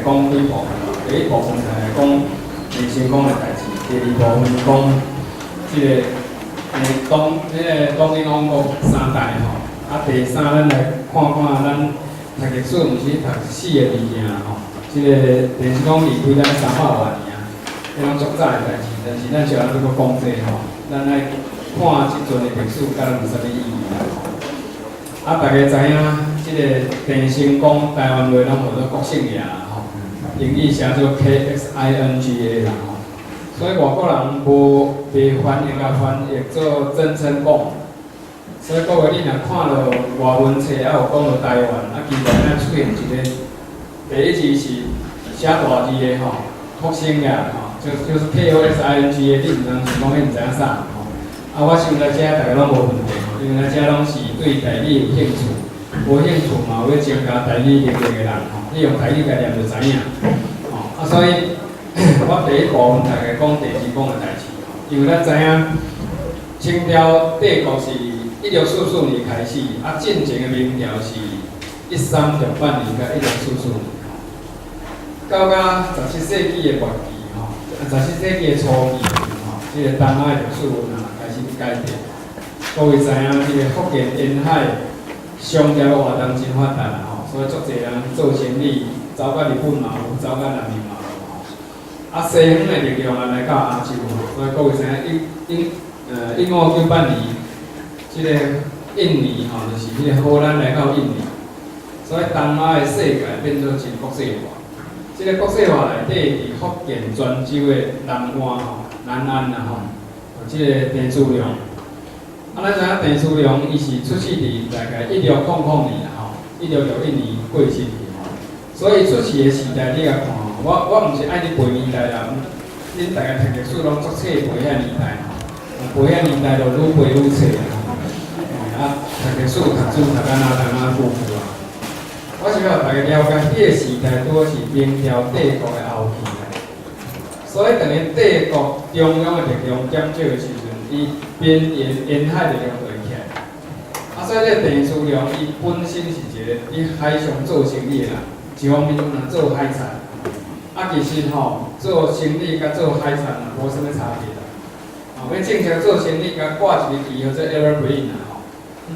講幾部分。第一部分大家講鄭成功的代誌，第二部分講這個東這個東瀛王國三代吼。啊，第三咱來看看咱讀歷史，毋是讀四個字爾吼。這個鄭成功離開咱300外年啊，彼攏足早的代誌，但是咱小可閣講這吼，咱愛看這陣的歷史，佮咱有啥物意義啦？啊，大家知影，這個鄭成功台灣話攏號做郭姓爺啦吼，英語寫做 KXINGA 啦吼，所以外國人無袂翻譯共翻譯做鄭成功。所以各位你若看著外文冊，猶有講著台灣，啊，其實咱出現一個第一字是寫大字的吼，郭姓爺吼，就是 KOSINGA，你毋通想講彼毋知影啥吼。啊，我想來遮大家攏無問題吼，因為咱遮攏是對台語有興趣，無興趣嘛有欲增加台語能力的人吼，你用台語共念就知影。吼，啊，所以我第一部分大家講鄭成功的代誌吼，因為咱知影清朝帝國是1644年開始，啊，進前的明朝是1368年佮1644年，到甲十七世紀的末期吼，十七世紀的初期吼，這個東亞歷史啊開始改變。各位知影，這個福建沿海商業活動真發達啦吼，所以足濟人做生意，走到日本嘛有，走到南面嘛有吼。啊，西方的力量也來到亞洲吼，所以各位知影1598年，這個印尼吼，就是彼個荷蘭來到印尼，所以東亞的世界變做真國際化。這個國際化內底，佇福建泉州的南岸吼，南安啦吼，這個鄭芝龍。啊，咱知影鄭芝龍伊是出世佇大概1600年啦吼，1661年過身去吼，所以出世的時代你共看，我毋是愛你背年代啦，恁大家讀歷史攏足冊背遐年代吼，背遐年代就愈背愈冊啦。啊，讀歷史讀書讀甲哪當哪久久啊！我是欲予大家了解，彼個時代拄好是明朝帝國的後期啦。所以當伊帝國中央的力量減少的時陣，伊邊緣沿海力量就會起來。啊，所以這個鄭芝龍伊本身是一個佇海上做生意的人，一方面若做海產。啊，其實吼，做生意佮做海產嘛無啥物差別啦。哦，欲正式做生意，共掛一個旗號做 Evergreen 啦吼。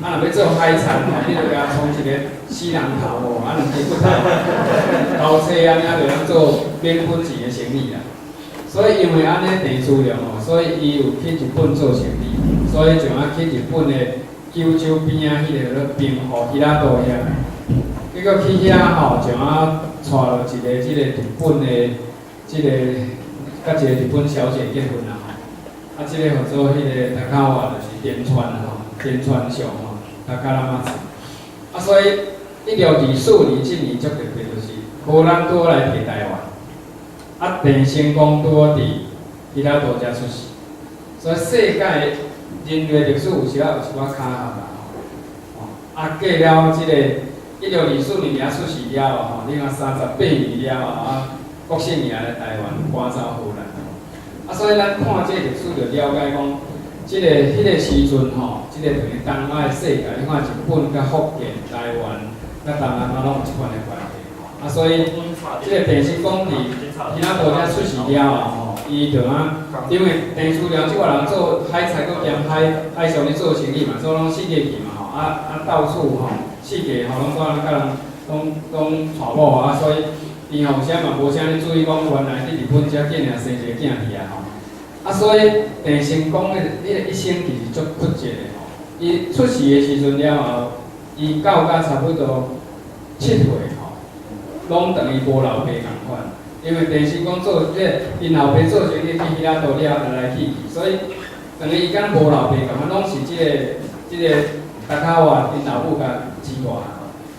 啊，若欲做海產吼，你就共創一個死人頭吼，啊，兩支骨頭交叉按呢，就通做免本錢的生意啦。所以因為按呢鄭芝龍吼，所以伊有去日本做生意，所以就啊去日本的九州邊仔彼個叫做兵庫平良都遐。結果去遐吼，就啊娶著一個這個日本的這個，佮一個日本小姐結婚啦吼。啊，這個號做彼個高卡瓦就是田川吼，田川相吼，高拉馬子。啊，所以1624年這年足特別，就是荷蘭拄好來提台灣，啊，鄭成功拄好佇彼拉多遮出世，所以世界人類歷史有時仔有一寡巧合啦吼。啊，過了這個1624年遐出世了後吼，你看38年了後啊，郭姓爺來台灣趕走荷蘭。啊，所以咱看這個歷史就了解講，這個彼個時陣吼，這個等於東亞的世界，你看日本佮福建、台灣、佮東南亞攏有這款的關係。啊，所以這個鄭成功佇彼拉多遮出世了後吼，伊就啊，因為鄭芝龍這個人做海產，閣兼海上咧做生意嘛，所以攏四界去嘛吼，啊到處吼，四界吼攏煞佮人攏娶某啊，所以伊吼有時嘛無啥咧注意講，原來佇日本遮竟然生一個囝佇啊吼。啊，所以鄭成功的彼個一生其實足曲折的吼。伊出世的時陣了後，伊到甲差不多7歲吼，攏等於無老爸仝款。因為鄭成功做這個，𪜶老爸做生意去彼拉多了來來去去，所以等於伊敢若無老爸仝款，攏是這個高卡瓦𪜶老母共飼大。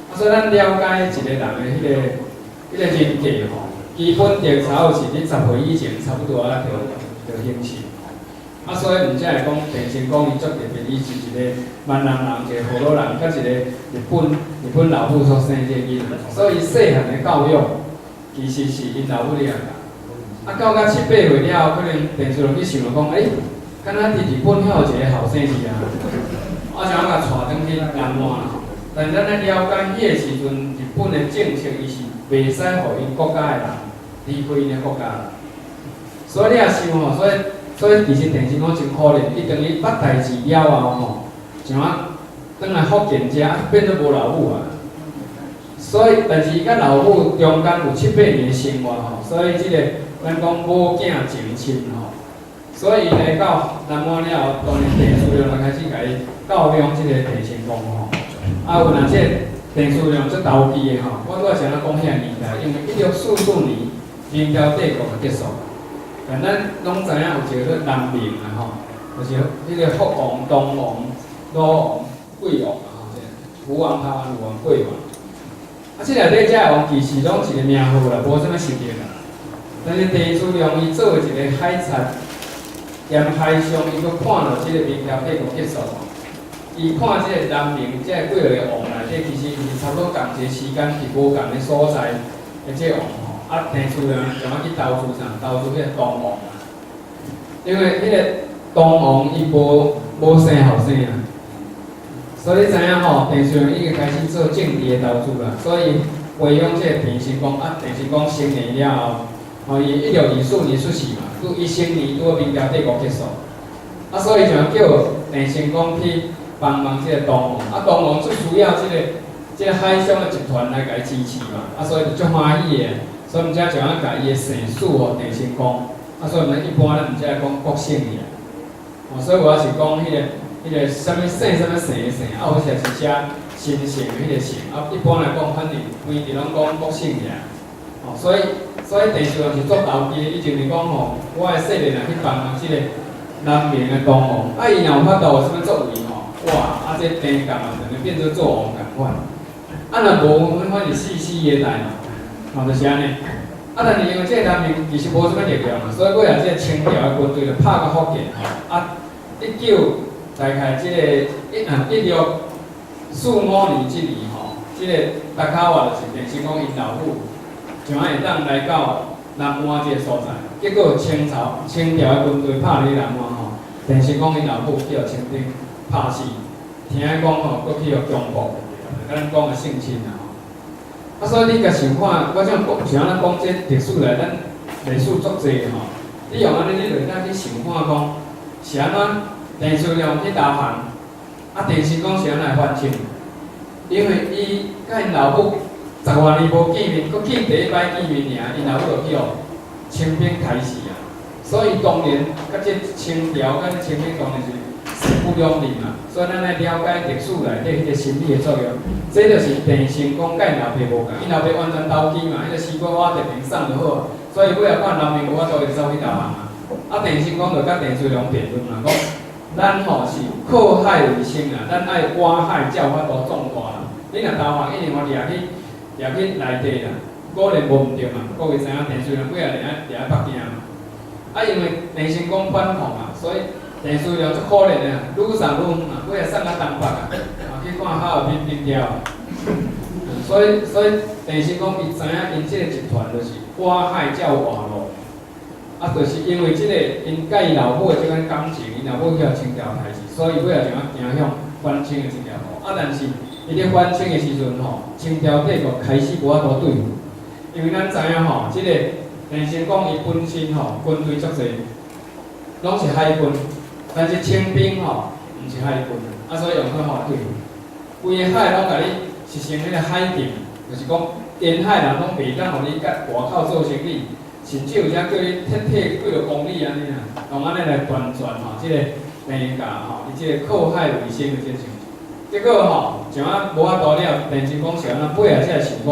啊，所以咱了解一個人的彼個人格吼，基本調查有是佇10歲以前差不多啊，就形成。啊，所以毋才會講鄭成功伊足特別，伊是一個閩南人，一個河洛人，佮一個日本老母所生這個囡仔，所以細漢的教育其實是𪜶老母咧教。啊，到甲七八歲了後，可能鄭芝龍去想著講，欸，敢若佇日本遐有一個後生是啊，啊，想共帶轉去南安。但是咱愛了解，彼个時陣日本的政策，伊是袂使予𪜶國家的人離開𪜶的國家啦。所以你也想吼，所以其實鄭成功真可憐，伊當伊捌代誌了後吼，像啊，轉來福建遮變做無老母啊。所以，但是伊佮老母中間有七八年的生活吼，所以這個咱講母囝情深吼。所以伊來到南安了後，當然鄭士良就開始共伊教養這個鄭成功吼。啊，有若這個鄭士良足投機的吼，我拄仔是按怎講遐年代，因為1644年明朝帝國就結束。但咱攏知影有一個叫南明啊吼，就是彼個福王、東王、魯王、桂王啊吼，這福王、台灣王、桂王。啊，這內底這個王其實攏一個名號啦，無啥物實力啦。但是鄭士良伊做一個海賊兼海商，伊閣看著這個明朝帝國結束。伊看這個南明這幾個王內底，其實是差不多仝一個時間佇無仝的所在的這個王吼。啊，鄭士良就按去投資啥？投資彼個東王啊。因為彼個東王伊無生後生啊，所以你知影吼，鄭士良已經開始做政治的投資啦。所以培養這個鄭成功，啊，鄭成功成年了後，吼，伊1624年出世嘛，拄一成年拄好明朝帝國結束，啊，所以就叫鄭成功去幫忙這個東王，啊，東王最需要這個海商的集團來共伊支持嘛，啊，所以就足歡喜的，所以毋才就按共伊的姓氏予鄭成功，啊，所以咱一般咱毋才會講郭姓爾，哦，所以我是講彼個啥物姓啥物姓的姓，啊，有時是寫新姓的彼個姓，啊，一般來講，反正規直攏講郭姓爾，哦，所以鄭士良是足投機的，伊就是講吼，我的勢力若去幫忙這個南明的東王，啊，伊若有法度有啥物作為吼，哇，啊，這鄭共嘛，就變做做王仝款，啊，若無，反正死死的代嘛，吼，就是按呢。啊，但是因為這個南明其實無啥物力量嘛，所以尾仔這個清朝的軍隊就拍到福建吼，啊，一九大概這個1645年這年吼，這個達卡瓦就是鄭成功𪜶老母，就按會當來到南安這個所在，結果清朝的軍隊拍入南安吼，鄭成功𪜶老母去予清兵拍死，聽講吼，閣去予強暴，佮咱講的性侵啊吼。啊，所以你共想看，我這樣講，像按怎講這歷史來，咱歷史足濟吼。你用按呢，你就會當去想看講，是按怎鄭士良去投降，啊，鄭成功是按怎來反清？因為伊佮𪜶老母十外年無見面，閣見第一擺見面爾，𪜶老母就去予清兵刣死啊。所以當然，佮這清朝佮這清兵當然是勢不兩立嘛。所以咱愛了解歷史內底彼個心理的作用。這就是鄭成功佮𪜶老爸無仝，𪜶老爸完全投機嘛，彼個西瓜我特別送就好啊。所以尾仔看南明無法度，就走去投降啊。啊，鄭成功就佮鄭士良辯論嘛，講咱吼是靠海為生啊，咱愛挖海才有法度壯大啦。你若投降，一定予掠去掠去內地啦，果然無毋對嘛。各位知影鄭士良尾仔掠掠北京嘛？啊，因為鄭成功反抗嘛，所以鄭士良足可憐的啊，愈送愈遠啊，尾仔送到東北啊，啊去看哈爾濱冰雕。所以鄭成功伊知影𪜶這個集團就是挖海才有活路，啊，就是因為這個𪜶佮伊老母的這款感情，𪜶老母去予清朝刣死，所以尾仔就按走向反清的這條路。啊，但是伊咧反清的時陣吼，清朝帝國開始無法度對付，因為咱知影吼，這個鄭成功伊本身吼軍隊足濟，攏是海軍，但是清兵吼毋是海軍，啊，所以用怎法對付？規个海攏共你實行彼個海禁，就是講沿海人攏袂當予你佮外口做生意，甚至有遮叫你撤退幾若公里按呢啊，用按呢來斷絕吼這個鄭家吼，伊這個靠海為生的這個情形。結果吼，像啊無法度了，鄭成功是按怎尾仔才會想講，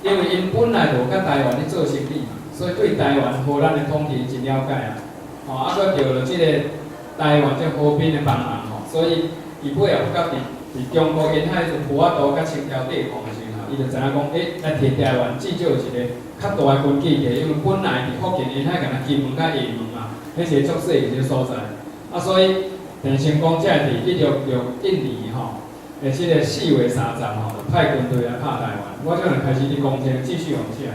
因為𪜶本來就佮台灣咧做生意嘛，所以對台灣荷蘭的統治真了解啊。吼，啊，閣著著這個台灣這和平的幫忙吼，所以伊尾仔發覺佇中國沿海就無法度佮清朝對抗的時陣，伊就知影講，欸，來提台灣至少有一個較大的根據地，因為本來佇福建沿海敢若金門佮廈門嘛，彼是個足細一個所在。啊，所以鄭成功才會佇1661年吼，的這個4月30吼，就派軍隊來拍台灣。我這陣開始佇講這個，繼續往下。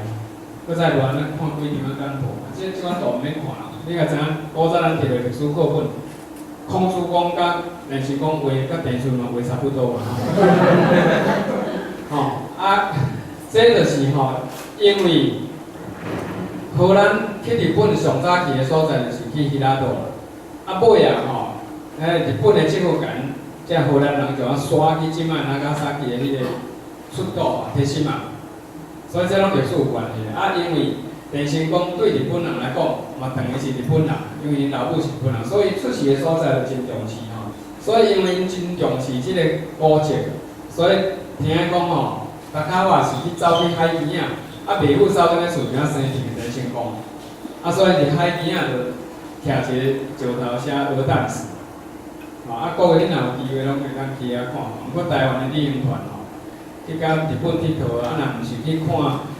閣再無咱看幾張仔簡報，這款圖毋免看啦。你若知影古早咱摕著歷史課本，孔子講佮鄭成功話，佮鄭順嘛話差不多嘛。吼啊，這就是吼，因為荷蘭去日本上早去的所在就是去彼拉島啦。啊，尾仔吼，彼日本的政府共這荷蘭人就啊徙去這擺那伽薩奇的彼個出島啊，鐵心啊。所以這攏歷史有關係。啊，因為鄭成功對日本人來講，嘛等於是日本人，因為𪜶老母是日本人，所以出世的所在就真重視吼。所以因為𪜶真重視這個古蹟，所以聽講吼，逐較晚是去走去海邊仔，啊，爸母走躉咧厝邊仔生一個鄭成功，啊，所以佇海邊仔就徛一個石頭寫鵝蛋石。吼，啊，各位恁若有機會攏會當去遐看。毋過台灣的旅行團吼，去到日本𨑨迌，啊，若毋是去看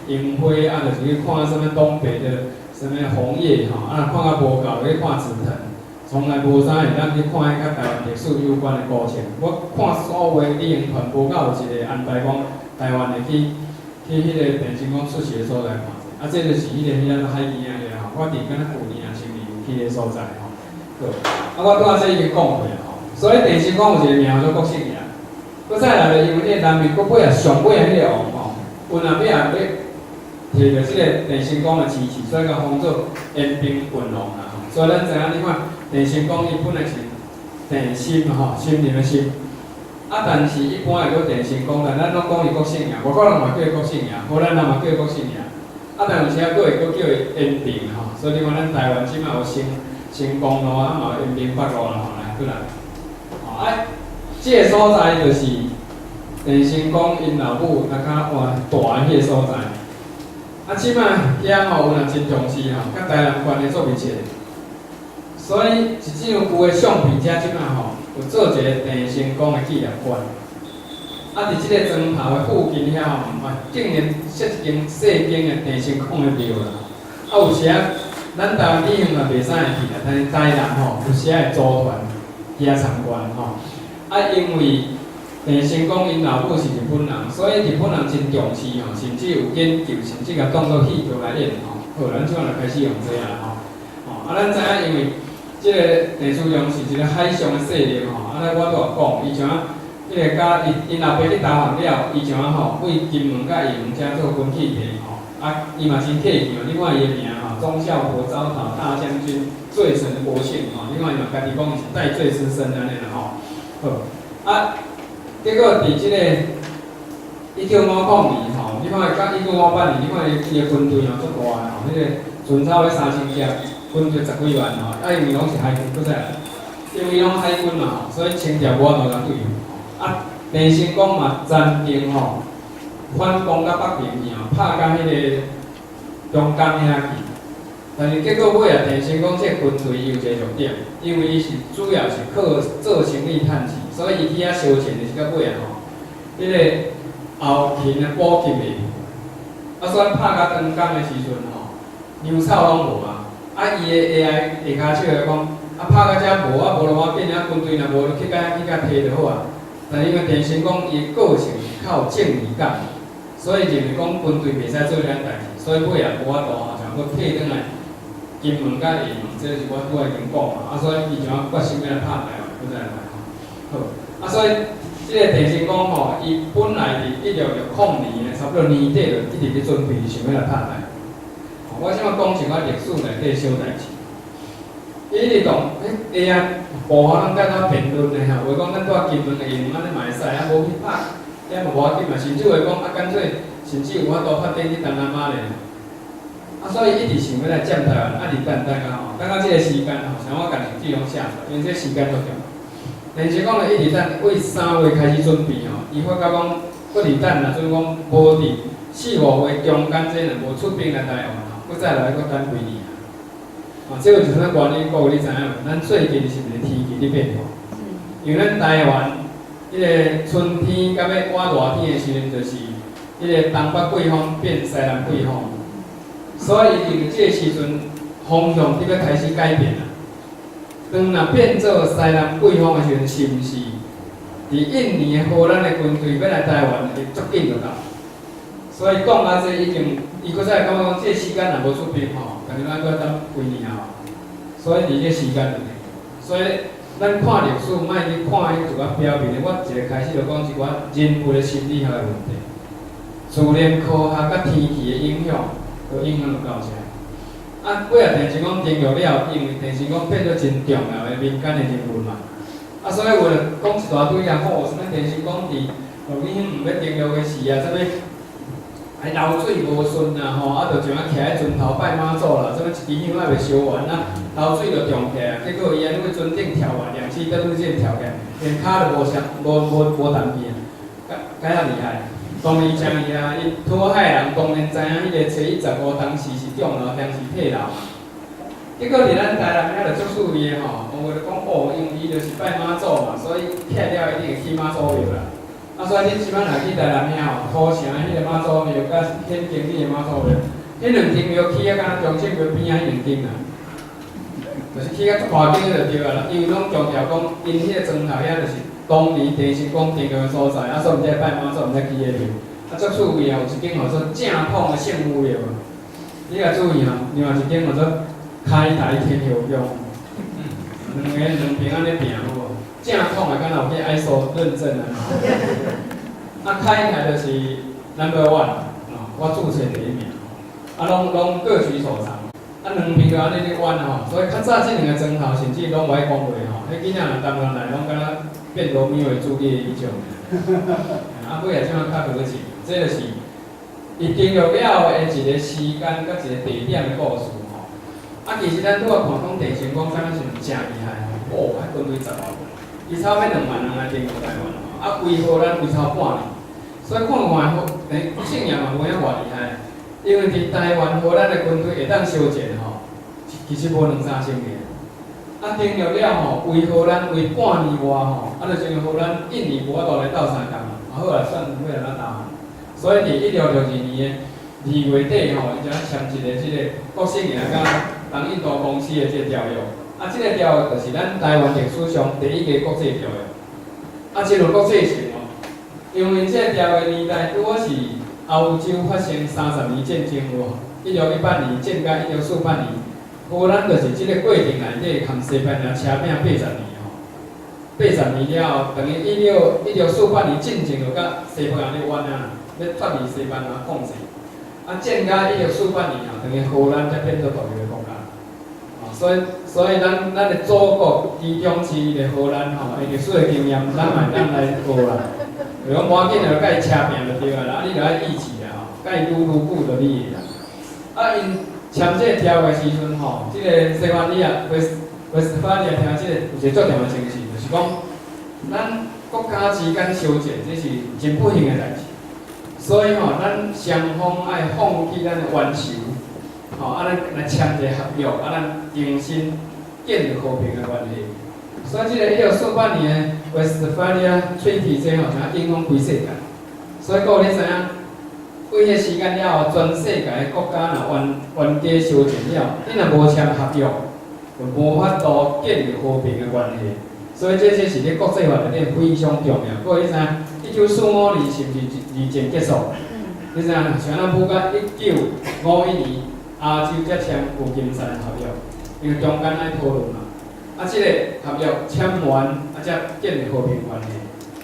櫻花，啊，就是去看啥物東北的啥物紅葉吼，啊，若看較無夠，去看紫藤，從來無啥會當去看彼佮台灣歷史有關的古蹟。我看所有的旅行團無夠有一個安排講台灣會去彼個鄭成功出世的所在看者。啊，這就是彼個海邊仔個吼，我佇敢若舊年抑前年有去彼個所在吼。好，啊，我拄仔這已經講過啊吼，所以鄭成功有一個名叫做國姓爺。閣再來就因為這個南越國尾仔上尾仔彼個王吼，阮阿尾仔欲提著這個鄭成功的支持，所以共封做延平郡王啦吼。所以咱知影，你看鄭成功伊本來是鄭森吼，森林的森。啊，但是一般會叫鄭成功，但咱攏講伊國姓爺，外國人嘛叫伊國姓爺，荷蘭人嘛叫伊國姓爺。啊，但有時仔閣會閣叫伊延平吼。所以你看咱台灣這擺有成功路啊，嘛有延平北路啦吼，來過來。吼啊，這個所在就是鄭成功𪜶老母來較換大的彼個所在。啊，這擺遐吼有人真重視吼，佮台南關係足密切。所以一張舊的相片，遮這擺吼有做一個鄭成功的紀念館。啊，佇這個磚頭的附近遐吼，嘛竟然設一間細間的鄭成功的廟啦。啊，有時仔咱台灣旅行嘛袂使會去啦，但是台南吼有時仔會組團去遐參觀吼。啊，因為鄭成功𪜶老母是日本人，所以日本人真重視吼，甚至有研究，甚至共當做戲劇來演吼。好，咱這擺就開始用這啊吼。吼，啊，咱知影因為這個鄭芝龍是一個海上的勢力吼，啊，咱我拄仔講，伊像啊，彼個佮伊𪜶老爸去投降了，伊像啊吼，為金門佮廈門遮做軍器店吼，啊，伊嘛真客氣哦，你看伊的名吼，忠孝伯招討大將軍，罪臣國姓吼，你看伊嘛家己講伊是戴罪之身按呢啦吼。好，啊，結果佇這個1950年吼，你看伊佮1958年，你看伊伊的軍隊吼足大的吼，彼個船超欲3000隻，軍隊十幾萬吼，啊，因為攏是海軍，閣再來，因為攏海軍嘛吼，所以清朝無法度共對付。啊，鄭成功嘛曾經吼反攻到北平去吼，拍到彼個中港遐去。但是結果尾仔鄭成功這個軍隊伊有一個弱點，因為伊是主要是靠做生意趁錢，所以伊去遐燒錢就是到尾仔吼，彼個後勤的補給袂夠。啊，所以拍到長江的時陣吼，糧草攏無啊。啊，伊的下下跤手就講，啊，拍到遮無啊，無就無要緊啊，軍隊若無，就去共去共提就好啊。但因為鄭成功伊的個性是較有正義感，所以認為講軍隊袂使做這種代誌，所以尾仔無法度吼，就閣退轉來金門佮廈門，這是我拄仔已經講嘛。啊，所以伊就決心欲來拍台灣，閣再來吼。好，啊，所以這個鄭成功吼，伊本來佇1660年的差不多年底就一直咧準備，想欲來拍台灣。我這擺講一寡歷史內底小代誌。伊直當彼下仔部下攏甲咱辯論的吼，話講咱蹛金門、廈門按呢嘛會使，啊無去拍，遐嘛無要緊嘛。甚至話講啊，乾脆甚至有法度發展去東南亞咧。啊，所以一直想欲來佔台灣，啊，直等等到吼，等到這個時間吼，像我共日記攏寫出來，因為這時間足重要。鄭成功咧一直等，為3月開始準備吼，伊發覺講，閣佇等，若陣講無佇四五月中間這若無出兵來台灣吼，閣再來閣等幾年啊。啊，這個是啥原因？各位你知影無？咱最近是毋是天氣佇變化？因為咱台灣彼個春天到欲倚熱天的時陣，就是彼個東北季風變西南季風，所以佇這個時陣風向佇欲開始改變啦。當若變做西南季風的時陣，是毋是佇印尼的荷蘭的軍隊欲來台灣會足緊就到？所以講啊，這已經，伊閣再感覺講，這個時間若無出兵吼，可能愛閣等幾年啊。所以佇這時間內，所以咱看歷史，莫去看彼一寡表面的。我一个開始就講一寡人物的心理學的問題，自然科學佮天氣的影響，都影響到遮。啊，尾仔鄭成功登陸了，因為鄭成功變做真重要的民間的人物嘛。啊，所以有人講一大堆啊，吼，啥物鄭成功佇落雨毋欲登陸的時啊，啥物還流水無順啊，吼，啊，就將啊徛佇船頭拜媽祖啦，啥物一支香還袂燒完啊，流水就漲起來，結果伊按呢船頂跳完兩次，登陸艦跳起來，連跤都無傷，無無動去啊，該遐厲害。當然誠厲害，𪜶討海人當然知影彼个初一十五當時是重要，當時退流嘛。結果佇咱台南遐就足趣味的吼，有就講哦，因為伊就是拜媽祖嘛，所以拆了一定會起媽祖廟啦。啊，所以恁這擺若去台南遐吼，土城彼个媽祖廟佮顯經里的媽祖廟，彼兩間廟起啊，敢若中正廟邊仔彼兩間啦，就是起甲足大間就對啊啦，因為攏強調講，𪜶彼个磚頭遐就是當年鄭成功登陸的所在，啊，所以𪜶才拜媽祖，𪜶才起彼個廟。啊，足趣味啊，有一間號做正統的聖母廟，你若注意吼，另外一間號做開台天后宮，兩个兩邊按呢拚有無？正統的敢若有去 ISO 認證啊？啊，開台就是 number one，哦，我註冊第一名，啊，攏各取所長，啊，兩邊就按呢咧冤吼，所以較早這兩個磚頭甚至攏無愛講話吼，彼囡仔若台灣來，攏敢若變羅密歐與朱麗葉彼種。啊，尾仔這擺較好勢，這就是伊登陸了後的一個時間佮一個地點的故事吼。啊，其實咱拄仔看講鄭成功敢若是誠厲害吼，哦，彼軍隊10外萬，伊差不多2萬人來登陸台灣吼，啊，圍荷蘭圍超半年，所以看看好，鄭姓也嘛無影偌厲害，因為佇台灣荷蘭的軍隊會當相戰吼，其實無兩三千個。啊，登陸了吼，圍荷蘭圍半年外吼，啊，就像荷蘭一年無法度來鬥相共嘛，啊好啊，算尾仔咱投降。所以佇1662年的2月底吼，伊才簽一個這個國姓爺佮東印度公司的這個條約。啊，這個條約就是咱台灣歷史上第一个國際條約。啊，這有國際性哦，因為這個條約年代拄好是歐洲發生30年戰爭有無？1618年戰甲1648年，荷蘭就是這个過程內底含西班牙車拚80年吼。八十年了後，等於1648年進前就佮西班牙咧冤啊，欲脫離西班牙控制。啊，戰甲1648年吼，等於荷蘭才變做獨立的國家。哦，所以咱的祖國其中之一的荷蘭吼，伊歷史的經驗，咱嘛會當來學啦。就講無要緊，就佮伊車拚就對啊啦，啊，你著愛義氣啦吼，佮伊愈愈久就你的啦。啊，𪜶簽這个條約時陣吼，這个西班牙威斯法利亞聽這个有一个足重要的精神，就是講，咱國家之間相戰，這是真不幸的代誌。所以吼，咱雙方愛放棄咱的冤仇，吼，啊，咱來簽一个合約，啊，咱重新建立和平的關係。所以，這个1648年的威斯法利亞 Treaty 這吼，才影響規世界。所以，各位你知影，對彼時間了後，全世界的國家若冤家相戰了，你若無簽合約，就無法度建立和平的關係。所以，這是咧國際法內底非常重要。各位你知影，1945年是毋是二戰結束？你知影？像咱補到1951年，亞洲才簽舊金山合約，因為中間愛討論嘛。啊，這个合約簽完，啊，才建立和平關係。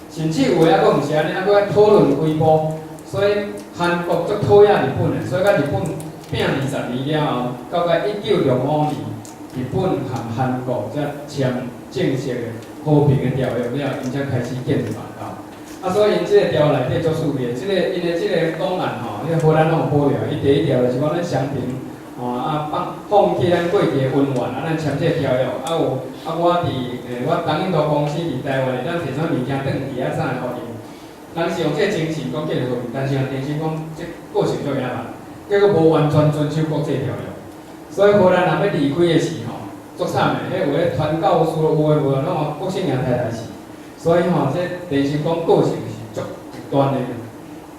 甚至有的猶閣毋是按呢，猶閣愛討論幾步。所以韓國足討厭日本的，所以佮日本拚20年了後，到1965年，日本和韓國才簽正式的和平的條約了，𪜶才開始建立邦交。啊，所以𪜶這个條內底足趣味，這个𪜶的這个檔案吼，彼个荷蘭攏有保留。伊第一條就是講咱雙平吼啊放棄咱過去的恩怨，啊，咱簽這个條約，啊有啊我佇我東印度公司佇台灣會當提啥物件轉去啊啥會予𪜶。人是用這个精神講建立和平，但是若鄭成功這過程足野蠻，結果無完全遵守國際條約，所以荷蘭人欲離開的時吼，足慘的，彼有咧傳教士有的無的，攏予國姓爺刣來死。所以吼，這鄭成功個性是足極端的，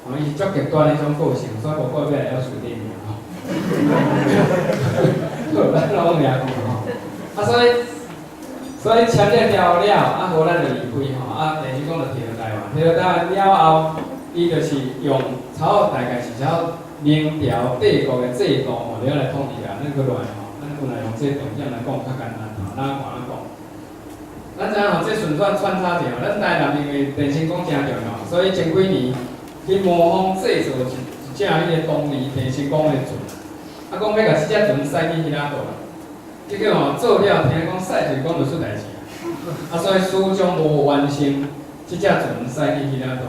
吼，伊是足極端的彼種個性，所以無怪欲來了樹頂面吼。好，咱攏掠過吼。啊，所以簽這條了，啊，荷蘭就離開吼，啊，鄭成功就提到台灣，提到台灣了後，伊就是用差不多大概是差不多明朝帝國的制度吼，了來統治啊，咱閣落來吼，咱本來用這重點來講較簡單吼，咱看咱講。咱知影吼，這順轉穿插者，咱台南因為鄭成功誠重要，所以前幾年去模仿製造一一隻彼個當年鄭成功的船，啊，講欲共這隻船駛去彼仔島啦。結果吼做了，聽講駛一講就出代誌，啊，所以始終無完成這隻船駛去彼仔島，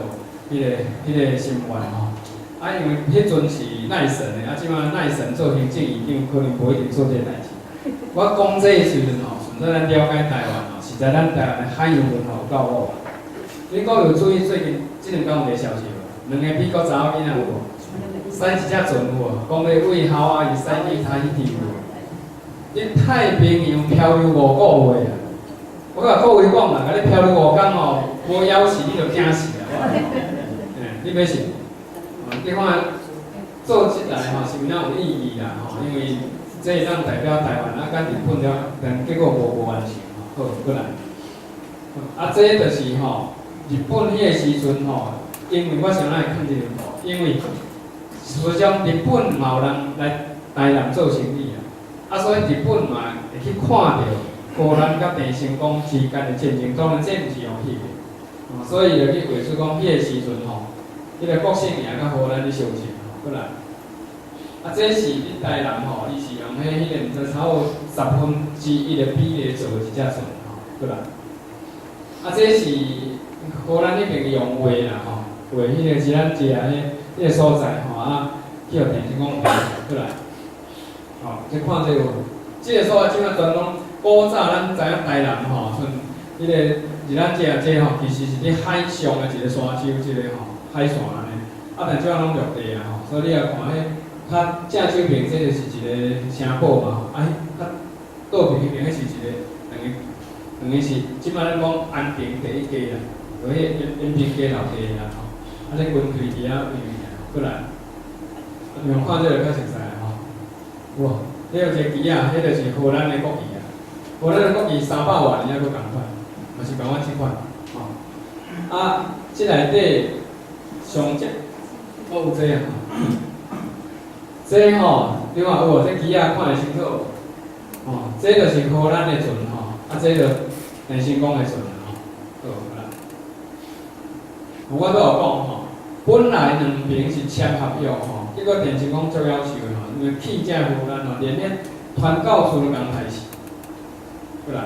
彼個心願吼。啊，因為彼陣是奈神的，啊，這擺奈神做行政院長，可能無一定做這個代誌。我講這個時陣吼，純粹咱了解台灣吼，實在咱台灣的海洋文化有夠好。你閣有注意最近這兩工有一個消息無？兩個美國查某囡仔有無？駛一隻船有無？講欲對夏威夷駛去塔希提有無？佇太平洋漂流5個月啊！我共各位講啦，共你漂流5工吼，無枵死你就驚死啊！欸，你欲信？你看做這來吼是有哪有意義啦吼？因為這會當代表台灣啊，佮日本了，但結果無完成吼。好，過來。啊，這就是吼，日本彼個時陣吼，因為我想來看這個圖，因為實際上日本嘛有人來台南做生意啊，啊，所以日本嘛會去看著荷蘭佮鄭成功之間的戰爭，當然這毋是用翕的，所以就去畫出講彼個時陣吼，彼個郭姓營佮荷蘭咧相爭，過來。啊，這是佇台南吼，伊是用彼個毋知差不多1/10的比例做一隻船吼，過來。啊，這是荷蘭彼邊用畫啦吼，畫彼個是咱食彼個所在吼啊，去予鄭成功畫過來。吼，這看這個，這個所在這擺全攏古早咱知影台南吼，像彼個是咱食這吼，其實是佇海上的一個沙洲，這個吼海線按呢。啊，但這擺攏陸地啊吼，所以你若看彼較正手邊這就是一個城堡嘛，啊，較倒邊彼邊彼是一個等於等於是這擺咱講安平第一街啦，就彼延平街頭街啦吼，啊，這軍隊佇遐位置啊，過來，啊，你們看這個較熟似吼，哇，彼有一個旗仔，彼就是荷蘭的國旗啊，荷蘭的國旗300外年猶閣仝款，嘛是仝款這款，吼，啊，這內底上正，閣有這啊，這吼，你看有無？這旗仔看會清楚無？吼，這就是荷蘭的船吼，啊，這就鄭成功的船吼，好啦。我拄有講吼，本來兩邊是簽合約吼，結果鄭成功足夭壽的吼，因為氣這荷蘭吼，連彼傳教士都共害死，過來，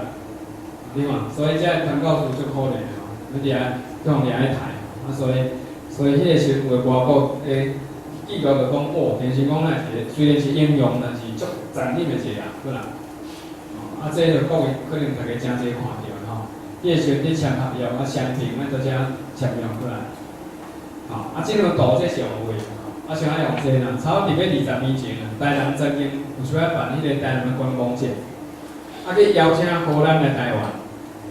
你看，所以這傳教士足可憐的吼，你佇遐去予掠去刣，啊，所以彼個時陣有外國的記者就講，哦，鄭成功若是一個雖然是英雄，但是足殘忍的一個人，過來。啊，這就各位可能大家誠濟看著吼，彼個時陣佇簽合約啊，商定咱都遮簽約過來。吼，啊，這張圖這是用畫，啊，啥愛用這啦？差不多佇欲20年前啊，台南曾經有想欲辦彼個台南的觀光節，啊，去邀請荷蘭來台灣，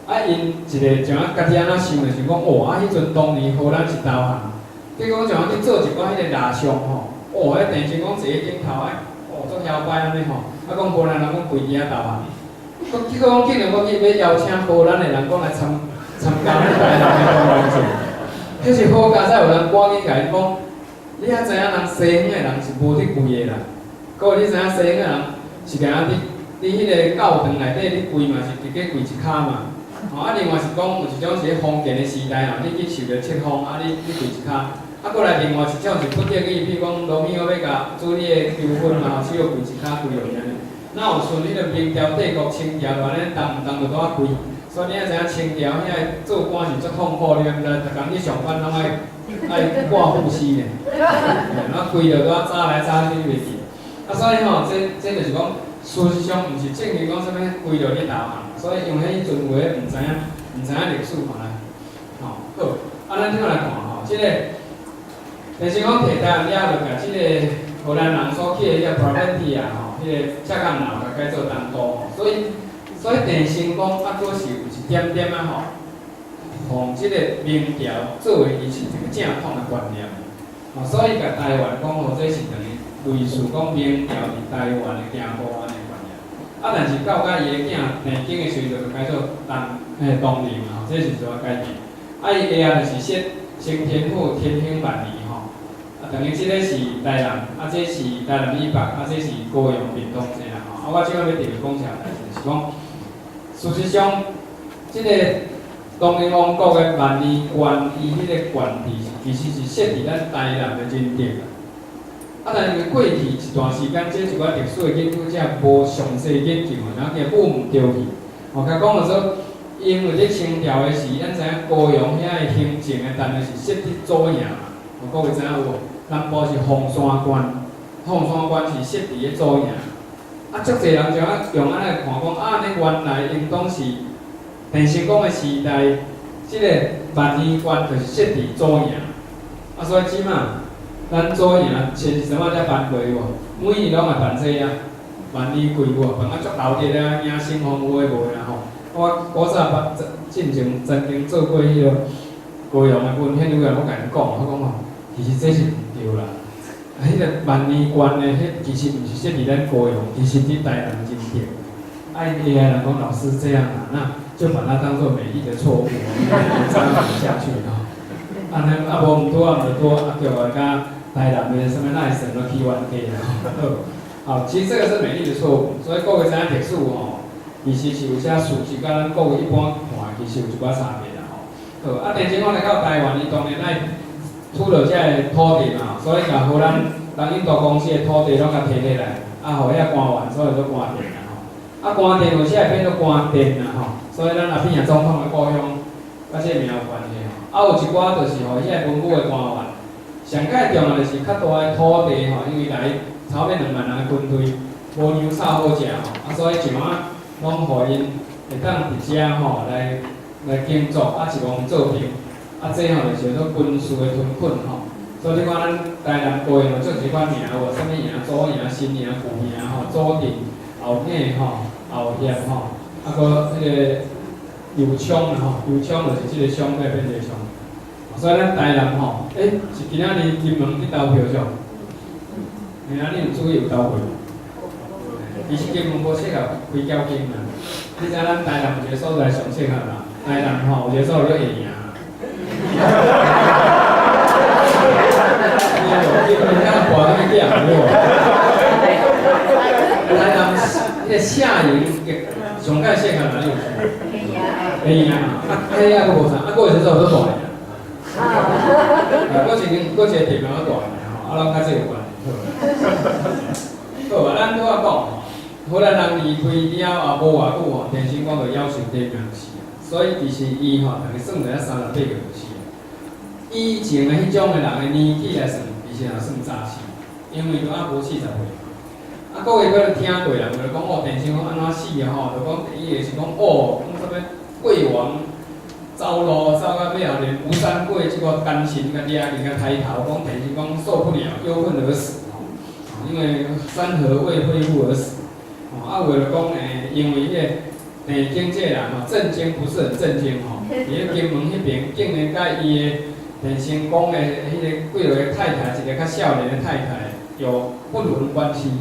啊，𪜶一個像啊，家己按怎想的，想講，哦，啊，彼陣當年荷蘭是投降，結果像去做一寡彼個蠟像吼，哦，彼鄭成功坐佇頂頭啊，哦，足囂擺按呢吼，啊，講荷蘭人講跪佇遐投降。結果講竟然講去欲邀請荷蘭的人講來參加咱台南的觀光節，彼是好佳哉有人趕緊共𪜶講，你猶知影人西方的人是無佇跪的啦，閣有你知影西方的人是共啊佇彼個教堂內底你跪嘛是直接跪一跤嘛，吼啊另外是講有一種是封建的時代吼，你去受著冊封啊你跪一跤，啊閣來另外一種是不得已，比如講羅密歐欲共朱麗葉求婚嘛吼，只有跪一跤跪落去按呢。哪有像彼個明朝帝國清朝按呢，動毋動就拄仔跪，所以你愛知影清朝遐個做官是足痛苦，你敢毋知？逐工去上班攏愛掛護膝呢，啊跪著拄仔早來早去你袂記。啊，所以吼，這就是講，事實上毋是證明講啥物跪落去投降，所以因為彼陣有的毋知影歷史嘛啦，吼好，啊咱這擺來看吼，這個就是講提台灣了，就共這個荷蘭人所起的彼個 Brabantia 吼，彼個赤崁樓共改做東都吼，所以鄭成功猶閣是有一點點仔吼，予這個明朝作為伊是一個正統的觀念，吼，所以共台灣講吼，這是等於類似講明朝佇台灣的行部按呢觀念。啊，但是到佮伊的囝鄭經的時陣，就改做東嘿東寧吼，這是一個改變。啊，伊下仔就是設先天府天興萬年吼，啊，等於這個是台南，啊，這是台南以北，啊，這是高雄屏東這啦吼。啊，我這擺欲特別講啥代誌，是講事實上，這个東瀛王國的萬年縣，伊彼個縣治其實是設佇咱台南的仁德。啊，但是因為過去一段時間，這一寡歷史的研究者無詳細研究，然後予誤著去。哦，共講就說，因為佇清朝的時，咱知影高雄遐的行政的單位是設佇左營嘛。哦，各位知影有無？南部是鳳山縣，鳳山縣是設佇咧左營。啊，足濟人就啊用按呢看講，啊，按呢原來應當是鄭成功的時代，這个萬年縣就是設佇左營。啊，所以這馬咱左營前是啥物才辦過無？每年攏會辦這啊，萬年櫃無？辦啊足鬧熱啊，迎新風有的無的啦吼。我古早捌進前曾經做過彼個高雄的文獻委員，我共𪜶講，我講吼，其實這是毋對啦。啊，彼个萬年縣的，彼其實毋是設佇咱高雄，其實佇台南仁德。啊，𪜶 AI 人講老師這樣啊，那就把它當做美麗的錯誤，這樣下去吼。按呢啊無毋對啊，毋對啊，叫我共台南的啥物奈神都去冤家啦。好，好，其實這個是美麗的錯誤，所以各位知影歷史吼，其實是有些事實佮咱各位一般看，其實有一寡差別啦吼。好，啊，鄭成功來到台灣，伊當然愛取落這个土地嘛，所以共荷蘭東印度公司的土地攏共提起來，啊，予遐官員所以做官田啦吼。啊，官田有時會變做官店啦吼，所以咱阿扁總統的故鄉，佮這个名有關係吼。啊，有一寡就是予遐文武的官員，上蓋重要就是較大的土地吼，因為來差不多2萬人的軍隊，無糧草好食吼，啊，所以一寡攏予𪜶會當佇遮吼來耕作，啊，一戇做兵，啊，這吼就是叫做軍事的屯墾吼。所以你看咱台南高雄有足濟款名有無？啥物營、左營、新營、舊營吼、左鎮、後坑吼、後協吼，啊，閣彼个油昌啦吼，油昌就是這个昌改變這個昌。所以咱台南吼，欸，是今仔日金門去投票啥？嘿啊，你有注意有投過無？其實金門無適合開繳金啦。你知影咱台南有一個所在上適合啦？台南吼有一個所在叫下營。你無？金門遐跋啥物囝對無？台南彼个下營上蓋適合哪裡有？下營嘛，啊，彼抑閣無啥，啊，閣有一個所在做大營。啊，閣一間，閣一個地方叫大營吼，啊，攏佮這有關係。好啊，咱拄仔講吼，荷蘭人離開了後無偌久吼，鄭成功就夭壽短命死，所以其實伊吼，逐家算一下38個月就死。以前的彼種的人的年紀來算，其實也算早死，因為都猶無40歲。啊，各位可能聽過啦，就講哦，鄭成功按怎死的吼？就講第一个是講哦，講啥物桂王走路走到尾後，連吳三桂這個奸臣共掠去共抬頭，講鄭成功受不了，憂困而死吼。因為山河未恢復而死。哦，啊，有的就講因為彼個鄭經這個人吼，政經不是很正經吼，佇咧金門彼邊竟然佮伊的鄭成功的彼個幾落個太太，一個較少年的太太有不倫關係，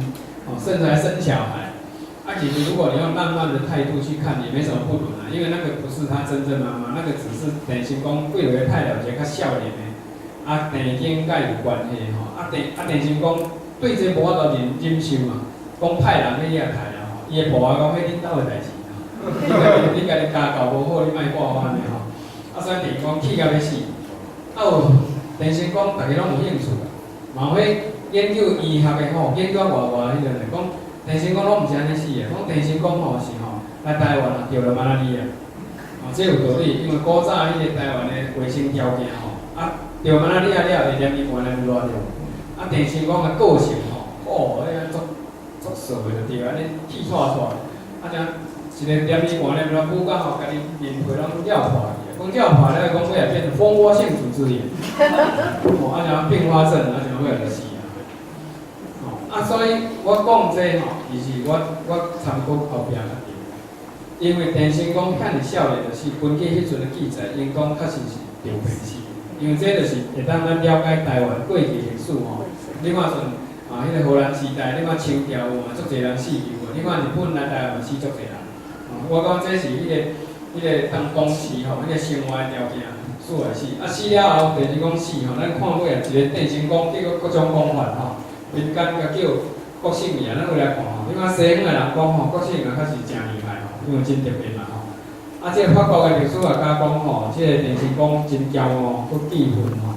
哦，甚至還生小孩。啊，其實如果你用浪漫的態度去看，也沒什麼不倫啊，因為那個不是他真正媽媽，那個只是鄭成功幾落個太太一個較少年的，啊，鄭經佮有關係吼，啊，鄭成功對這無法度忍受嘛，講派人去遐刣啊吼，伊的部下講彼恁兜的代誌，你家己家教無好，你莫怪我按呢吼。啊，所以鄭成功氣甲欲死。啊有鄭成功，逐家攏有興趣啊，嘛有彼研究醫學的吼，研究啊偌偌彼個咧，講鄭成功攏毋是按呢死的，講鄭成功吼是吼來台灣啊著了馬拉利亞，哦，這有道理，因為古早彼個台灣的衛生條件吼，啊著馬拉利亞了會連伊換來熱著，啊鄭成功的個性吼，哦，彼個足足傻的就對，按呢氣喘喘，啊像一個連伊換來熱，久到吼，家己面皮攏裂破去。講裂破了，講尾仔變蜂窩性組織炎，哦，啊像併發症，啊像尾仔就死啊。哦，啊所以我講這吼，其實我參考後壁較對，因為鄭成功遐爾少年就死，根據彼陣的記載，𪜶講確實是著病死，因為這就是會當咱了解台灣過去歷史吼。你看像啊，彼個荷蘭時代，你看清朝有嘛，足濟人死去有，你看日本來台灣嘛死足濟人。哦，我講這是彼個當時吼，彼個生活條件使來死，啊死了後，鄭成功死吼，咱看尾啊，一個鄭成功，結果各種講法吼，民間共叫郭姓爺，咱有來看吼，你看西方的人講吼，郭姓爺確實誠厲害吼，因為真特別嘛吼。啊，這个法國的歷史學家講吼，這个鄭成功真驕傲，閣記恨吼，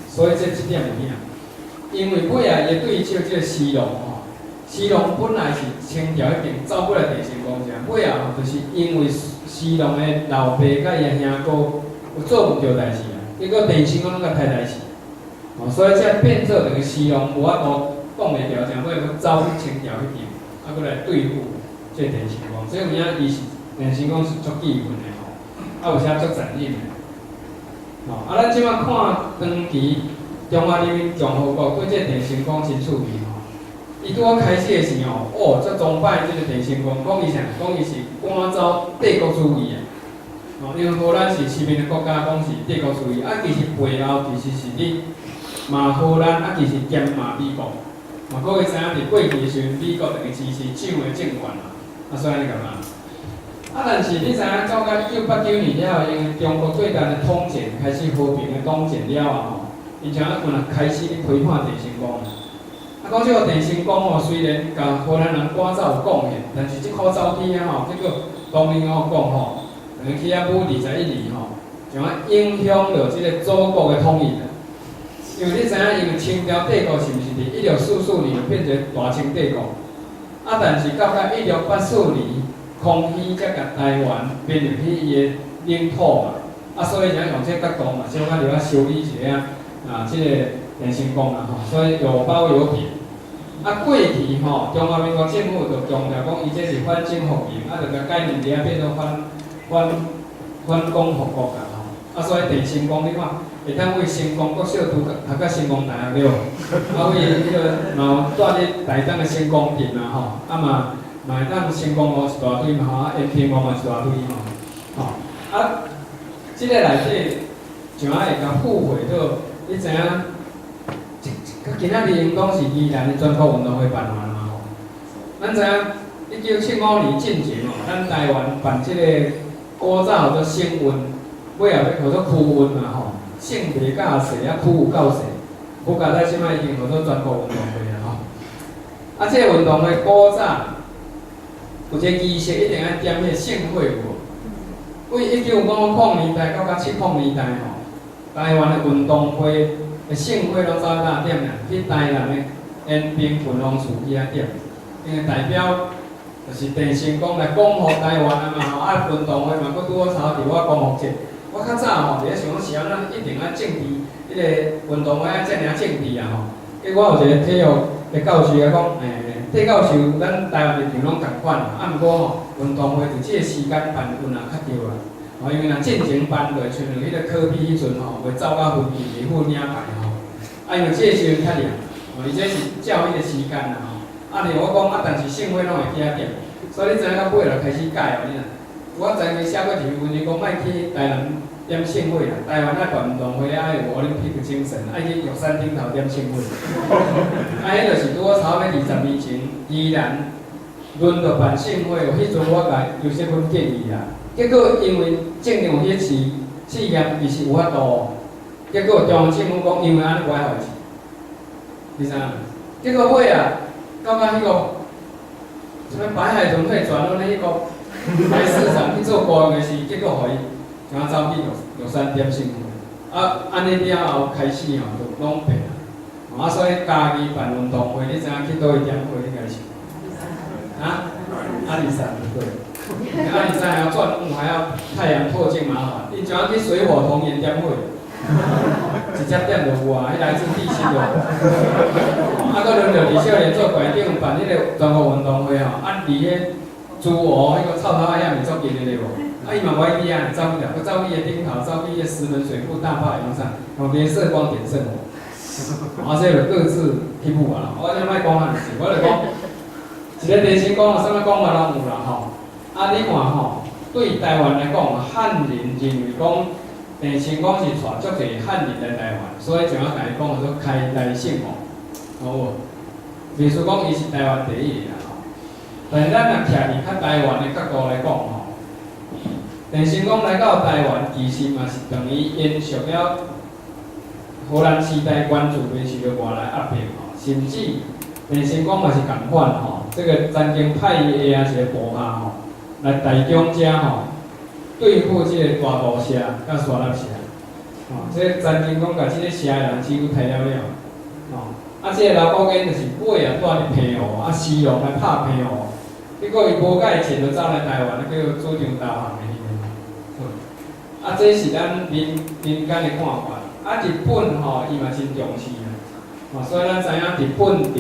所以這點有影。因為尾仔伊的對手這个徐龍吼，徐龍本來是清朝彼邊走過來鄭成功遮，尾仔吼就是因為徐龍的老爸佮伊的兄哥有做毋著代誌啊，結果鄭成功攏共刣代誌，哦，所以才變做等於徐龍無法度擋袂牢，正尾閣走去清朝彼邊，啊，閣來對付這個鄭成功，所以有影伊是鄭成功是足記恨的吼，啊有啥足殘忍的，吼，啊咱這擺看長期中華人民共和國對這個鄭成功真趣味吼，伊拄好開始的時候，哦，足崇拜這個鄭成功，講伊啥？講伊是趕走帝國主義啊！哦，因為荷蘭是西面的國家，講是帝國主義，啊，其實背後其實是佇罵荷蘭，啊，其實兼罵美國。嘛，各位知影佇過去的時陣，美國等於支持蔣的政權嘛，啊，所以按呢感覺？啊，但是你知影到甲1989年了後，因為中國對台的統戰開始和平的統戰了後吼，𪜶像啊有人開始咧批判鄭成功。啊，講這個鄭成功吼，雖然共荷蘭人趕走有貢獻，但是這箍走去啊吼，結果當年我講吼，等於去遐舞21年吼，像啊影響著這个祖國的統一啊。因為你知影，因為清朝帝國是毋是佇1644年就變成大清帝國？啊，但是到甲1684年，康熙才共台灣編入去伊的領土嘛。啊，所以才用這個角度嘛，小可著愛修理一下啊，這個鄭成功啊吼，所以有褒有貶。啊，過去吼，中華民國政府就強調講，伊這是反清復明，啊，就共改名字啊，變做反攻復國啊吼。啊，所以鄭成功你看，會當為成功國小讀讀甲成功大學對無？啊，為彼个嘛有蹛佇台東的成功鎮啊吼，啊嘛嘛會當成功路一大堆嘛吼，啊延平路嘛一大堆吼，吼啊，這个內底像啊會共附會到，你知影？這今仔日𪜶講是宜蘭的全國運動會辦完嘛吼？咱知影1975年進前吼，咱台灣辦這個古早號做省運，尾後欲號做區運嘛吼，省袂夠細啊，區有夠細，不過咱這擺已經號做全國運動會啊吼。啊，這個運動會古早有一個儀式，一定愛點彼個聖火有無？為1950年代到70年代吼，台灣的運動會的聖火攏走哪點爾？去台南的延平群芳寺去遐點，因為代表就是鄭成功來光復台灣啊嘛吼，啊運動會嘛，閣拄好差佇我光復節。我較早吼，佇咧想講是按怎一定愛政治，彼个運動會愛遮爾政治啊吼。結果有一個體育的教授啊講，體教授咱台灣立場攏仝款，啊毋過吼，運動會佇這個時間辦有若較對啦。吼，因為若進前辦落，像彼個科比彼陣吼，袂走到分去，袂赴領牌吼。啊，因為這個時陣較涼，吼，伊這是照彼個時間啦吼。啊，另我講啊，但是聖火攏會去遐點，所以你知影到尾就開始改哦，你若。我曾經寫過一篇文章，講莫去台南點聖火啦，台灣愛辦運動會，愛有奧林匹克精神，愛去玉山頂頭點聖火。啊，彼就是拄好差不多20年前，宜蘭輪著辦聖火，彼陣我共游錫堃建議啦。結果因為政府彼次試驗其實有法度，結果中央政府講因為按呢無愛予錢，你知影？結果尾啊，到甲彼個啥物白海豚退轉攏咧彼個台市長去做顧問的時，結果予伊將走去玉山點聖火，啊，按呢了後開始吼，就攏變啊。啊，所以嘉義辦運動會，你知影去佗位點火應該是？啊？阿里山對。阿里山還要轉霧，還要太陽透鏡麻煩。𪜶像去水火同源點火，直接點就有啊，彼來自地心就有。啊，閣輪著李少年做館長辦彼個全國運動會吼，啊，離彼朱蚵彼個臭頭仔遐毋是足近的對無？啊，伊嘛無愛去遐，走去佗，閣走去彼個頂頭，走去彼個石門水庫大壩用啥？用鐳射光點聖火。啊，這就各自去舞啊。我這莫講遐爾濟，我就講一个鄭成功，啥物講法攏有啦吼。啊，你看吼，對台灣來講，漢人認為講鄭成功是帶足濟漢人來台灣，所以像我共伊講說開台聖王，好無？袂輸講伊是台灣第一个啦吼。但是咱若徛佇較台灣的角度來講吼，鄭成功來到台灣，其實嘛是等於延續了荷蘭時代關注袂受著外來壓迫吼，甚至鄭成功嘛是仝款吼，這個曾經派伊的啊一個部下吼，來台中遮吼，對付這個大肚蛇佮沙粒蛇。吼，這個陳靖講共這个蛇的人幾乎刣了了。吼，啊，這個劉國煙就是尾仔住佇澎湖，啊，時常來拍澎湖，結果伊無蓋錢就走來台灣，叫主張投降的彼个。好，啊，這是咱民民間的看法。啊，日本吼，伊嘛真重視啊。吼，所以咱知影日本佇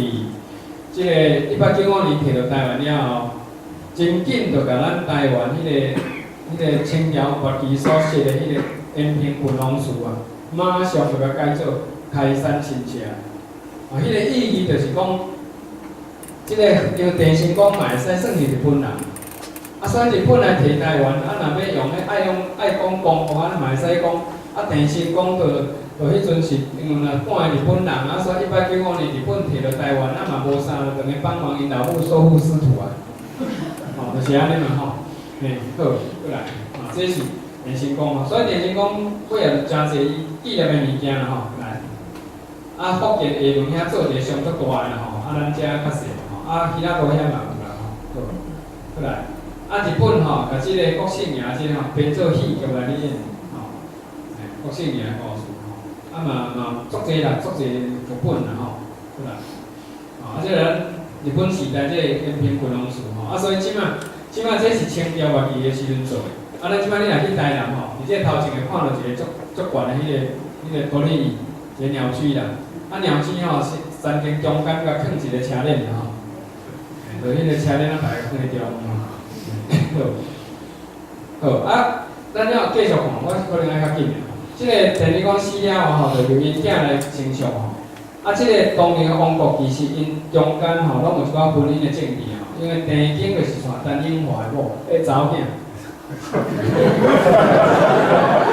這個1895年提著台灣了後，真緊就共咱台灣彼個清朝末期所設的彼個延平郡王祠啊，馬上就共改做開山神社。啊，彼個意義就是講，這個因為鄭成功嘛會使算是日本人，啊，所以日本來提台灣，啊，若欲用彼愛用愛講光復，啊，嘛會使講，啊，鄭成功就就彼陣是因為若半個日本人，啊，所以1895年日本提著台灣，啊嘛無啥，就轉去幫忙𪜶老母收復失土啊，吼，就是按呢嘛吼，嘿，好，閣來，啊，這是鄭成功啊，所以鄭成功尾仔就誠濟伊紀念的物件啦吼，來，啊，福建廈門遐做一個相當大的啦吼，啊，咱遮較細吼，啊，其他國遐嘛有啦吼，好，閣來，啊，日本吼，共這個郭姓爺這個吼編做戲劇來咧演，吼，郭姓爺的故事吼，啊嘛嘛足濟啦，足濟劇本啦吼，閣來，啊，這個咱日本時代這個延平郡王祠吼，啊，所以這馬這馬這是清朝末期的時陣做的，啊，咱這馬你若去台南吼，佇這個頭前會看著一個足足懸的彼個鳥居，一個鳥居啦，啊，鳥居吼是曾經中間共囥一個車鏈吼，就彼個車鏈啊，大家囥佇中吼，好，好啊，咱了繼續看，我可能愛較緊的。這個鄭成功死了後吼，就由𪜶囝來承續吼。啊，這個當年的王國其實𪜶中間吼，攏有一寡婚姻的政治吼，因為鄭經就是娶陳永華的某，欸，查某囝。哈哈哈哈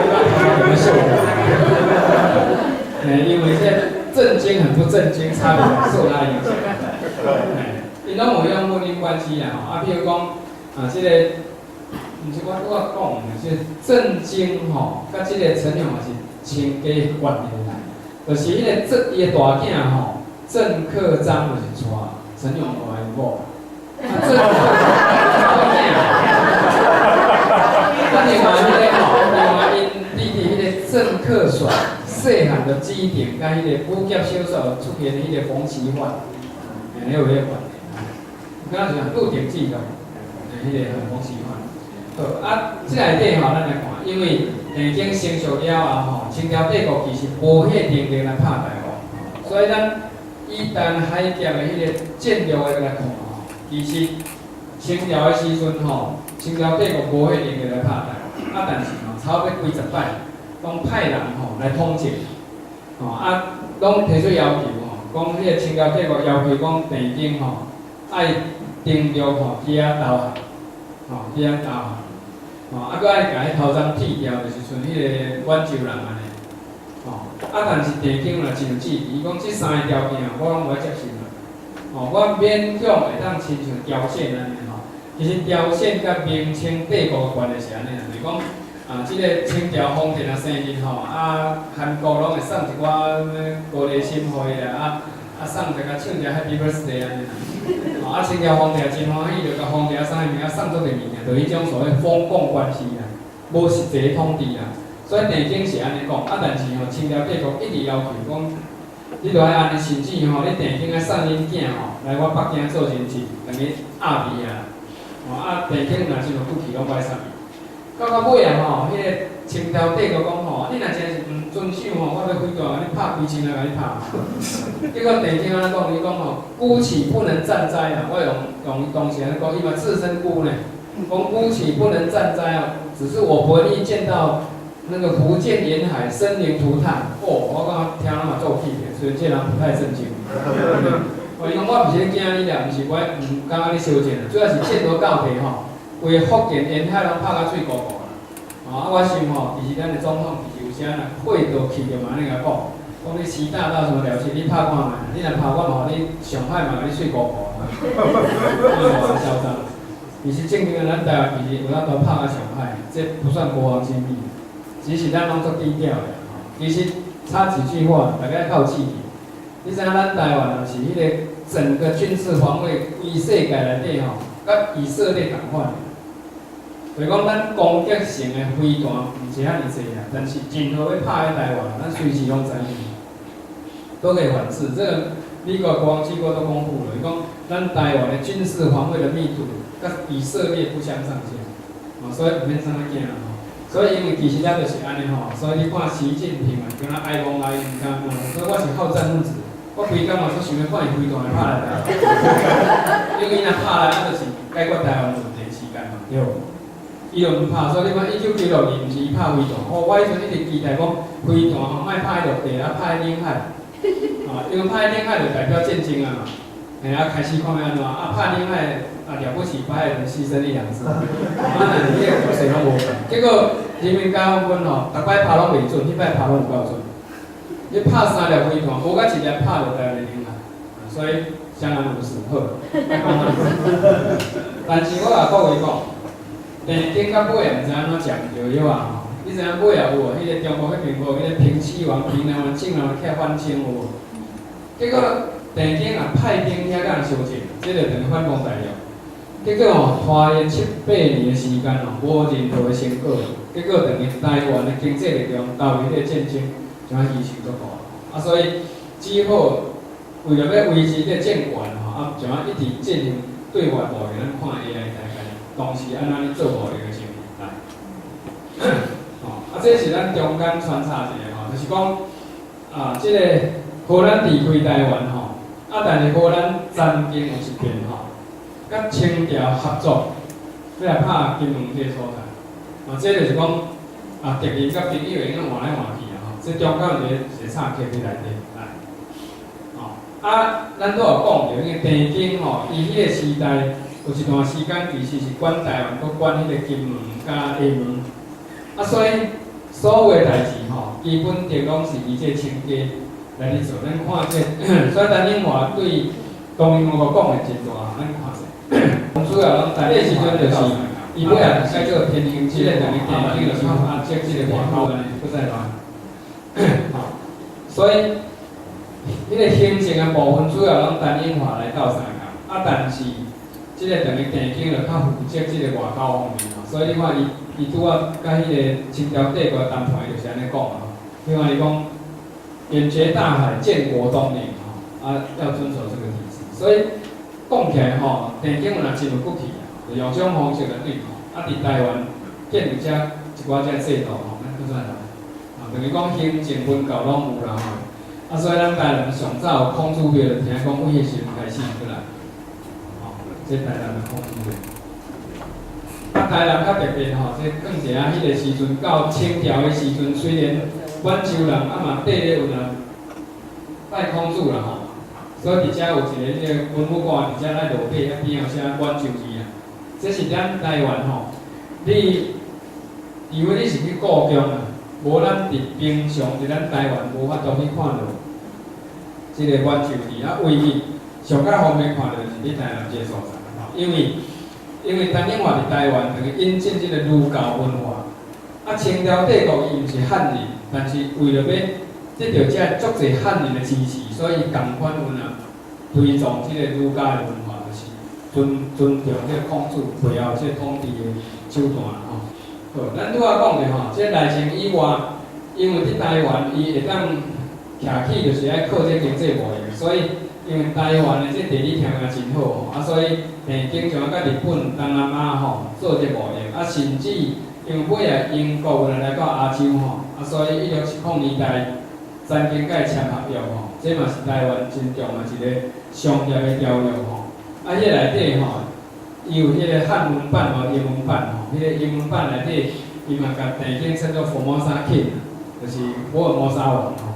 哈！因為這正經很不正經，差別受他影響。𪜶攏有彼種婚姻關係啦吼，啊，比如講啊，這個，毋是我拄仔講的，這鄭經吼，佮這個陳永華是親家關係啦，就是彼個鄭伊的大囝吼，鄭克臧就是娶陳永華的某，啊，鄭克臧啊，另外彼個吼，另外𪜶弟弟彼個鄭克誅，細漢就指定佮彼個武俠小說出現的彼個馮煒煥，欸，有彼個關係。敢若是《鹿鼎記》咯，欸，彼個馮煒煥。好，啊，這內底吼，咱來看，因為鄭經成熟了後吼，清朝帝國其實無彼個能力來拍台灣，所以咱以台海峽的彼個戰略的來看吼，其實清朝的時陣吼，清朝帝國無彼個能力來拍台灣，啊，但是吼，差不多幾十擺，攏派人吼來統治，吼啊，攏提出要求吼，講彼個清朝帝國要求講鄭經吼愛登陸吼去遐投降，吼去遐投降，吼啊，閣愛共彼頭鬃剃掉，就是像彼個滿洲人按呢，吼啊，但是鄭經嘛真有志氣，伊講這三個條件我攏無愛接受啦，吼我勉強會當親像朝鮮按呢吼，其實朝鮮佮明清帝國的關係是按呢啦，就是講啊，這個清朝皇帝若生日吼，啊，韓國攏會送一寡高麗參予伊啦，啊啊送一個唱一個 Happy Birthday 按呢啦。吼啊，清朝皇帝也真歡喜，就共皇帝送的物件送足濟物件，就彼種所謂封貢關係啦，無實際統治啦。所以鄭經是按呢講，啊，但是吼，清朝帝國一直要求講，你著愛按呢，甚至吼，你鄭經愛送恁囝吼來我北京做人質，等於鴨皮啊。吼啊，鄭經若真有骨氣，攏無愛送伊。到到尾啊吼，彼個清朝帝國講吼，你若真是毋遵守吼，我欲飛彈共你拍規身來共你拍。結果鄭經按呢講，伊講吼，姑且不能戰哉啊！我用用當時按呢講，伊嘛自稱孤呢，講姑且不能戰哉啊，只是我不願意見到那個福建沿海生靈塗炭。哦，我感覺聽了嘛做氣的，所以這人不太正經。哦，伊講我毋是咧驚你啦，毋是我毋感覺你相戰啦，主要是戰羅到底吼，規個福建沿海攏拍甲水糊糊啦。吼啊，我想吼，其實咱的總統其實有時若火著氣著嘛，按呢共講，講你習大大什麼了不起，你拍看覓，你若拍我嘛，予你上海嘛，予你水糊糊啊！囂張。其實正經的咱台灣其實有當都拍甲上海，這不算國防機密，只是咱攏足低調的吼。其實差幾句話，大家較有志氣。你知影咱台灣就是彼個整個軍事防衛，規世界內底吼，佮以色列仝款。所以講咱攻擊性的飛彈毋是遐爾濟啊，但是任何欲拍佇台灣，咱隨時攏知影，都可以反制。這個美國國防機構都公布了，伊講咱台灣的軍事防衛的密度，佮以色列不相上下，哦，所以毋免啥物驚吼。所以因為其實咱就是按呢吼，所以你看習近平啊，敢若愛戇愛毋敢講，所以我是好戰分子，我規工嘛煞想欲看伊飛彈會拍來台灣，因為伊若拍來，啊就是解決台灣問題時間嘛，對無？伊就毋拍，所以你看1996年毋是伊拍飛彈，哦，我彼陣一直期待講飛彈吼，莫拍落地，啊拍領海，啊，因為拍領海就代表戰爭啊嘛，嘿啊開始看欲按怎，啊拍領海啊了不起，拍人犧牲一兩次，啊但是彼個局勢攏無變，結果人民解放軍吼，逐擺拍攏袂準，彼擺拍攏有夠準，你拍三粒飛彈，無甲一粒拍落台灣的領海，所以相安無事，好，但是我共各位講，鄭經到尾毋知按怎食毋著藥啊吼！你知影尾也有無？彼個中國彼邊無彼個平西王、平南王、靖南王起來反清有無？結果鄭經也派兵遐共人相戰，這個等於反攻大陸。結果吼拖延七八年的時間吼，無任何的成果。結果等於台灣的經濟力量投入彼個戰爭，就啊犧牲足大。啊，所以只好為著欲維持這個政權吼，啊，就啊一直進行對外貿易，咱看 AI 大概當時按怎咧做貿易的情形來。吼，啊，這是咱中間穿插一下吼，就是講啊，這個荷蘭離開台灣吼，啊，但是荷蘭曾經有一遍吼，佮清朝合作，欲來拍金門這個所在。啊，這就是講啊，敵人佮朋友會用換來換去啊吼，這中間有一個插曲佇內底來。吼，啊，咱拄有講著，因為鄭經吼，伊彼個時代有一段時間其實是管台灣，閣管彼個金門佮廈門。啊，所以所有的代誌吼，基本上攏是伊這個親家來咧做。咱看這，所以陳永華對東瀛王國講的真大，咱看者。主要攏在這時陣就是，伊尾仔改做天行這個等於鄭經就是啊，這個外口按呢，閣再來。吼，所以彼個行政的部分主要攏陳永華來鬥相共，啊，但是這個等於鄭經就較負責這個外交方面吼，所以你看伊。伊拄仔佮彼個清朝帝國談判，就是按呢講啊。另外伊講，遠隔大海，建國東瀛吼，啊，要遵守這個體制。所以講起來吼，鄭經若真有骨氣啊，就用這種方式來對抗。啊，佇台灣建立遮一寡這制度吼，咱閣再來，啊，等於講行政文教攏有啦吼。啊，所以咱台南上早有孔子廟，就聽講對彼時陣開始過來，吼，這台南的孔子廟。啊，台南較特別吼，這算一下彼個時陣到清朝的時陣，雖然滿洲人啊嘛綴咧有人拜孔子啦吼，所以佇遮有一個彼個文武官佇遮咧落筆，啊邊仔寫滿洲字啊。這是咱台灣吼，你除非你是去故宮啊，無咱佇平常佇咱台灣無法度去看著這個滿洲字啊，唯一上較方便看著是佇台南這個所在，吼，因為陳永華佇台灣等於引進這個儒教文化，啊，清朝帝國伊毋是漢人，但是為著欲得著遮足濟漢人的支持，所以仝款有啊推崇這個儒家的文化，就是尊重這個孔子背後這個統治的手段吼。好，咱拄仔講著吼，這個內政以外，因為佇台灣伊會當徛起，就是愛靠這經濟貿易，所以因為台灣的這地理條件真好吼，啊，所以鄭經常佮日本、東南亞吼做這貿易，啊，甚至因為尾仔英國人來到亞洲吼，啊，所以1670年代曾經佮伊簽合約吼，這嘛是台灣真重要一個商業的條約吼。啊，彼內底吼，伊有彼個漢文版和英文版吼，彼個英文版內底，伊嘛共鄭經稱做 Formosa King，就是福爾摩沙王吼。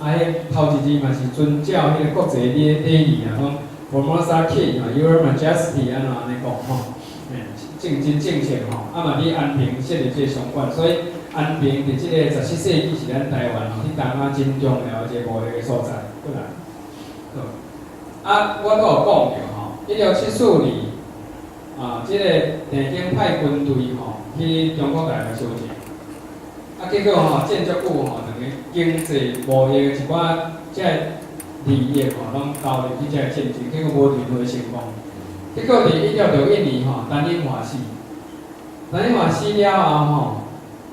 啊，彼頭一字嘛是遵照彼個國際禮儀啊，講 Formosa King 啊，Your Majesty 按怎按呢講吼，嘿，正真正式吼，啊嘛佇安平設立這個商館，所以安平佇這個17世紀是咱台灣吼佇東亞真重要的一個貿易的所在，過來。好，啊，我拄有講著吼，1674年啊，這個鄭經派軍隊吼去中國大陸相戰。啊，結果吼戰足久吼，等於經濟貿易的一寡這個利益吼，攏投入去這個戰爭，結果無任何成功。結果佇1661年吼，陳永華死。陳永華死了後吼，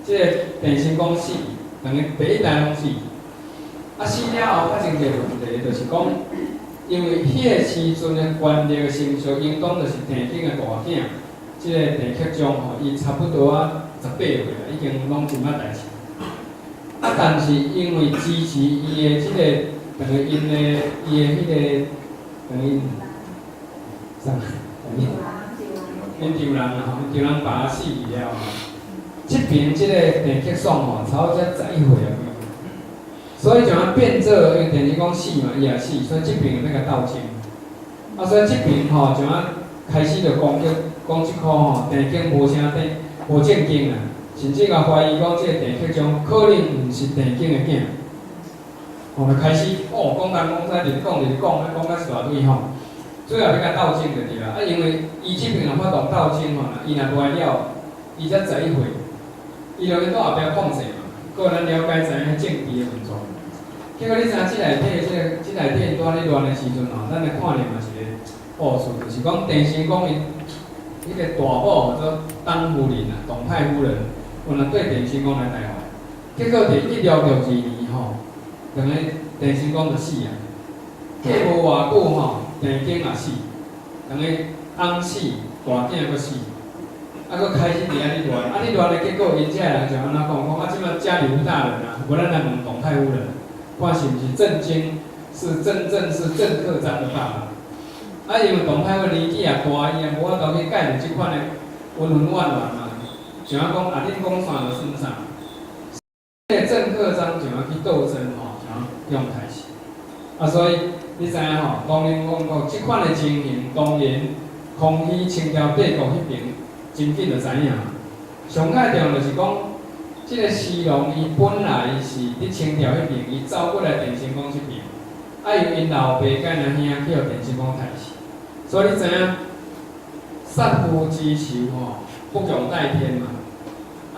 這个鄭成功死，兩个第一代攏死。啊，死了後發生一个問題，就是講，因為彼个時陣的權力的成熟，應當就是鄭經的大囝，這个鄭克臧吼，伊差不多啊18歲啦，已經攏真捌代誌。啊，但是因為支持伊的這个，等於𪜶的伊的彼个，等於啥？𪜶丈人啊吼，𪜶丈人爸死去了吼，這邊這个鄭克爽吼，差不多才11歲啊。所以就按變做，因為鄭成功死嘛，伊也死，所以這邊欲共鬥爭。啊，所以這邊吼就按開始就攻擊，講這箍吼鄭經無啥正無正經啊，甚至共懷疑講這個鄭克臧可能毋是鄭經的囝。吼，就開始哦，講東講西，直講直講，啊講甲一大堆吼。最後欲共鬥爭就對啦。啊，因為伊這邊若發動鬥爭吼，伊若無愛了，伊才十一歲，伊就去佇後壁控制嘛。閣咱了解知影政治的運作。結果你知影，這內底這个這內底𪜶拄仔咧亂的時陣吼，咱來看另外一个故事，就是講鄭成功𪜶彼個大某叫做董夫人啊，董太夫人，有若對鄭成功來台灣，結果佇1662年吼，等於鄭成功就死啊。過無偌久吼，鄭經也死，等於翁死，大囝閣死，啊，閣開始佇遐咧亂，啊，咧亂的結果，𪜶遮的人就按怎講？講啊，這擺家裡無大人啊，無咱來問董太夫人，看是毋是鄭經是真正是鄭克臧的爸爸。啊，因為董太夫年紀也大，伊也無法度去解決這款的恩恩怨怨嘛，像按講啊，恁講啥就算啥。這个鄭克臧就按去鬥爭吼，就按用開始。啊，所以你知影吼，當然講講這款的情形，當然康熙清朝帝國彼邊真緊就知影。上蓋重要就是講，這个徐龍伊本來是佇清朝彼邊，伊走過來鄭成功這邊，啊，因𪜶老爸佮𪜶兄去予鄭成功刣死，所以你知影殺父之仇吼，不共戴天嘛，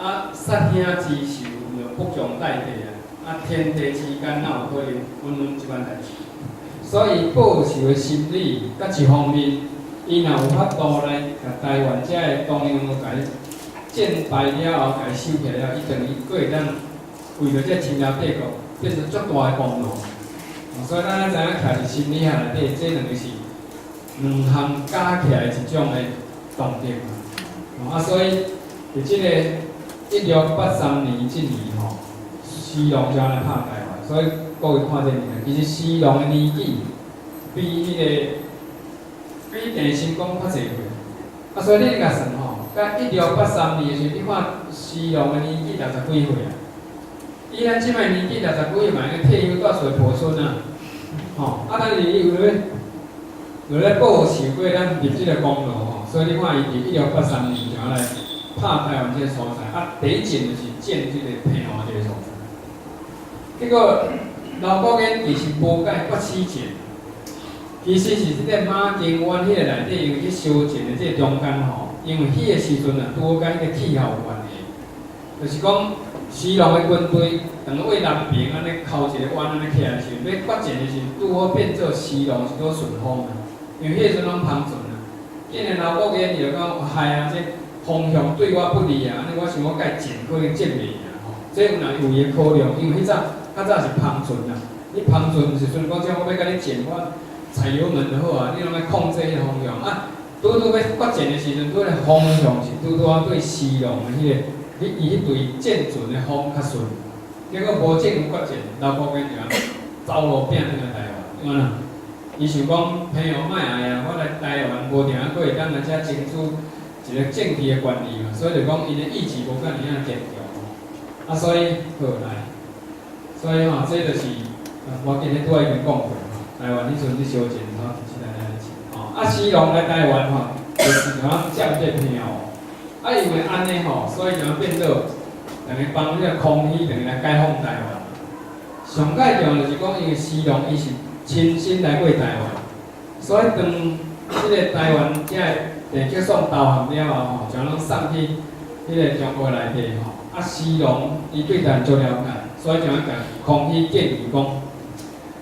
啊，殺兄之仇就不共戴地啊，啊，天地之間哪有可能穩穩這款代誌？所以報仇的心理，佮一方面，伊若有法度來共台灣遮的東洋共戰敗了後，共收起來了，伊等於閣會當為著這清朝帝國變成足大的功勞。所以咱愛知影，徛佇心理學內底，這兩个是兩項加起來一種的動力嘛。啊，所以佇這个1683年這年吼，徐龍就按呢拍台灣，所以各位看這個，其實徐龍的年紀比彼個比鄭成功較濟歲。啊，所以你共算吼，佮1683年的時陣，你看徐龍的年紀六十幾歲啊？以咱這擺年紀六十幾歲嘛，應該退休蹛揣婆孫啊，吼！啊，但是伊為咧報仇過咱立這个功勞吼，所以你看伊佇1683年就按來拍台灣這个所在，啊，第一戰就是戰這个澎湖這个所在。結果劉國煙其實無共發起戰，其實是這个馬公灣彼个內底，因為去相戰的這个中間吼，因為彼个時陣啊，拄好佮彼个氣候有關係，就是講徐龍的軍隊當佇南邊按呢尻一个彎按呢起來的時陣，欲決戰的時陣，拄好變做徐龍是拄順風啊，因為彼个時陣攏帆船啊。既然劉國煙伊就講害啊，這風向對我不利啊，按呢我想我共戰可能戰袂贏吼，這有若有伊的考量，因為彼早較早是帆船啊，你帆船時陣講這我欲共你戰，我踩油門就好啊，你攏愛控制彼个風向啊。拄拄欲決戰的時陣，拄個風向是拄拄仔對徐龍的彼個，彼伊彼隊戰船的風較順，結果無進決戰，劉國煙就按走路拼轉來台灣，因為哪？伊想講澎湖莫愛啊，我來台灣無定仔閣會當來遮爭取一個政治的權利嘛，所以就講𪜶的意志無遮爾仔堅強，啊，所以好來，所以吼，這就是，我今日拄仔已經講過吼，台灣彼陣咧相戰吼，就是來來吼，啊，徐龍來台灣吼，就是怎佔這澎湖，啊，因為按呢吼，所以就變做等於幫彼个康熙等於來解放台灣。上蓋重要就是講，因為徐龍伊是親身來過台灣，所以當這個台灣遮个鄭克爽投降了後吼，就攏送去彼个中國內底吼。啊，徐龍伊對台灣足了解，所以就共康熙建議講，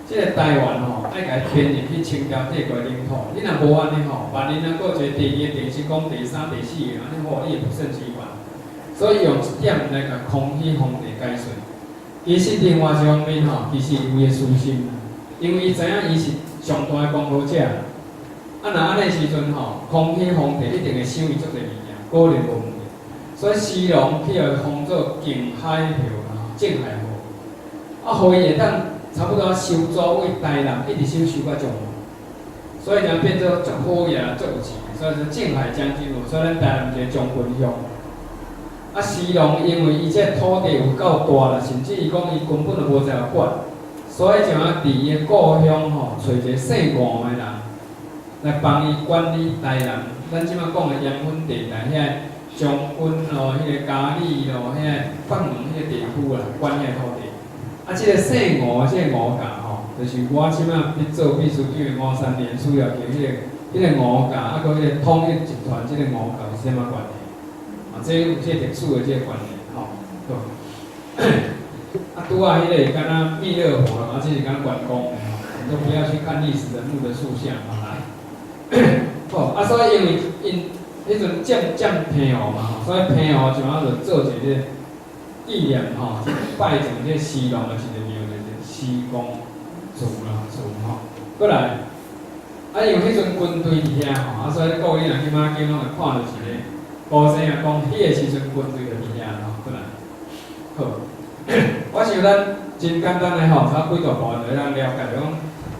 這个台灣吼愛共伊編入去清朝帝國領土。你若無按呢吼，萬一若閣一個第二个鄭成功、第三、第四个，按呢吼，你會不勝其煩。所以用這點來共康熙皇帝解說。其實另外一方面吼，其實有伊的私心，因為伊知影伊是上大的功勞者。啊，若按呢時陣吼，康熙皇帝一定會賞伊足濟物件，果然無問題。所以徐龍去予封做靖海侯啦，靖海侯。啊，予伊會當差不多收租為台南，一直收收到彰化，所以才變做足好也足有錢。所以說靖海將軍府，所以咱台南一個將軍鄉。啊，徐龍因為伊這土地有夠大啦，甚至伊講伊根本就無在管，所以就啊佇伊的故鄉吼，揣一個姓吳的人來幫伊管理台南。咱這擺講的鹽分地帶，遐將軍咯，彼個佳里咯，遐北門彼個地區啦，管遐土地。啊，這個姓吳的這個吳家吼，就是我這擺佇做秘書長的吳三連資料的彼個吳家，啊，閣彼個統一集團這個吳家是啥物關係？啊，這有這個歷史的這個關係，吼，好。啊，拄仔彼個敢若彌勒佛啦，啊，這是敢若關公的吼，你都不要去看歷史人物的塑像，好來。好，啊，所以因為𪜶彼陣佔澎湖嘛，吼，所以澎湖就啊就做一個紀念吼，拜祭這個徐龍的一個廟，就是徐公祠啦，祠吼。過來，啊，因為彼陣軍隊佇遐吼，啊，所以各位若去馬經攏會看著一個高生仔講，彼個時陣軍隊就佇遐吼，過來。好，我想咱真簡單的吼，差幾大部分就會當了解，就講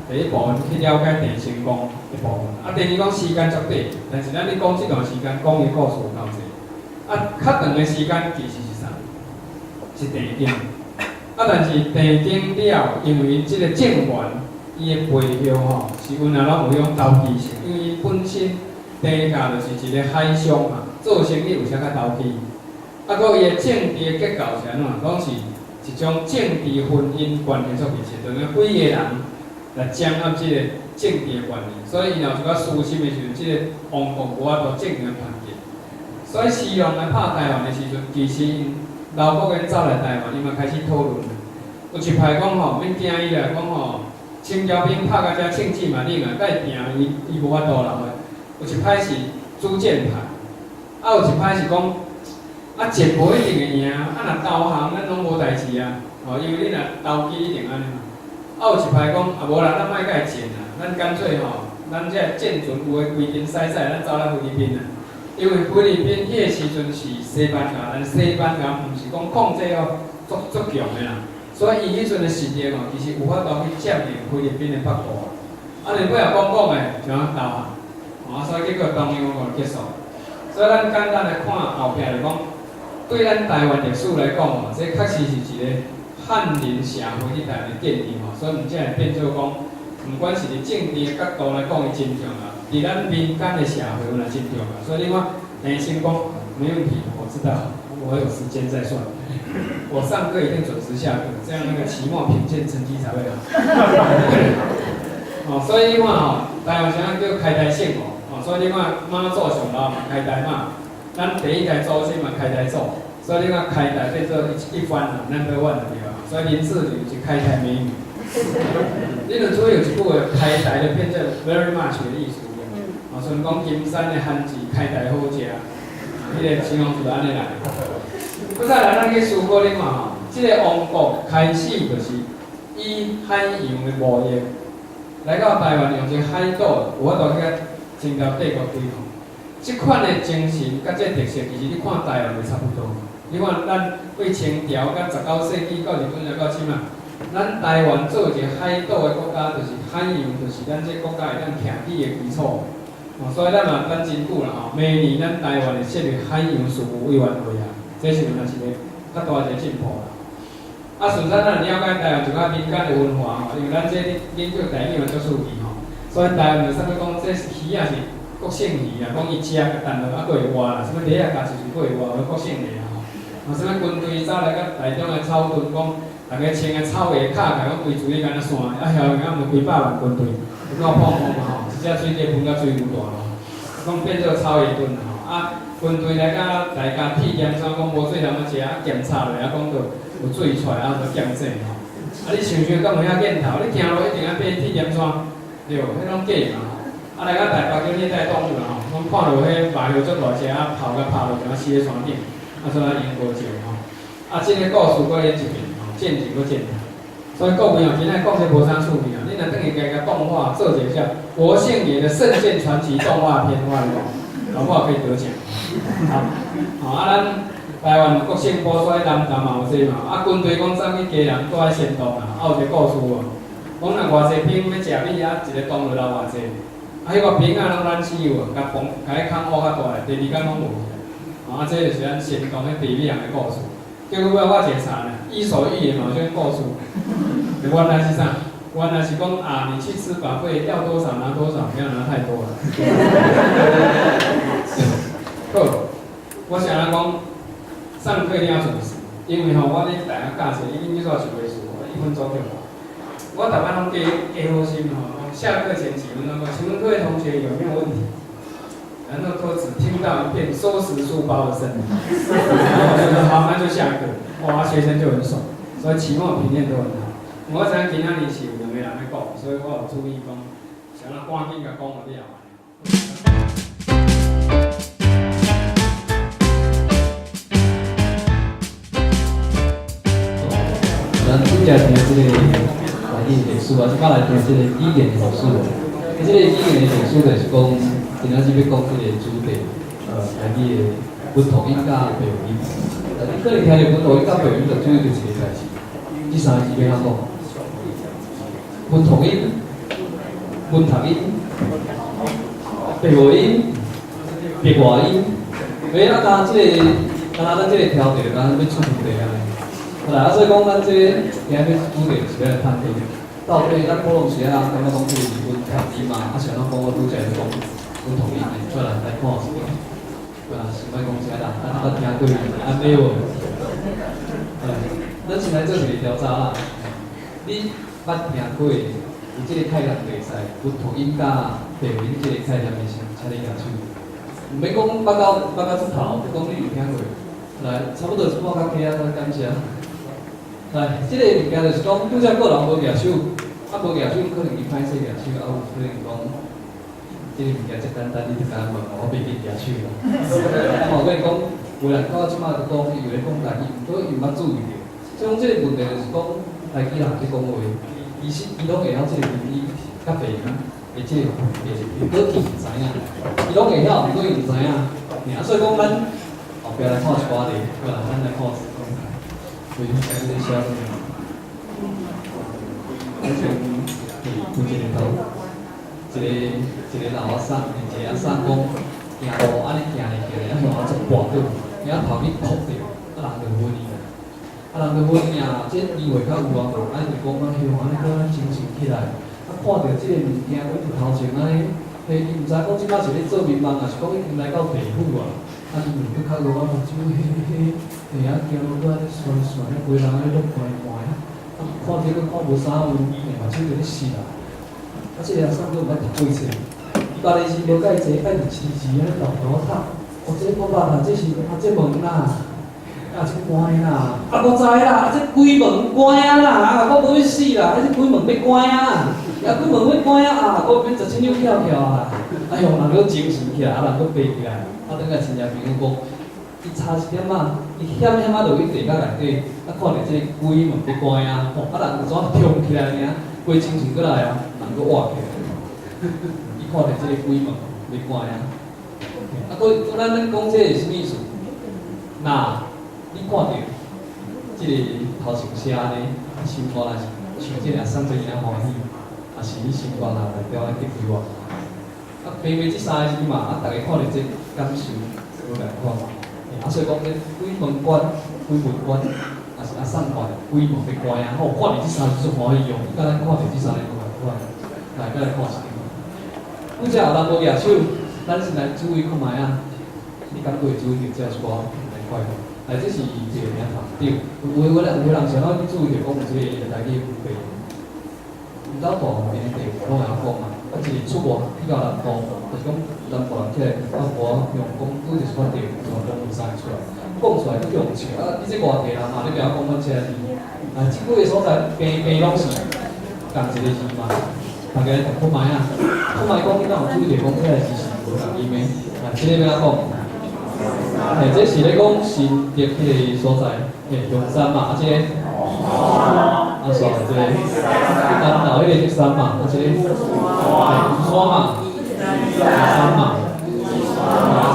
第一部分去了解鄭成功的部分，啊，第二講時間足短，但是咱咧講這段時間講的故事有夠濟，啊，較長的時間其實是啥？是鄭經。啊，但是鄭經了，因為這個政權伊的背後吼，是阮也攏有彼種投機性，因為伊本身鄭家就是一個海商嘛，做生意有啥較投機。啊，閣伊的政治的結構是按怎？攏是一種政治婚姻關係做密切，等於幾個人來掌握這個政治的權力，所以伊若有一寡私心的時陣，這個王國無法度正常團結。所以徐龍來拍台灣的時陣，其實𪜶劉國煙走來台灣，伊嘛開始討論。有一派講吼，免驚伊啦，講吼，清朝兵拍到遮，政治嘛冷啊，共伊拚伊伊無法度啦。有一派是主戰派，啊有一派是講，啊戰無一定會贏，啊若投降咱攏無代誌啊，吼，因為你若投機一定按呢嘛。啊有一派講，啊無啦，咱莫共伊戰啦，咱乾脆吼，咱這戰船有的規間駛駛，咱走來菲律賓啦。因為菲律賓彼個時陣是西班牙，但西班牙毋是講控制哦足足強的啦，所以伊彼陣的實力哦，其實有法度去佔領菲律賓的北部。啊，你尾仔講講的就按投降，啊，所以結果東洋就結束。所以咱簡單來看後壁就講，對咱台灣歷史來講吼，這確實是一個漢人社會佇台灣的建立吼，所以毋才會變做講，毋管是佇政治的角度來講，伊真重要；佇咱民間的社會，嘛真重要。所以你看，鄭成功沒問題，我知道，我有時間再算。我上課一定準時下課，這樣那個期末評鑑成績才會好。哦，所以你看吼，台灣啥叫開台聖王，哦，所以你看媽祖上老嘛開台媽，咱第一代祖先嘛開台祖，所以你看開台變做一一番啦，number one 對吧？所以林志玲是開台美女。你著注意有一句話，開台就變做 very much 的意思。哦，像講金山的番薯開台好食，彼個形容詞按呢來。閣再來，咱去思考你看吼，這個王國開始就是以海洋的貿易來到台灣，用這個海島有法度去共清朝帝國對抗。這款的精神佮這個特色，其實你看台灣就差不多。你看咱對清朝佮19世紀到日本來到這馬，咱台灣做一個海島的國家，就是海洋，就是咱這個國家會當徛起的基礎。哦，所以咱嘛等真久啦吼，明年咱台灣會設立海洋事務委員會啊，這是有若一個較大一個進步啦。啊，順便咱了解台灣一寡民間的文化吼，因為咱這研究台語嘛足趣味吼，所以台灣就啥物講，這魚仔是國姓魚啊，講伊食共淡落啊，閣會活啦，啥物螺仔咬一喙閣會活，國姓魚啊吼。啊，啥物軍隊走來到台中的草屯，講逐家穿的草鞋敲起來，講規水敢若山，啊，遐敢毋幾百萬軍隊，有夠碰碰嘛吼，一隻水雞噴甲水牛大咯，講變做草鞋屯吼，啊，軍隊來到來共鐵檢山，講無水通啊食，啊檢查落啊，講著有水出來，啊就檢證吼。啊，你想想敢有遐念頭？你行路一定愛爬鐵檢山，對，彼攏假嘛吼。啊，來到台北叫熱帶動物啦吼，講看著彼馬猴足大隻，啊，炮共拍落，就死佇山頂。啊，啊，所以英國照吼。啊，這个故事閣演一遍吼，戰前閣戰後。所以各位哦，今仔講這無啥趣味啊！你若轉去共共動畫做一個叫《國姓爺的聖劍傳奇》動畫片，我來講，搞不好可以得獎。好，好啊，咱台灣有國姓埔，所以南投嘛有這嘛。啊，軍隊講早去基隆住佇仙洞啊，啊有一個故事哦，講若偌濟兵欲食米啊，一个洞就留偌濟。啊，彼个兵仔攏懶死有無？共崩，共彼空挖較大，第二工攏無去。啊，這就是咱仙洞彼地米人的故事。結果尾我一個查呢，伊索寓言嘛有這種故事。原來是啥？原來是講啊，你去吃 buffet，要多少拿多少，不要拿太多了。好，我想來講，上課一定要準時，因為吼，我咧大家教冊已經去做一回事，一分鐘就好。我逐擺攏加加好心吼，下課前幾分鐘，請問各位同學有沒有問題？然後都只聽到一片收拾書包的聲音，然後我就說好，那就下課。哇，學生就很爽，所以期末評鑑都很好。我知影今仔日是有兩個人咧講，所以我有注意講，想要趕緊共講予了按呢。咱拄才聽這個台語歷史啊，這擺來聽這個語言歷史。這個語言的歷史就是講，今仔日欲講這個主題，台語的文吐音佮白話音。你可能聽著文吐音佮白話音，就注意著一个代誌。這三个字欲按怎講？文吐音、文讀音、白話音、白話音。欸，啊，敢這个，敢若咱這个挑題，敢若欲出問題按呢。來，啊，所以講咱這個今仔日主題是欲來探討，到底咱普通時仔感覺講這個是文讀音嘛？啊，是按怎講？我拄才咧講文吐音的，再來來看一下。對啊，先莫講啥啦，咱捌聽過按呢無？來，咱先來做一個調查啦。你捌聽過有這個概念袂使文吐音佮白話音這個概念的時，請你舉手。毋免講捌到出頭，就講你有聽過。來，差不多一半較低啊，感謝。來，這個物件就是講，拄才個人無舉手，啊無舉手，可能伊歹勢舉手，啊有可能講，這個物件遮簡單，你就共問我，我袂緊舉手啦。啊嘛有可能講，有人到這擺就講，伊有咧講台語，毋過伊毋捌注意著。所以講這個問題就是講，台語人咧講話，其實伊攏會曉這個粵語佮白語的這個分別，毋過伊毋知影，伊攏會曉，毋過伊毋知影。爾所以講，咱後壁來看一寡例，好啦，咱來看。對，這個寫啥物？以前有一个頭，一个一个老阿婶，一个阿婶講行路按呢行咧行咧，啊向後側跋倒，遐頭去磕著，啊人就昏去啦。啊人就昏去啊，這機會較有啊嘛，啊就講啊，向按呢閣精神起來，啊看著這个物件，佫佇頭前按呢，嘿，伊毋知講這擺是咧做眠夢，抑是講已經來到地府啊？啊，伊就閣較落啊，目睭彼彼，佇遐行路閣按呢旋旋，啊規人按呢攏懸懸，啊看這閣看無啥有，目睭就咧濕啦。啊，這個阿婶閣毋捌讀過冊，伊別个字無介濟，愛佇字字按呢沓沓讀。哦，這我捌啦，這是啊這門啦，啊這關啦，啊我知啦，啊這鬼門關啊啦，啊我無欲死啦，啊這鬼門欲關啊，啊鬼門欲關啊，啊我欲十七扭翹翹啊，哎喲，人閣精神起來，啊人閣爬起來，啊轉來親戚朋友講，伊差一點仔，伊險險仔落去地窖內底，啊看著這個鬼門欲關啊，吼，啊人就怎衝起來爾，規精神過來啊，人閣活起來。伊看著這個鬼門欲關啊，啊，閣閣咱咧講這是啥物意思？若你看著這個頭前寫按呢，心肝若是像這個阿婶這爾歡喜，抑是你心肝若內底來激起我？啊，平平這三個字嘛，啊，逐家看著這感受無仝款。啊，所以講這鬼門關、鬼門關，抑是阿婶看著鬼門欲關啊，吼，看著這三個字足歡喜哦，佮咱看著這三個無仝款。來，閣來看一張。拄才有人無舉手，咱先來注意看覓啊？你感覺會注意著這一寡來快樂？來，這是一個名堂對。有有人想要去注意著講有這個台語分別。𪜶兜大部分的地方攏會曉講嘛，啊，一個出外去到南部，就是講南部人起來啊，我用講拄著一款地方，就講有三個出來，講出來閣用笑啊！你這外地人嘛，你袂曉講阮這个字，啊，這幾個所在平平攏是仝一個字嘛。大家來讀看覓啊？看覓講你敢有注意著講這个字是無仝音的？啊，這個欲按怎講？嘿，這是咧講新竹彼个所在，嘿，陽山嘛，啊，這個，啊，煞來這个，南投彼個竹山嘛，啊，這個，嘿，山嘛，山嘛，啊，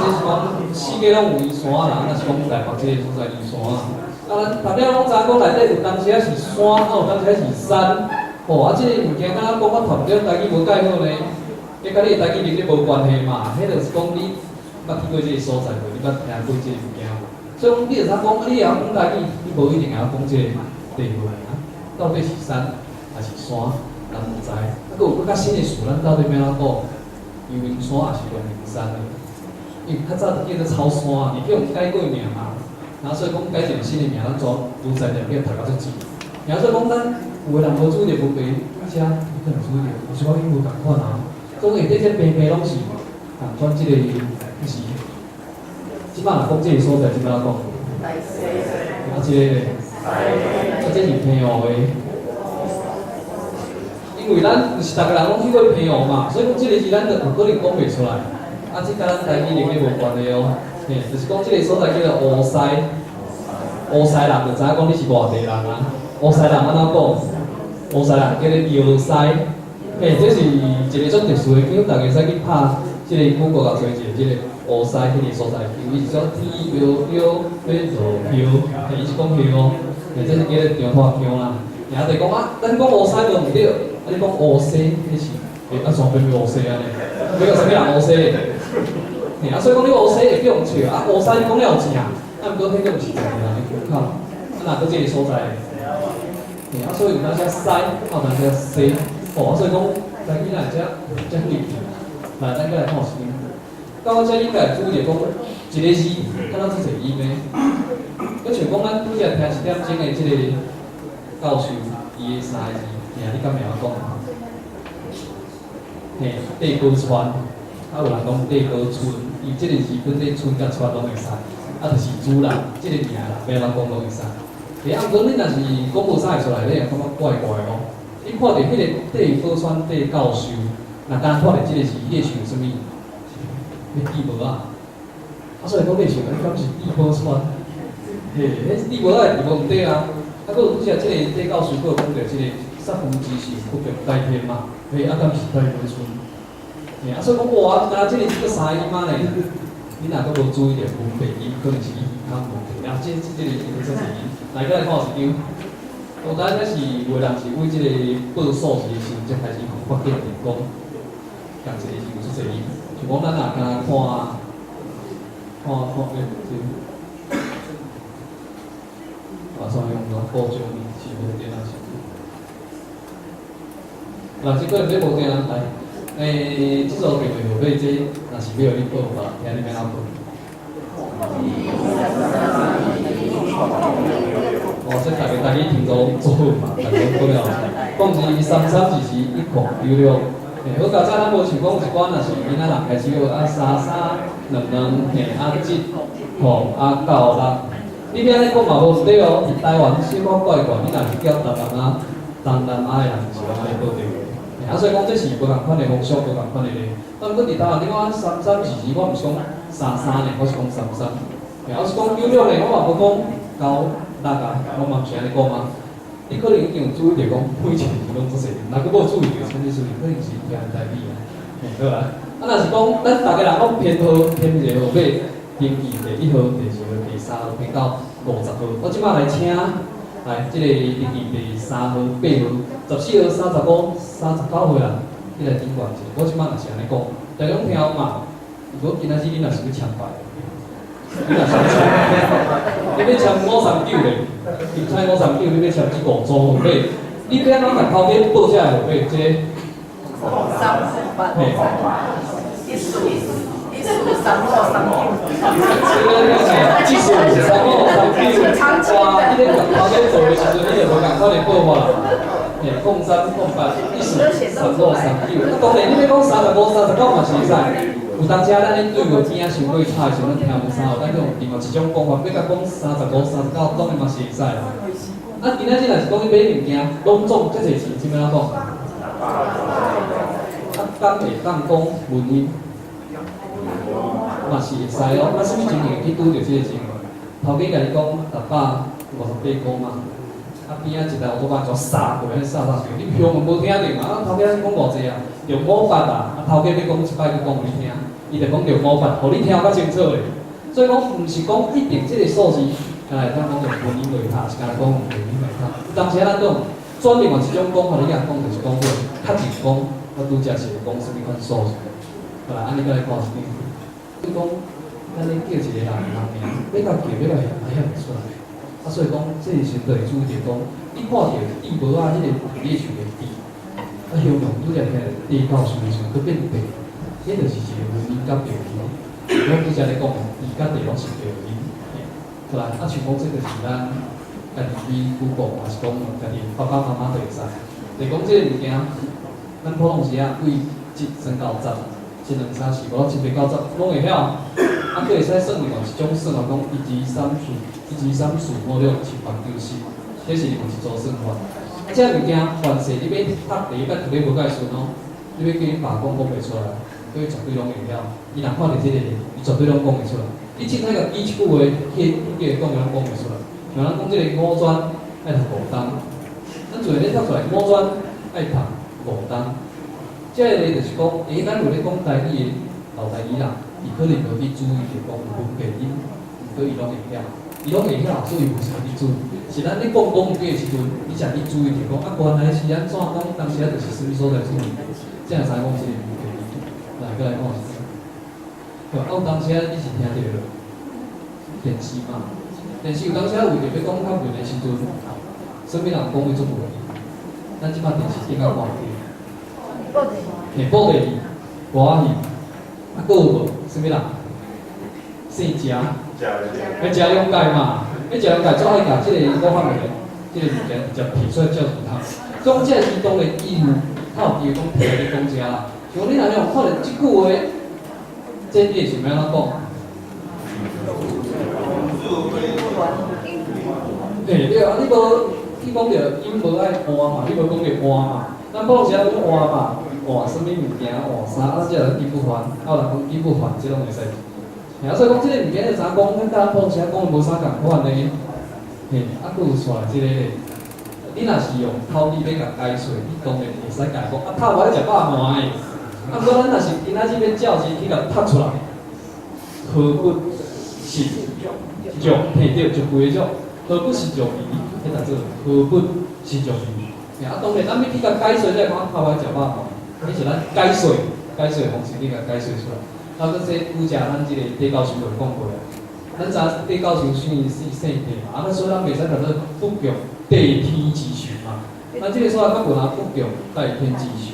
這是講四界攏有伊山啦，啊，若是講台北這个所在伊山啊，啊，咱大家攏知影講內底有當時仔是山，啊，有當時仔是山，吼，啊，這个物件敢若講甲頭對台語無蓋好呢？彼佮你的台語能力無關係嘛，彼就是講你捌去過這个所在無？你捌聽過這个物件無？所以講，你會使講，你會曉講台語，你無一定會曉講這個地方啊。到底是山還是山，咱毋知。啊，閣有閣較新的詞，咱到底欲按怎講？陽明山還是陽明山呢？因為較早就叫做草山，伊叫阮改過名嘛。然後所以講改一个新的名，咱全無才調叫讀甲足濟。然後所以講，咱有的人無注意著問題，遮你可能注意著，有時講伊無仝款啊。總下底這白白攏是仝款，這個就是。這擺若講這个所在，這擺按怎講？啊，這个咧，啊，這是澎湖的。因為咱毋是逐个人攏去過澎湖嘛，所以講這个字咱就有可能講袂出來。啊，這佮咱台語能力無關係哦。嘿，就是講這个所在叫做烏西，烏西人就知影講你是外地人啊。烏西人按怎講？烏西人叫做搖西。嘿，這是一個足特殊的，叫逐家會使去拍這个 Google 共找一个這个烏西彼个所在，伊是講天搖搖欲落雨，嘿，伊是講雨哦，嘿，這是叫做彰化腔啦。然後就講啊，咱講烏西無毋對，啊你講烏西，彼是，欸，啊怎變烏西按呢？欲共啥物人烏西？嘿，啊所以講你烏西會叫人笑，啊烏西你講了有正，啊毋過彼個毋是在地人的腔口，啊若閣這个所在，嘿，啊所以有當時西，啊有當時西，哦，啊所以講，台語若遮遮入去，來，咱閣來看有啥物。到我遮應該注意著講，一个字，敢若足濟音的。閣像講咱拄才聽一點鐘的這个教授，伊的三个字，聽你敢會曉講？嘿，帝哥川，啊有人講帝哥村，伊這个字本底村佮川攏會使，啊就是主人，這个名啦，欲按怎講攏會使。欸，啊，毋過你若是講無啥會出來，你會感覺怪怪哦。你看著彼个帝哥川帝教授，若敢看著這个字，你會想啥物？彼地帽仔，啊，所以講你想，你敢是地保川？嘿，彼地帽仔的地無毋對啊。啊，閣有拄才這个帝教授閣有講著這个殺父之仇，不共戴天嘛。嘿，啊，敢是帝寶村？嘿，啊，所以講哇，敢若這个字閣三个音仔呢？你若閣無注意著文白音，可能是語音問題。啊，這個音足濟音，來，閣來看一張。當然，這是有的人是為這个報數字的時陣才開始發現著講，仝一个字有足濟音。像講咱若敢若看，看看欸，這，馬上用個報章是無電啊是？嗱，這個你無電啊，來，欸，這組電話號碼，這若是欲予你報吧，聽你欲按怎報？哦，這逐个台語聽做做好嘛，逐个講了，0233221096。嘿，好，較早咱無像講有一寡若是囡仔人開始學啊三三兩兩嘿啊七吼啊九六，你欲按呢講嘛無毋對哦。佇台灣小可怪怪，你若是叫台南啊、東南亞的人是攏按呢報著的。啊，所以講這是無仝款的風俗，無仝款的咧。啊，毋過佇台灣，你講三三二二，我毋是講三三呢，我是講三三。嘿，我是講九六呢，我嘛無講九六啊，我嘛毋是按呢講啊。你可能已經有注意著講，每一個字攏足濟，若閣無注意著，啥物事可能是聽台語啊，嘿，好啊。啊，若是講咱逐个人攏編號編一個號碼，登記第一號、第二號、第三號，編到50號。我這擺來請來這個登記第三號、八號、14號、35、39號人，你來頂懸一下。我這擺若是按呢講，逐家攏聽有嘛？如果今仔日你若是欲簽牌，你若是欲簽，你欲簽539咧，你猜539，你欲簽這五組號碼，你欲按怎共頭家報這个號碼？這個三八，一四一四三五三九。這個一四三五三九，哇！你咧共頭家做的時陣，你就無仝款的報法。嘿，0308143539，啊，當然你欲講35、39嘛是會使。有當時咱咧對話耳仔傷過吵的時陣，咱聽無啥有，咱用另外一種講法，欲共講35、39，當然嘛是會使啦。啊，今仔日若是講你買物件，攏總遮濟錢，這欲按怎講？啊，敢會當講文音？嘛是會使哦。啊，啥物情形會去拄著這個情形？頭家共你講658箍嘛，啊邊仔一台烏托邦就殺過來，殺殺去，你鄉嘛無聽著嘛？啊頭家講偌濟啊？六五八啊，啊頭家欲講一擺，閣講予你聽，伊就講六五八，予你聽較清楚咧。所以講，毋是講一定這個數字，敢若會當講用文音來讀，是敢若講用拼音來讀。有當時咱講轉另外一種講法，你共講就是講做較近講，我拄則是講啥物款數字。好啦，按呢閣來看一張。你講，咱咧叫一個人人名，欲共叫欲共曉，曉袂出來。啊，所以講，這個時陣就會注意著講，你看著地無仔彼個佇咧樹的地，啊，形容拄則聽地到樹的時陣，閣變地，彼就是一個文音佮濁音。我拄則咧講，地佮地攏是濁音。好啦，啊，像講這個是咱家己去 Google，還是講家己爸爸媽媽都會知。就講這個物件，咱普通時啊，對一算到十，一兩三四五六七八九十，攏會曉。啊，閣會使算另外一種算法，講一二三四，一二三四五六七八九十，這是另外一組算法。啊，這個物件凡勢你欲讀第一擺讀咧無介順哦，你欲叫恁爸講講袂出來，所以絕對攏會曉。伊若看著這個，伊絕對攏講會出來。你凊彩共記一句話，彼彼個講的攏講會出來。像咱講這個五專愛讀五冬，咱自然咧讀出來五專愛讀五冬。這個就是講，欸，咱有咧講台語的老台語啦，伊可能無去注意著講文白音，毋過伊攏會曉，伊攏會曉，所以無啥去注意。是咱咧講講的時陣，你才去注意著講，啊，原來是按怎講，當時啊就是啥物所在注意，才會知講這個文白音。來，閣來看一下。對，啊，有當時啊，你是聽著電視嘛？電視有當時啊，為著欲講較文的時陣，啥物人講話足文？咱這擺電視頂仔看著。嘿，布袋戲、歌仔戲，啊，閣有無？啥物人？姓謝，彼謝兩界嘛，彼謝兩界總愛共這個我發明的這個物件直接提出來照圖讀。所以這個是當然伊有較有機會講提來咧講這啦。像你若用看著這句話，這你會想欲按怎講？嘿，對啊，你無你講著音無愛換嘛，你無講著換嘛。咱普通時仔講換嘛，換啥物物件，換衫，啊，這個金不換，啊有人講金不換，這攏會使。嘿，啊，所以講這個物件你知影講，咱佮咱普通時仔講的無啥仝款呢。嘿，啊，閣有紲來這個咧，你若是用口語欲共解說，你當然會使共講，啊，透我咧食肉糜的。啊，毋過咱若是今仔日欲照字去共讀出來，河骨是石，嘿對，石規個石，河骨是石魚，彼讀做河骨是石魚。嘿，啊，當然咱欲去共解說，才會講透我食肉糜，彼是咱解說解說方式，去共解說出來。啊，閣這拄則咱這個戴教授就講過啊，咱知影戴教授姓姓姓戴嘛，啊，所以咱袂使讀做不強代天之壽嘛。咱這個所在較無拿不強代天之壽，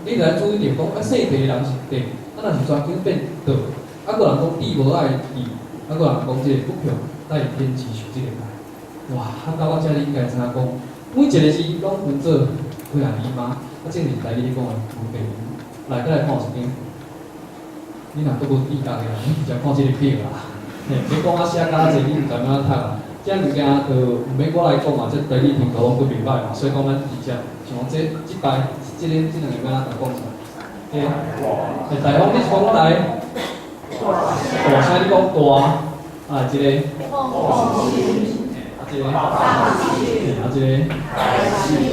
你著愛注意著講，啊，姓戴的人是戴，啊，若是專揀變倒，啊，閣有人講地無愛地，啊，閣有人講這個不強代天之壽這個代。哇，啊，到我遮你應該知影講，每一個字攏分做幾仔字嘛，啊，這是台語咧講的文白音。來，閣來看一張。你若閣無記得的，你直接看這個表啦。嘿，你講啊寫較濟，你毋知欲按怎讀啊。這物件就毋免我來講嘛，這台語聽都攏閣袂歹嘛，所以講咱直接像講這這擺這個這兩個欲按怎講出來？嘿，欸，大風你是講我來？大聲你講大，啊，這個，啊這個，啊這個，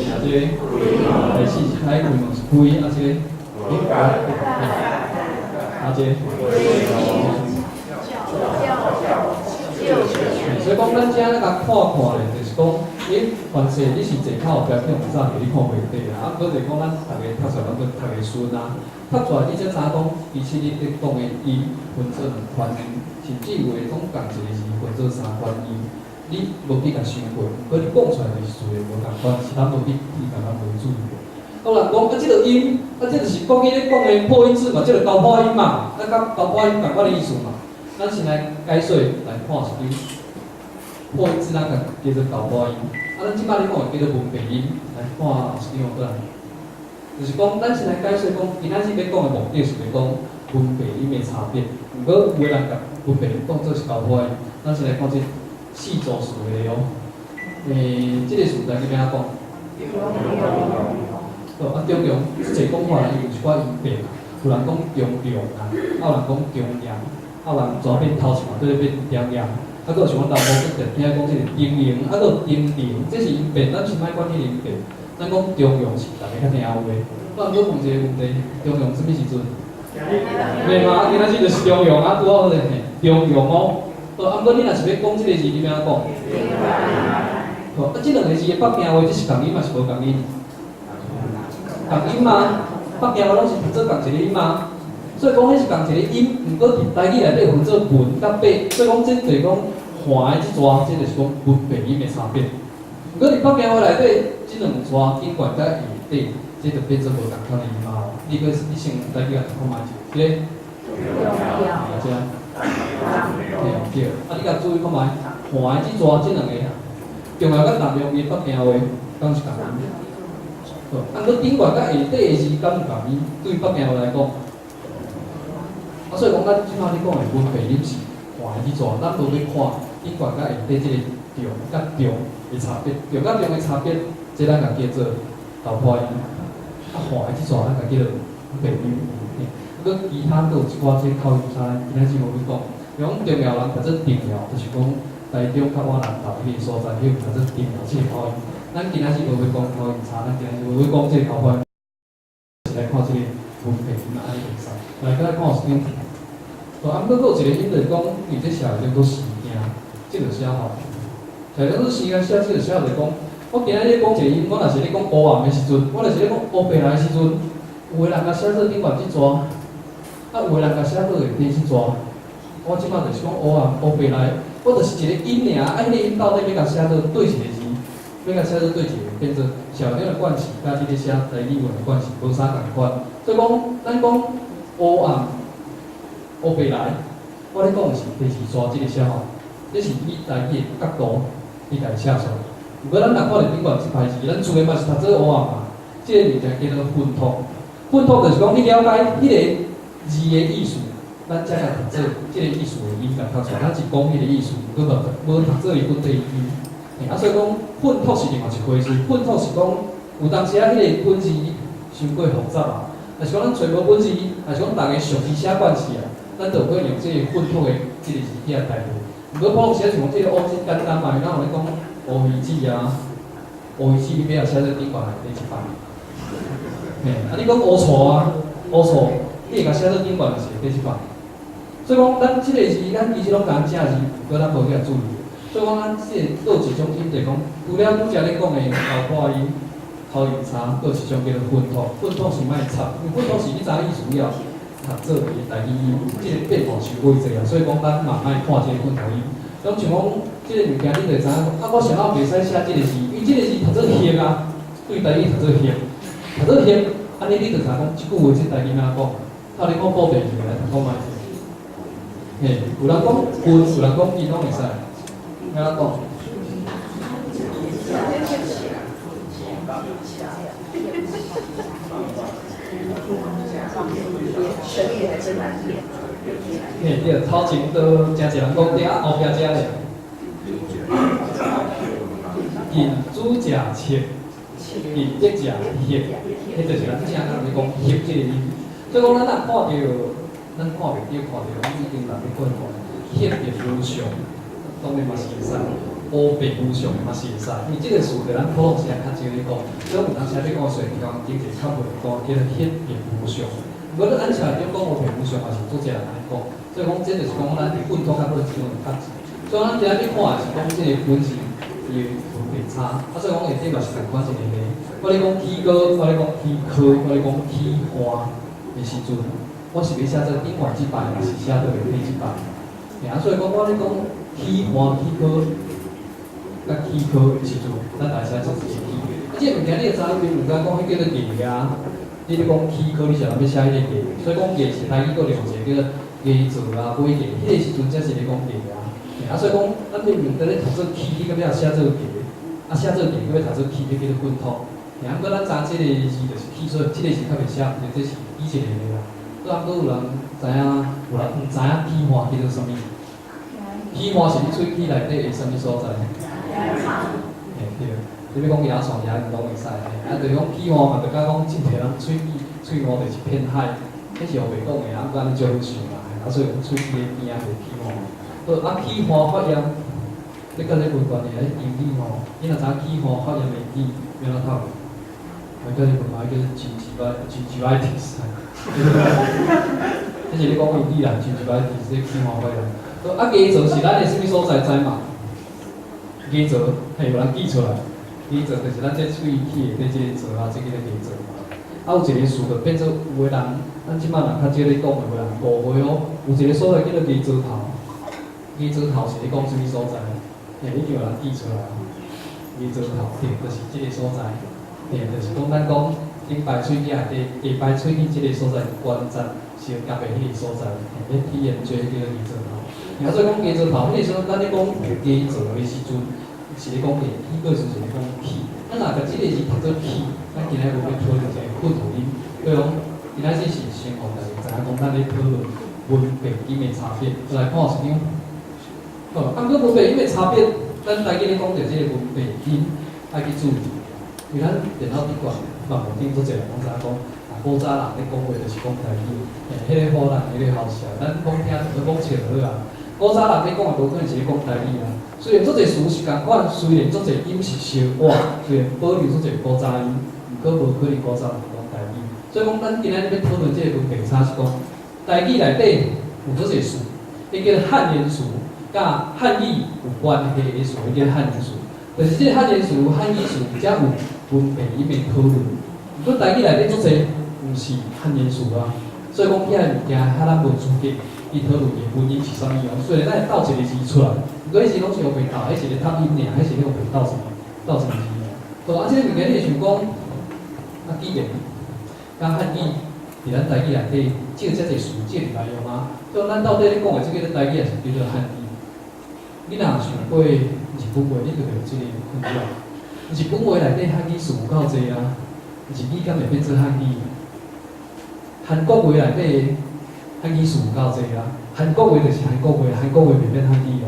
啊這個，第四是開開嘛是開，啊這個，啊這個。所以講，咱遮咧共看看咧，就是講，欸，凡勢你是坐較後壁去予炸著，你看袂著啦。啊，毋過就是講，咱逐个讀出來攏閣讀會順啊。讀出來，你才知影講，其實你咧講的音分做兩款音，甚至有的講仝一個字分做三款音。你無去共想過，毋過你講出來就是自然無仝款，是咱無去去共咱無注意。有人講啊，這個音，啊，這就是國語咧講的破音字嘛，這個交破音嘛，啊，佮交破音仝款的意思嘛。咱先來解說來看一張破音字，咱共叫做交破音。啊，咱這擺咧講的叫做文白音，來看一張過來。就是講，咱先來解說講，今仔日欲講的目的是欲講文白音的差別。毋過有的人共文白音當做是交破音。咱先來看這四組詞的哦。欸，這個詞咱欲按怎講？哦，啊，中庸這濟講法伊有一寡音變，有人講中庸啊，啊有人講中庸，啊啊，有人蛇變頭一嘛，對變中陽，啊，閣有像阮南部閣特聽講這個中陽，啊，閣有中寧，這是音變，咱先莫管彼個音變，咱講中陽是逐家較聽有的。我毋過問一個問題，中陽啥物時陣？袂嘛，今仔日就是中陽啊，拄好咧，中陽哦。啊，毋過你若是欲講這個字，你欲按怎講？啊，這兩個字的北京話，這是仝音抑是無仝音？仝音嘛，北京話攏是讀做仝一個音嘛。所以講，彼是仝一個音，毋過佇台語內底分做文佮白，所以講這就是講橫的這逝，這就是講文白音的差別。毋過佇北京話內底，這兩逝頂懸佮下底，這就變做無仝款的音啊。你閣你先台語來讀看覓者，這個？對，對，對。啊，你共注意看覓，橫的這逝，這兩個中陽佮南陽的北京話，敢是仝音？啊，毋過頂懸佮下底的字敢有仝音？對北京話來講。啊，所以講，咱這擺咧講的文白音是橫的這逝，咱無欲看頂懸佮下底這個中佮中的差別，中佮中的差別，這咱共叫做豆破音。啊，橫的這逝，咱共叫做白音。閣其他閣有一寡這口音差，今仔日無欲講。講中寮人讀做中寮，就是講台中較往南投彼個所在，彼個讀做中寮這個口音。咱今仔日無欲講口音差，咱今仔日無欲講這個口音，是來看這個文白音按呢會使。來，閣來看有一張。啊，毋過閣有一個音就是講，伊這寫叫做時間，這個寫吼，寫叫做時間寫，這個寫就是講，我今仔日講一個音，我若是咧講烏暗的時陣，我若是咧講烏白來的時陣，有的人共寫做頂懸這逝，啊，有的人共寫做下底這逝。我這擺就是講烏暗烏白來，我就是一個音爾，啊，彼個音到底欲共寫做佗一個字，欲共寫做佗一個，變做社會頂的慣勢，佮你咧寫台語文的慣勢無啥仝款。所以講，咱講烏暗烏白來，我咧講的是第二逝這個寫法，這是以台語的角度去共寫出來。毋過咱若看著頂懸這排字，咱自然嘛是讀做烏暗嘛。這個物件叫做訓讀，訓讀就是講你了解彼個字的意思，咱才共讀做這個意思的音共讀出來。咱是講彼個意思，毋過無讀做伊本體音。啊，所以講訓讀是另外一回事。訓讀是講有當時啊，彼個本字傷過複雜啊，若是講咱揣無本字，若是講逐家熟字寫慣勢啊，咱就有可能用這個訓讀的這個字去來代替。毋過普通時啊，像講這個烏真簡單嘛，咱有咧講烏魚子啊，烏魚子你欲按寫做頂懸內底一擺。嘿，啊你講烏錯啊，烏錯，你會共寫做頂懸抑是下底一擺？所以講，咱這個字，咱其實攏共正字，毋過咱無去共注意。所以講，咱這個閣有一種音，就是講，除了拄才咧講的喉破音、口音差，閣有一種叫做訓讀。訓讀是莫插，因為訓讀是你知影意思了，讀做伊的台語音，這個變化傷過濟啊。所以講，咱嘛莫看這個訓讀音。咁像講，這個物件你就知影講，啊，我啥物袂使寫這個字，因為這個字讀做翕啊，對台語讀做翕，讀做翕，按呢你就知影講，這句話這台語按怎講？啊，你講布袋戲來讀看覓者。嘿，有人講訓，有人講金，攏會使。按怎講？嘿，對，頭前都誠濟人講對，啊後壁遮咧。近朱者赤，近墨者黑，彼就是咱正人咧講翕這個音。所以講，咱若看著，咱看袂著，看著，咱已經人咧看看，翕白無常，當然嘛是會使，烏白無常嘛是會使。因為這個詞佇咱普通時較少咧講，所以有當時欲講說，講經濟較袂講叫做翕白無常。毋過咱按社會中講烏白無常嘛是足濟人按呢講，所以講這就是講咱訓讀較好這種較濟。所以咱今仔日看的是講這個本字伊的文白差，啊，所以講下底嘛是仝款一個例。我咧講起高，我咧講起科，我咧講起岸的時陣，我是欲寫做頂懸這擺，抑是寫做下底這擺？啊，所以講我咧講起岸、起高、佮起科的時陣，咱來寫做一個起。啊，這個物件你會知影，你毋知講彼叫做藝啊。你咧講起科，你是欲寫彼個藝，所以講藝是台語閣另一個叫做藝字啊、尾藝，彼個時陣才是咧講藝啊。啊，所以講，咱明明佇咧讀做起，你閣欲寫做藝，啊寫做藝，閣欲讀做起，彼叫做訓讀。啊，毋過咱知這個字就是起，所以這個字較袂寫，因為這是以一個的啦。啊，閣有人知影，有人毋知影起岸叫做啥物？起岸是你喙齒內底的啥物所在？嘿對，你欲講牙床、牙齦攏會使。啊，就是講起岸嘛，就佮講真濟人喙齒喙岸就是片海，彼是烏白講的，啊，毋過按呢足好想啦。啊，所以講喙齒咧邊仔袂起吼。好，啊，齒滑發炎，你佮這無關係，啊，英語吼，你若知影齒滑發炎的英語欲按怎讀？我佮你問下，叫 gingivitis，這是咧講英語啦，gingivitis 這齒滑發炎。好，啊，牙槽是咱的啥物所在知嘛？牙槽，嘿，有人記出來。牙槽就是咱這喙齒內底這個槽啊，這叫做牙槽嘛。啊，有一個詞就變做有的人，咱這擺人較少咧講的，有的人誤會哦。有一個所在叫做牙槽頭，牙槽頭是咧講啥物所在？嘿，已經有人記出來。牙槽頭，對，就是這個所在。對，就是講咱講頂排喙齒內底，下排喙齒這個所在關節相夾的彼個所在，嘿，咧 TMJ 叫做牙槽頭。啊，所以講牙槽頭，彼個時陣咱咧講牙槽的時陣，是咧講下齒，個時是咧講齒。咱若共這個字讀做齒，咱今仔日欲討論一個訓輔音，對講今仔日是先予大家知影講咱咧討論文白音的差別。就來看一張。好，啊，毋過文白音的差別，咱台語咧講著這個文白音愛去注意，因為咱電腦頂懸網路頂足濟人攏知影講，啊，古早人咧講話就是講台語，嘿，彼個好人，彼個好笑，咱講聽就講笑就好啊。古早人咧講的無可能是咧講台語啊。雖然足濟詞是仝款，雖然足濟音是相倚，雖然保留足濟古早音，毋過無可能古早人講台語。所以講，咱今仔日欲討論這個文白差是講，台語內底有足濟詞，彼叫漢言詞，佮漢語有關係的詞，彼叫漢言詞。就是這個漢言詞、漢語詞，才有文白音的討論。毋過台語內底足濟毋是漢言詞啊，所以講遐個物件，遐咱無資格去討論的文音是啥物哦。雖然咱會鬥一個字出來，毋過彼時攏是烏白鬥，彼是咧讀音爾，彼是咧烏白鬥啥物，鬥啥物字爾。好，啊，這個物件你會想講，啊，既然佮漢語佇咱台語內底借遮濟詞借入來用啊，所以咱到底咧講的這個台語，抑是叫做漢語？你若想過日本話，你就會有這個困擾。日本話內底漢語詞有夠濟啊，日語敢會變做漢語？韓國話內底漢語詞有夠濟啊，韓國話就是韓國話，韓國話袂變漢語哦。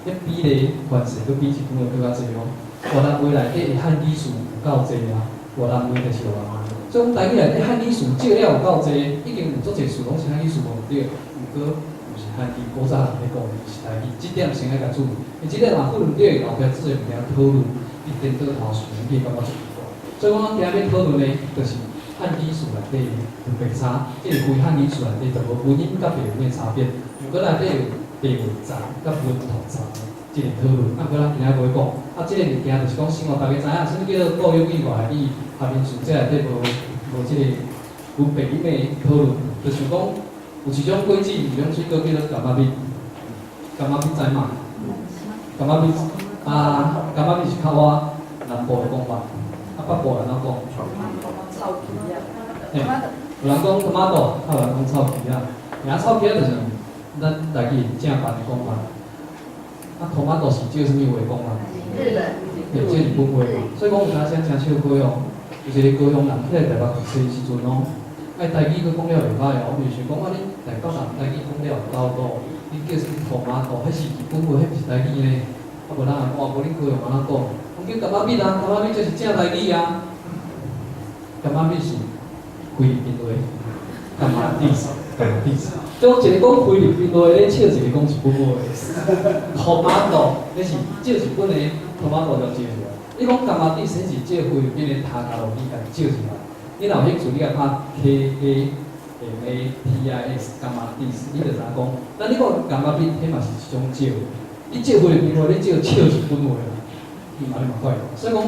彼比例關係閣比日本話閣較濟哦。越南話內底的漢語詞有夠濟啊，越南話就是越南話。所以講台語內底漢語詞借了有夠濟，已經有足濟詞攏是漢語詞無毋對，毋過毋是漢語，古早人咧講的是台語，這點先愛共注意。因為這點若訓毋對，後壁足濟物件討論，伊顛倒頭想，你會感覺足奇怪。所以講，咱今日欲討論的，就是漢語詞內底文白差，這個非漢語詞內底就無文音佮白文的差別，毋過內底有白文雜佮文讀雜的這個討論。啊，毋過咱今仔無欲講，啊，這個物件就是講，先予大家知影，啥物叫做國語以外語合音詞，這內底無無這個文白音的討論，就像講有一種果子，一種水果叫做柑仔蜜，柑仔蜜知嘛？柑仔蜜啊，柑仔蜜是較倚南部的講法，啊北部按怎講？臭皮啊！嘿，有人講 tomato，啊有人講臭皮仔，爾臭皮仔就是咱台語正版的講法。啊，tomato 是借啥物話講啊？日本。對，借日本話嘛。所以講有當時誠笑話哦，有一個高雄人起來台北讀冊的時陣哦，啊台語閣講了袂歹哦，伊就想講啊，恁台北人台語講了有夠魯，你叫啥物 tomato，彼是日本話，彼毋是台語呢。啊無咱也講，無恁高雄按怎講？講叫柑仔蜜啊，柑仔蜜就是正台語啊。柑仔蜜是菲律賓話，kamatis，kamatis。所以一個講菲律賓話咧笑，一個講日本話。tomato，彼是借日本的 tomato 就借入來。你講 kamatis，彼是借菲律賓的他加祿語共借入來。你若有興趣，你共拍 KAMATIS，kamatis，你就知影講。咱你講柑仔蜜，彼嘛是一種借。你借菲律賓話，你借笑日本話啦，伊嘛你嘛怪。所以講，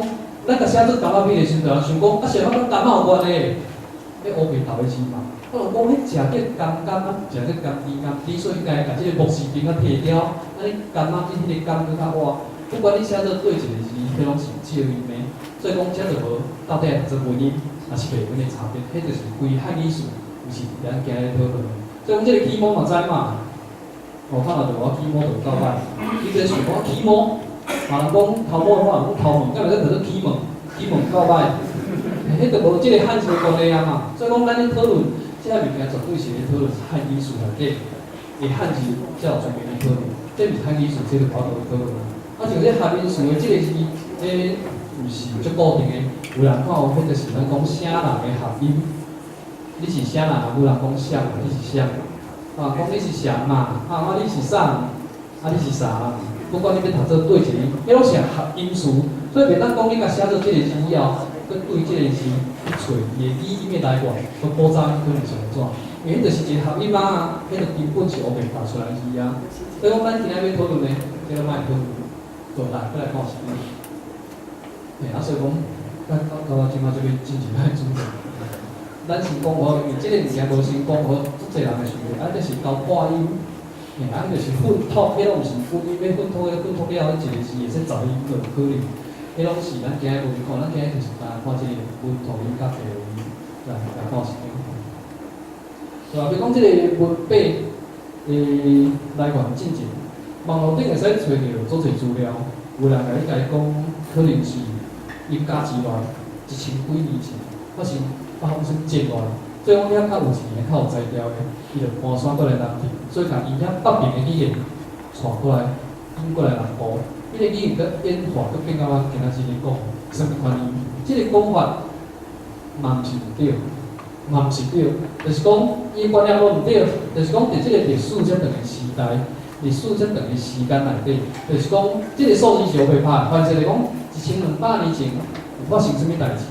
咱共寫做柑仔蜜的時陣，想講啊，是按怎佮柑仔有關係？彼烏白頭的字嘛。我就講，彼食叫柑柑啊，食叫甘甜甘甜，所以應該共這個木字邊仔提掉。啊，你柑仔蜜彼個柑閣較倚。不管你寫做佗一個字，彼攏是借音的。所以講，這就無到底讀做文音，抑是白文的差別，彼就是規漢語詞，毋是咱今日討論的。所以講，這個起毛嘛知嘛？我看到我起毛就夠歹。你這想講起毛，別人講頭毛，我人講頭毛，敢會使讀做起毛？起毛夠歹。彼就無這個漢字的關係啊嘛。所以講，咱咧討論這個物件，絕對是咧討論漢語詞內底的漢字才有專門咧討論。這毋是漢語詞，這就無法度討論。啊，像這合音詞的這個字，這毋是足固定的。有人看有，彼就是咱講啥人的合音。你是啥人啊？有人講啥，你是啥？啊，講你是啥嘛？啊，啊你是啥？啊你是啥？不管你欲讀做佗一个音，彼攏是合音詞，所以袂當講你共寫做這个字以後，閣對這个字去揣伊的語音的來源，閣古早音可能是按怎？因為彼就是一个合音啊，彼就根本是烏白拍出來字啊。所以講，咱今仔欲討論的，這個莫討論，就來閣來看一遍。嘿，啊，所以講，咱到到我這馬就欲進入咱的主題。咱先講好，因為這個物件無先講好，足濟人會想著，啊，這是交破音。嘿，啊，就是混讀，彼攏毋是混音，欲混讀，混讀了後，一个字會使十音都有可能。彼攏是咱今日無去看，咱今日就是單看這个文頭音佮白話音來來看一下。對啊，比如講這个文白的來源進前，網路頂會使揣著足濟資料，有人共你共伊講，可能是永嘉之亂一千幾年前發生啥物戰亂，所以講遐較有錢的、較有才調的，伊就搬徙過來南邊，所以共𪜶遐北邊的語言帶過來，引過來南部，彼個語言閣演化，閣變到我今仔日咧講，啥物款音？這个講法嘛毋是毋對，嘛毋是對，就是講伊觀念無毋對，就是講佇這个歷史遮長的時代，歷史遮長的時間內底，就是講這个數字是烏白拍，凡是來講1200年前有發生啥物代誌，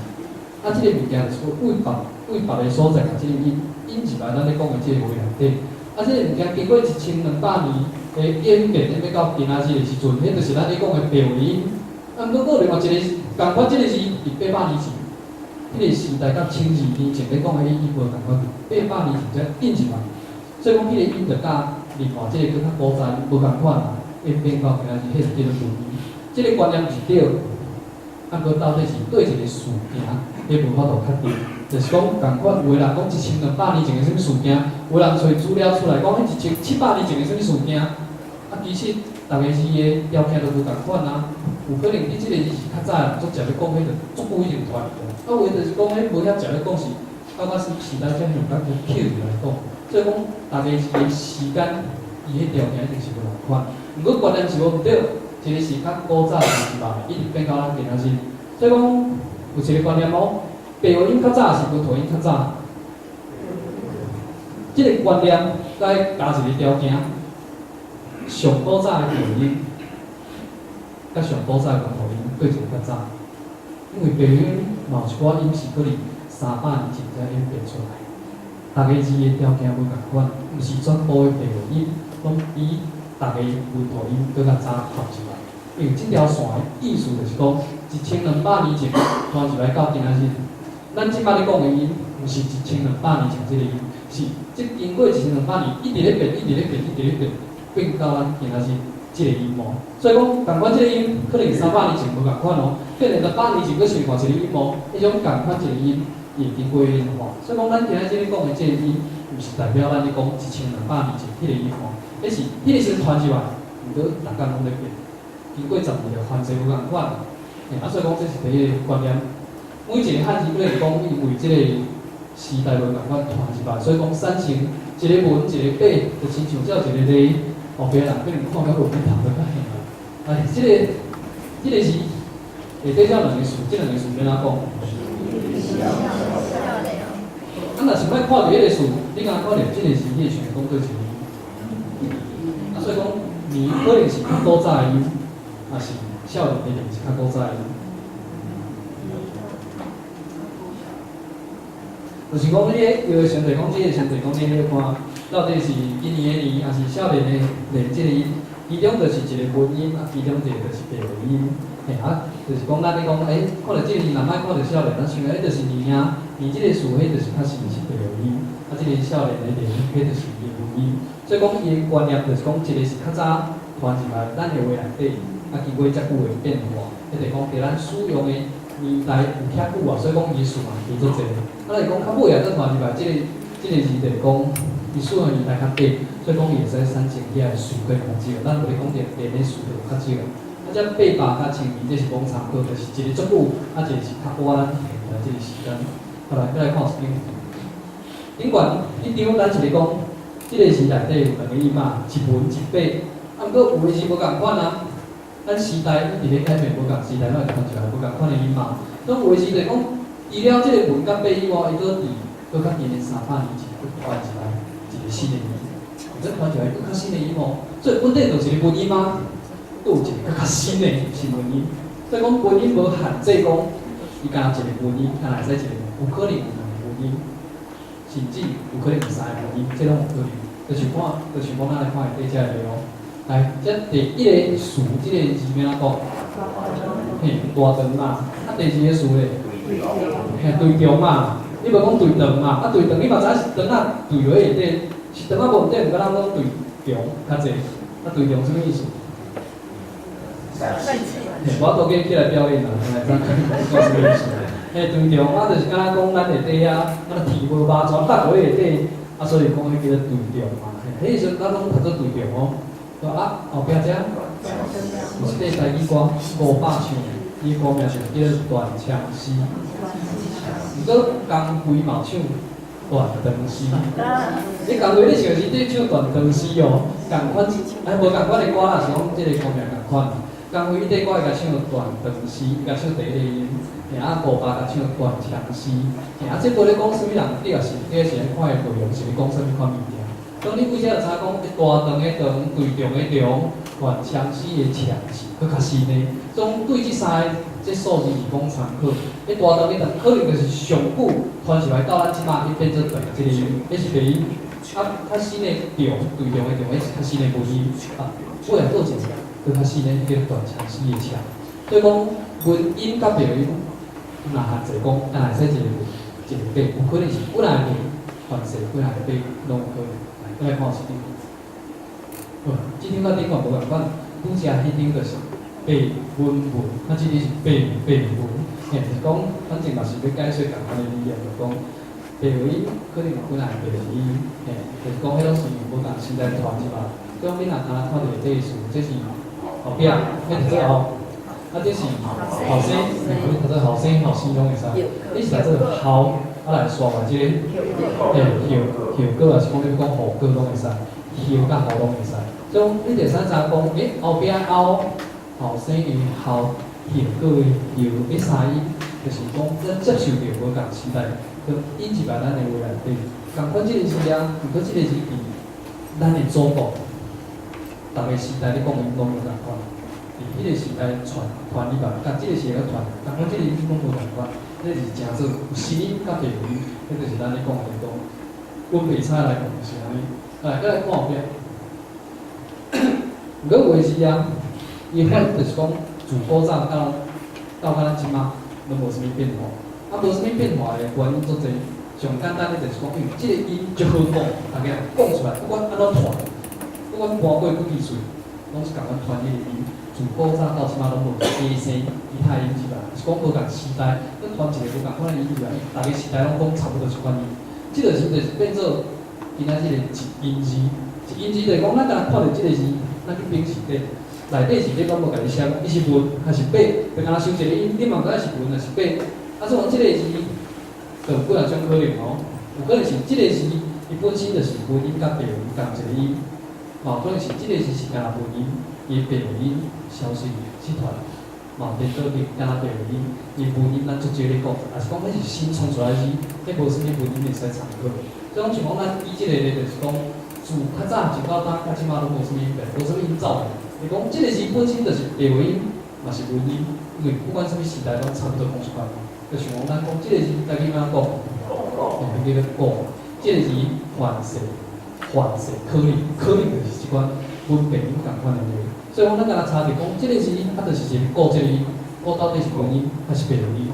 啊，這个物件就是講為別為別个所在，共這个音引入來咱咧講的這个話內底，啊，這个物件經過1200年的演變，欲到今仔日的時陣，彼就是咱咧講的白話音。啊，毋過閣另外一个仝款，這个是佇800年前，彼个時代佮1200年前咧講的彼音無仝款，800年前才引入來，所以講彼个音就佮另外這个閣較古早無仝款啊，演變到今仔日，彼就叫做文音。這个觀念是對，啊，毋過到底是佗一个事件，彼無法度確定。就是講仝款，有的人講1200年前的啥物事件，有人揣資料出來講，彼1700年前的啥物事件，啊，其實逐个字的條件都無仝款啊。有可能你這个字是較早人足捷咧講，彼就足久以前傳去啊。啊，有的就是講，彼無遐捷咧講是，感覺是時代才向較去捡入來講。所以講，逐个字的時間，伊彼條件一定是無仝款。毋過觀念是無毋對，一个是較古早時代，一直變到咱今仔日。所以講，有一个觀念哦，白話音較早是文頭音較早？這个觀念該加一个條件，上古早的白話音，佮上古早的文頭音，佗一个較早？因為白話音嘛有一寡音是可能300年前才演變出來。逐个字的條件無仝款，毋是全部的白話音攏比逐个文頭音閣較早傳入來。因為這條線的意思就是講，1200年前傳入來到今仔日，咱這擺咧講的音，毋是1200年前這个音，是這經過1200年一直咧變，一直咧變，一直咧變，變到咱今仔日這个音哦。所以講，仝款這个音可能300年前無仝款哦，可能600年前閣是另外一个音哦。彼種仝款一个音，伊會經過演化。所以講，咱今仔日咧講的這个音，毋是代表咱咧講1200年前彼个音哦，彼是彼个時陣傳入來，毋過逐工攏咧變，經過十二個環節無仝款。嘿，啊，所以講這是第一个觀念。每一个漢字對來講，因為這个時代無仝款傳入來，所以講產生一个文一个白，就親像這一个例，後壁人可能看到落去頭都較興啊。哎，這个是下底這兩个詞，這兩个詞欲按怎講？啊，若是欲看著彼个詞，你敢看著這个字，你會想講佗一个音？啊，所以講年可能是較古早的音，抑是少年的年是較古早的音。就是講，你咧藥的先提講，這个先提講，你咧看到底是今年的年，抑是少年的年？這个音，其中就是一个文音，啊，其中一个就是白話音。嘿啊，就是講咱咧講，欸，看著這个字，若莫看著少年，咱想彼就是年啊，年這个詞，彼就是較實是白話音。啊，這个少年的年，彼就是伊的文音。所以講，伊的觀念就是講，一个是較早傳入來咱的話內底，啊，經過遮久的變化，彼就講佇咱使用的年代有遐久啊，所以講伊數嘛加足濟。啊，若是講較尾啊，閣傳入來，這个字就是講，伊使用的年代較短，所以講伊會使產生遐的詞閣較少。咱無咧講著連的詞就較少。啊，這800佮1200，這是罔參考，就是一個足久，啊，一個是較晚咱現在這個時間。好來，閣來看一張。頂懸彼張咱是咧講，這个時內底有兩个音嘛，一文一白。啊，毋過有的是無仝款啊。咱時代一直咧改變，無仝時代攏會傳出來無仝款的音嘛。所以有的時就講，除了這个文佮白以外，伊閣佇閣較近的300年前，閣傳入來一個新的音。這傳入來閣較新的音哦，所以本底就是一個文音啊，閣有一個閣較新的是文音。所以講文音無限制講，伊干焦一个文音，敢若會使一個，有可能有兩个文音，甚至有可能有三个文音，這攏有可能。就是看，就是講咱來看下底這個哦。來，這第一个詞，這个字欲按怎講？嘿，大長嘛。啊，第二个詞咧？嘿，對長嘛。你無講對長嘛？啊，對長你嘛知影是長仔對落去下底，是長仔無毋對，毋過咱講對長較濟。啊，對長啥物意思？嘿，無法度起來表演啦，來知影講啥物意思？嘿，對長啊，就是敢若講咱下底遐，啊天無肉全搭落去下底，啊，所以講彼叫做對長嘛。嘿，彼時陣咱攏讀做對長哦。啊，後壁這有一個台語歌伍佰唱的，伊歌名就叫做《斷腸詩》。毋過江蕙嘛唱斷腸詩。你江蕙你唱時，你唱斷腸詩哦，仝款，哎，無仝款的歌啦，是講這個歌名仝款。江蕙伊塊歌伊共唱斷腸詩，伊共唱第一個音，啊伍佰共唱斷腸詩。啊，這無咧講啥物人，你也是，你是愛看伊內容是咧講啥物款物件。當你對這就知影講，大腸的腸，對長的長，斷腸詩的腸是閣較深的。總對這三个這數字是講參考。彼大腸的腸可能就是上古傳入來到咱這馬去變做斷這个音，彼是白音。啊，較新的長，對長的長，彼是較新的母音。啊，尾仔閣一个閣較新的叫斷腸詩的腸。所以講文音佮白音，若限制講，敢若會使一个一个八，有可能是幾若个凡勢幾若个八攏有可能。來，閣來看這張。好，這張佮頂懸無仝款，拄才彼張就是白文文，啊，這張是白白文，嘿，就是講反正嘛是欲解說仝款的理念，就講白話音可能有幾若个白話音，嘿，就是講彼攏是無仝時代傳入來。所以講你若敢若看著這個詞，這是後壁，彼讀做後，啊，這是後生，你讀做後生後生攏會使，你是讀做後，啊來煞來這個，嘿，後後果，抑是講你欲講後果攏會使，後佮後攏會使。所以講你會使知影講，欸，後壁後後生的後後果的後，彼三音，就是講咱接受著無仝時代，去引入來咱的話內底。仝款這个字啊，毋過這个字佇咱的祖國，逐个時代咧講音攏無仝款。佇彼個時代傳傳入來，佮這个時代傳，仝款這个音攏無仝款。這是誠做有聲音佮白話音，彼就是咱咧講的講，阮袂使來講是按呢。來，閣來看後壁。毋過有的時啊，伊發就是講自古早到到咱這馬攏無啥物變化。啊，無啥物變化的原因足濟。上簡單的就是講，因為這個音足好講，逐家講出來，不管按怎傳，不管搬過幾支喙，攏是仝款傳彼個音。自古早到這馬攏無加生其他音入來，是講無仝時代，咱傳一個無仝款的音入來，逐个時代攏講差不多這款音。這個時就是變做今仔這個一音字，一音字就是講，咱敢若看著這個字，咱去比是底，內底是咧攏無共你寫，伊是文還是白？就敢若想一個音，你嘛毋知是文還是白。啊，所以講這個字，就有幾若種可能哦。有可能是這個字，伊本身就是文音佮白話音仝一個音，嘛有可能是這個字是干焦文音，伊白話音消失失傳，嘛有顛倒去干焦白話音，伊文音咱足少咧講，抑是講彼是新創出來的字，彼無啥物文音會使參考。所以講像講咱以這個咧，就是講自較早一到今，到這馬攏無啥物變，無啥物音走。伊講這個字本身就是白話音，嘛是文音，因為不管啥物時代攏差不多講這款。就像講咱講這個字，台語按怎講？嘿，叫做古。這個字凡勢，凡勢可能可能就是這款文白音仝款的字。所以講咱敢若查著講，這個字啊，就是一個古這個音，古到底是文音還是白話音？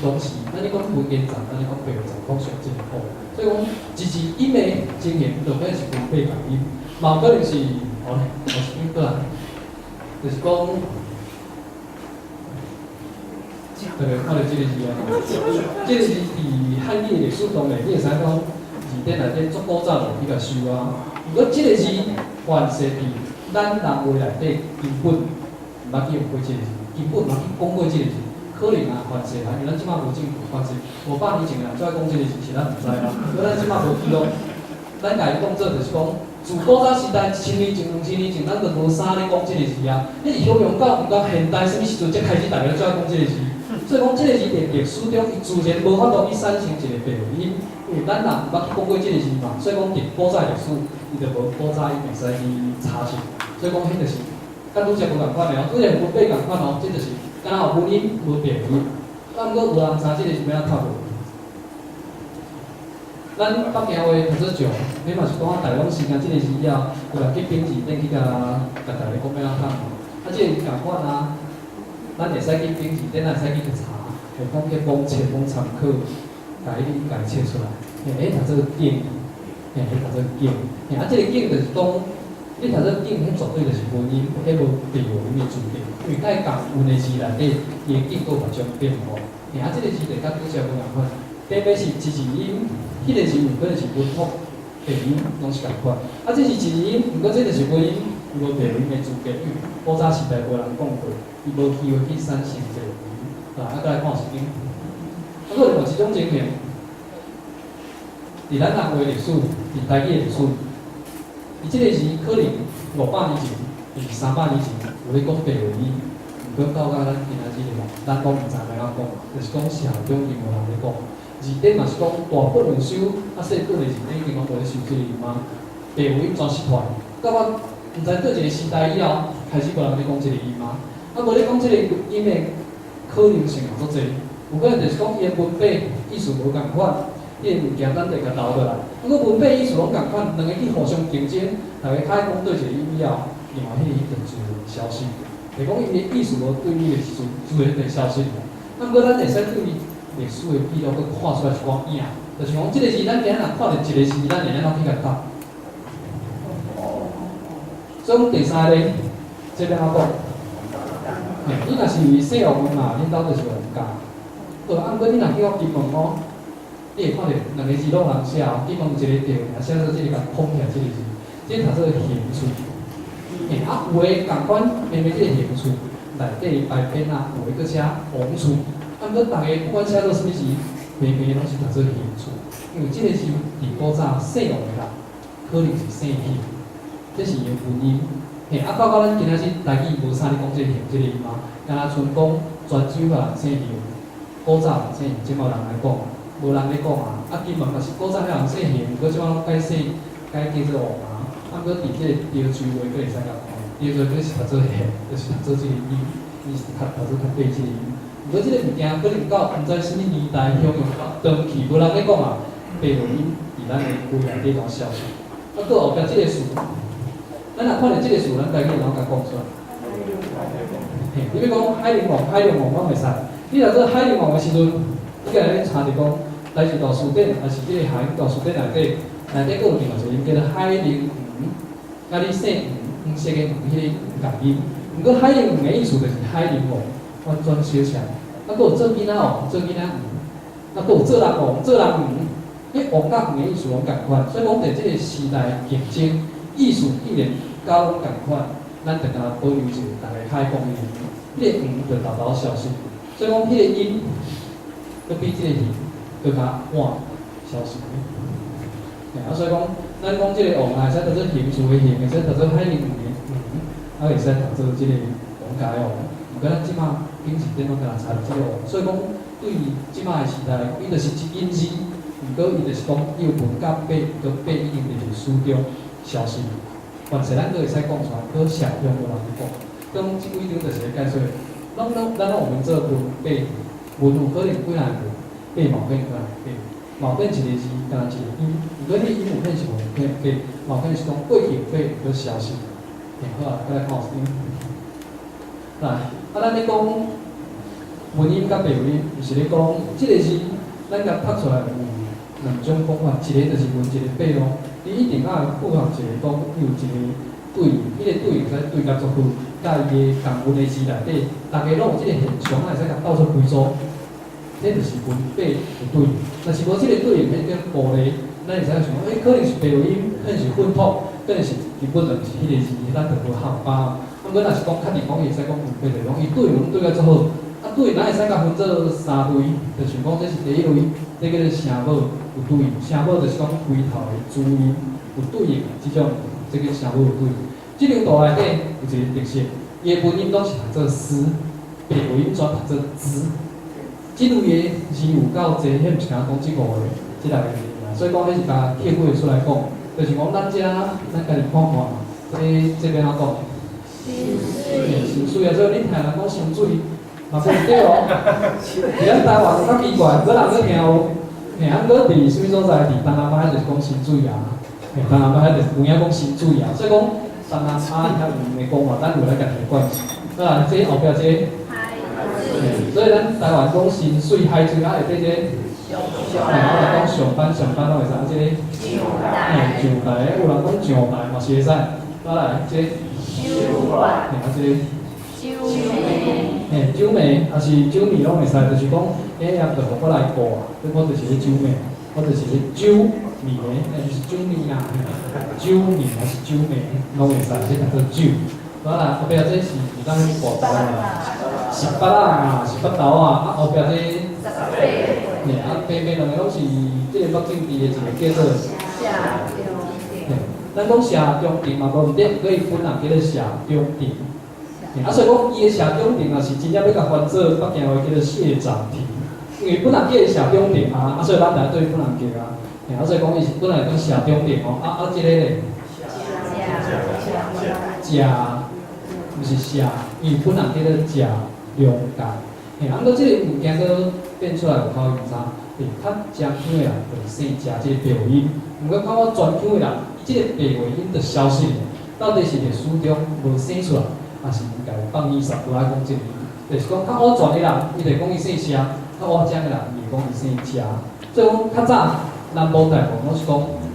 攏是，咱咧講文言雜，咱咧講白話雜，講上真好。所以講，一字音的情形，就可能是文白仝音，嘛有可能是，好咧，我是變過來，就是講，對，看著這個字啊，這個字佇漢語的歷史當內，你會使講字典內底足古早就去共收啊。毋過這個字凡勢佇咱人話內底根本毋捌去用過這個字，根本毋捌去講過這個字。可能啊，凡勢啦，因為咱這馬無證據，凡勢500年前的人做愛講這個字，是咱毋知啦。毋過咱這馬無記錄，咱共伊當做就是講，自古早時代，1000年前、2000年前，咱就無啥咧講這個字啊。彼是形容到毋到現代，啥物時陣才開始逐家做愛講這個字。所以講，這個字佇歷史中，伊自然無法度去產生一個白話音，因為咱人毋捌去講過這個字嘛，所以講佇古早歷史，伊就無古早音會使去查證，所以講彼就是佮拄才無仝款的哦，拄才文白仝款哦，這就是敢若有文音無白話音。啊，毋過有人知這個是欲按怎讀無？咱北京話讀做上，彼嘛是講啊，逐家攏生聽這個字了，有人去筆字典去共共逐家講欲按怎讀嘛。啊，這個仝款啊，咱會使去筆字典，咱會使去查，會講去網冊、網參考，共伊共伊冊出來。嘿，彼讀做景，嘿，彼讀做景，嘿，啊，這個景就是講，你讀做景，彼絕對就是文音，彼無白話音的資格，因為佮仝音的字內底，伊的景閣有別種變化。嘿，啊，這個字就佮拄才無仝款，短尾是一字音，彼個字有可能是文讀白音，攏是仝款。啊，這是一字音，毋過這就是文音，伊無白話音的資格，因為古早時代無人講過，伊無機會去產生白話音。啊，閣來看一張，啊，閣另外一種情形。佇咱人話歷史，佇台語的歷史，伊這個字可能500年前，抑是300年前有咧講白話音，毋過到甲咱今仔日個，咱攏毋知欲按怎講，就是講社會中已經無人咧講。字典嘛是講大本有收，啊細本的字典已經攏無咧收這個音啊，白話音全失傳。到我毋知佗一個時代以後，開始無人咧講這個音啊，啊無咧講這個音的可能性嘛足濟，有可能就是講伊的文法意思無仝款。彼個物件咱就會共留落來。毋過文法意思攏仝款，兩個去互相競爭，逐家較愛講佗一個音以後，另外彼個音就自然消失。就講伊的意思無對應的時陣，自然就消失。啊，毋過咱會使對歷史的記錄閣看出來一寡影，就是講這個字，咱今仔若看著一個字，咱會按怎去共讀？所以講第三個，這欲按怎講？嘿，你若是姓王的嘛，恁兜就是王家。好，啊，毋過你若去到金門哦，你會看著兩個字攏人寫哦，金門一個著，也寫做這個共空起來這個字，這個讀做行厝。嘿，啊，有的仝款，明明這個行厝內底排編啊，有的閣寫王厝。啊，毋過逐家不管寫做啥物字，明明攏是讀做行厝，因為這個字佇古早姓王的人，可能是姓許，這是伊的文音。嘿，啊，到咱今仔日台語無啥咧講這個行這個音啊，敢若賰講泉州啊姓楊，古早人姓楊，這馬有人來講，無人咧講啊。啊，金門嘛是古早遐人姓邢，毋過這馬攏改姓改叫做王啊。啊，毋過佇這個潮州話閣會使共看，潮州話閣是讀做現，就是讀做這個音，伊是較讀做較短這個音。毋過這個物件可能到毋知啥物年代，鄉用到長去無人咧講啊，白話音佇咱的話內底攏消失。啊，閣後壁這個詞，咱若看著這個詞，咱家己會怎共講出來？嘿，你欲講海陵王，海陵王攏會使。你若做海陵王的時陣，你共咧查著講，台字大辭典，抑是這個下英大辭典內底，內底閣有另外一個音叫做海陵黃，佮你姓黃，黃色的黃，彼個仝音。毋過海陵黃的意思就是海陵王，完全相像。啊，閣有做囡仔王，做囡仔黃，啊，閣有做人王，做人黃，彼王佮黃的意思攏仝款。所以講佇這個時代競爭，意思既然佮攏仝款，咱就共保留一個逐家較愛講的音，彼個黃就沓沓消失。所以講，彼個音，閣比這個形閣較晚消失。啊，所以講，咱講這個王會使讀做形詞的形，會使讀做海陵黃的黃，啊，會使讀做這個王家的王。毋過咱這馬頂一典攏敢若查著這個王，所以講對這馬的時代來講，伊就是一音字，毋過伊就是講伊有文佮白，佮白已經佇歷史中消失。凡勢咱閣會使講出來，可社會無人咧講。講這幾張就是咧解說，攏攏咱攏有分做文白，文有可能幾若個文，白嘛有可能幾若個白，嘛有可能一個字，敢若一個音，毋過彼個音有可能是無可能白，嘛有可能是講過去有白，閣消失。嘿，好啊，閣來看有一張。來，啊，咱咧講文音佮白話音，毋是咧講這個字，咱共讀出來有兩種講法，一個就是文，一個白咯。伊一定愛符合一個講，伊有一個對應，彼個對應會使對甲足好，佮伊的仝音的字內底，逐家攏有這個現象，會使共鬥做規組，這就是文白有對應。若是無這個對應，彼叫孤立，咱會使想講，欸，可能是白話音，可能是混讀，可能是根本就毋是彼個字，咱就無效巴。啊，毋過若是講確定講，伊會使講文白，就講伊對音對甲足好，啊對，咱會使共分做三類，就像講這是第一類，這叫做聲母有對應，聲母就是講開頭的子音有對應的這種，這叫聲母有對應。這張圖內底有一個特色，伊的文音攏是讀做絲，白話音全讀做茲。這類的字有夠濟，彼毋是敢若講這五個，這六個字爾。所以講彼是共客戶出來講，就是講咱遮咱家己看看，這欲按怎講？薪水啊，所以你聽人講薪水，嘛無對哦。佇咱台灣較奇怪，閣人閣聽有，嘿，啊，閣佇啥物所在？佇東南亞就是講薪水啊，嘿，東南亞就是有影講薪水啊，所以講東南亞遐有的講法，咱有來家己的關係。啊，這後壁這，嘿，所以咱台灣講薪水、海水啊，下底這，嘿，我來講上班上班攏會使，啊，這个，嘿，上台，有人講上台嘛是會使，啊來，這个，嘿，啊這个，嘿，酒名抑是酒味攏會使，就是講，欸，也就予我來過啊，我就是咧酒名，我就是咧酒味的，那就是酒味啊，酒味還是酒名，攏會使，這叫做酒。好啦，後壁這是咱跋豆啊，十八啊，十八豆啊，啊後壁這，嘿，啊白白兩个攏是這个北政治的一個叫做，嘿，咱講謝長廷嘛無毋對，閣伊本人叫做謝長廷。啊，所以講伊的謝長廷也是真正欲共翻做北京話叫做謝長廷，因為本人叫伊謝長廷啊，啊，所以咱來對本人叫啊，啊，所以講伊是本來講謝長廷哦，啊啊，這個咧，謝，毋是謝，伊本人叫做謝良介，嘿，啊，毋過這個物件閣變出來有口音啥？嘿，較正腔的人就姓謝這個白話音，毋過較我專腔的人，伊這個白話音就消失了，到底是歷史中無生出來？抑是伊家放伊十無愛講這個，就是講較烏全的人，伊就講伊姓謝；較烏江的人，伊會講伊姓謝。所以講較早南部大部分攏是講，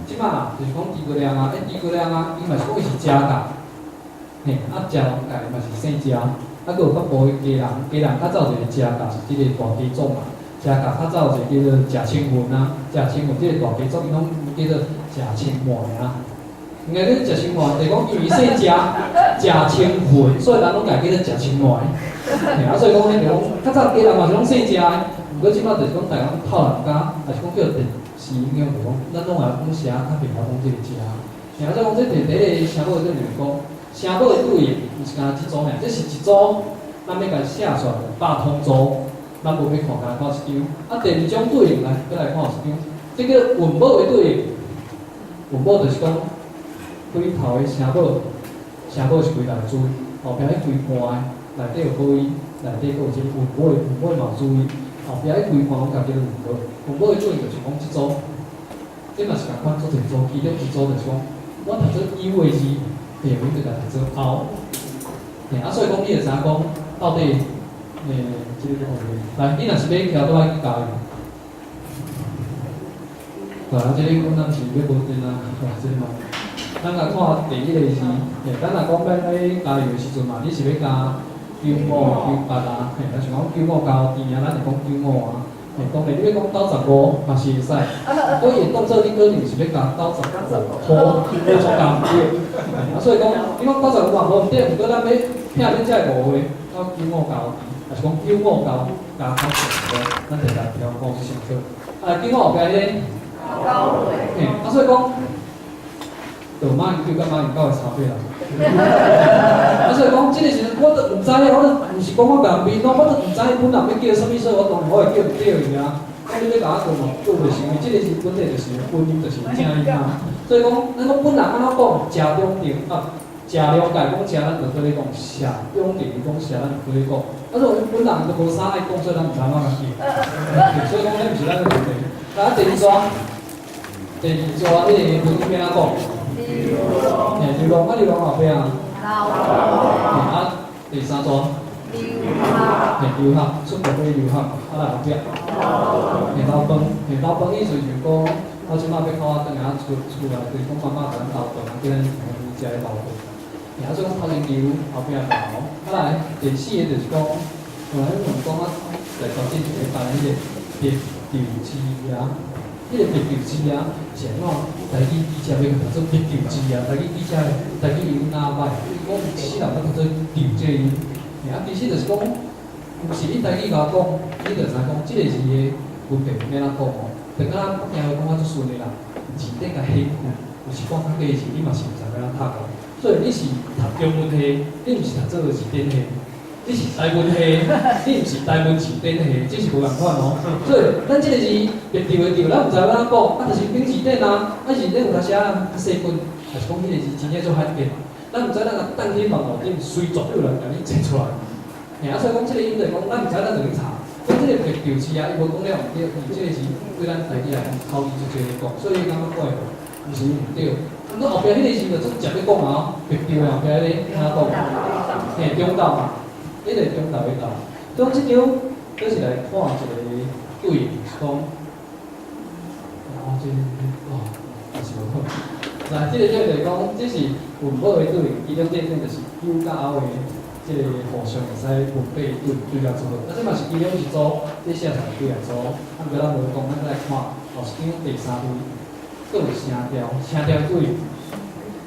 這擺就是講諸葛亮啊，欸諸葛亮啊，伊嘛是講伊是謝家，嘿，啊謝龍介嘛是姓謝，啊閣有北部的家人，家人較早一個謝家是這個大家族嘛，謝家較早一個叫做謝清雲啊，謝清雲這個大家族伊攏叫做謝清糜啊。應該叫謝清糜，就是講因為姓謝，謝清雲，所以人攏共叫做謝清糜。嘿，啊，所以講彼就講，較早家人嘛是攏姓謝的，毋過這擺就是講逐家攏透人家，抑是講叫電視影響，就講咱攏會講謝，較袂曉講這個謝。嘿，啊，所以講這第一个聲母就是講，聲母的對應，毋是干焦這組爾，這是一組，咱欲共寫出來百通組，咱無欲看，干焦看一張。啊，第二種對應來，閣來看一張，這个韻母的對應，韻母就是講。開頭的聲母，聲母是規內注意，後壁彼規段的內底有母音，內底閣有這個韻母的韻母嘛有注意，後壁彼規段攏共叫做韻母。韻母的注意就是講這組，這嘛是仝款做一組，其中一組就是講，我讀做 U 的字，白話就共讀做凹。嘿，啊，所以講你會知影講，到底，這个來，你若是欲徛倒愛去加油。對啊，這个阮咱是欲無電啊，哇，這个嘛。咱來看第一個是，嘿，咱若講欲欲加油的時陣嘛，你是欲加95、98啊，嘿，若是講95交甜啊，咱就講九五啊，嘿，當然你欲講95嘛是會使，過伊會當做你可能是欲加95箍，欲創加毋對，啊，所以講你講95嘛無毋對，毋過咱欲拆恁這個誤會，到九五交甜，抑是講九五交加95，咱就來調五是上好。啊，九五後壁彼個，嘿，啊，所以講。就馬英九佮馬英九的差別啦。啊，所以講，這個時陣我都毋知影，我都毋是講我共面我都毋知本人欲叫啥物，所以我當然我會叫毋對伊啊。講你欲共我講嘛，叫袂成，因為這個是本來就是本音就是正音啊。所以講，咱講本人按怎講，謝長廷啊，謝良介講謝，咱就對咧講謝長廷講謝，咱就對咧講。啊，所以本人都無啥愛講，所以咱毋知按怎共叫。所以講，這毋是咱的問題。啊，第二逝，第二逝，彼个文欲按怎講？嘿，流浪啊，流浪後壁啊。啊，第三逝。嘿，留學，出國去留學，啊來後壁。嘿，留飯，嘿，留飯意思就是講，我這擺欲靠我轉來厝厝內，就是講媽媽共咱留飯，叫咱食咧留飯。嘿，啊，所以講頭前留，後壁留，啊來第四個就是講，我來問講啊，來頭前一個班彼個白豆枝啊。彼个白豆枝啊，是按怎？台語記者欲讀做白豆枝啊，台語記者台語音若歹，講有一世人攏讀做豆這個音。啊，其實就是講，有時你台語共我講，你就知影講，這個字的分別欲按怎講哦。就敢若北京話講較足順的啦，字典共顯句，有時講較過的字，你嘛是毋知欲按怎讀哦。所以你是讀中文系，你毋是讀做字典系。你是台文系，你毋是台文字典系，這是無仝款哦。所以咱這個字白著的著，咱毋知欲按怎講，啊，就是丙字典啊，啊是咧有當時啊較細份，還是講彼個字真正足罕見。咱毋知咱若擲去網路頂，隨絕有人共你找出來。嘿，啊，所以講這個音就是講，咱毋知咱就去查。講這個白著字啊，伊無講了毋對，伊這個是對咱台語來講口語足濟咧講，所以你感覺怪無？毋是毋對。毋過後壁彼個字就足直咧講啊，白著的後壁彼個按怎講？嘿，中晝嘛。彼個中晝的晝，所以這張閣是來看一個對，是講，哦，這哦，也是無好。來，這個對就是講，這是文母的對，其中這種就是九甲後的這個互相會使文白對對來做好。啊，這嘛是其中一組，這寫出來幾仔組，啊，毋過咱無講，咱閣來看後一張第三對，閣有聲調，聲調對。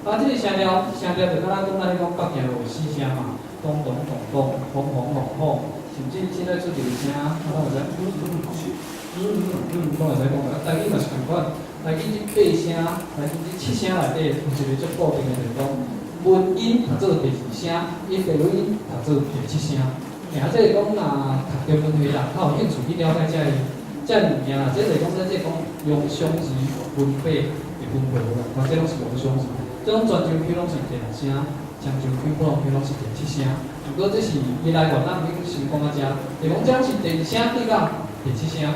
啊，這個聲調，聲調就敢若講咱咧講北京有四聲嘛。咚咚咚咚，轟轟轟轟，甚至現在出一個聲，我攏會使，嗯嗯嗯嗯嗯，攏會使講。啊，台語嘛是仝款，台語這八聲，台語這七聲內底有一個足固定的，就是講文音讀做第二聲，伊白音讀做第七聲。欸，啊，這個講若讀中文的人較有興趣去了解這个這个物件啦。這就是講咱這講用雙字文白的分配無仝款，這攏是用雙字，這種泉州腔攏是第六聲。漳州腔、普通腔攏是第七聲，毋過這是伊來源，咱毋免先講到遮。就講這是第二聲對到第七聲，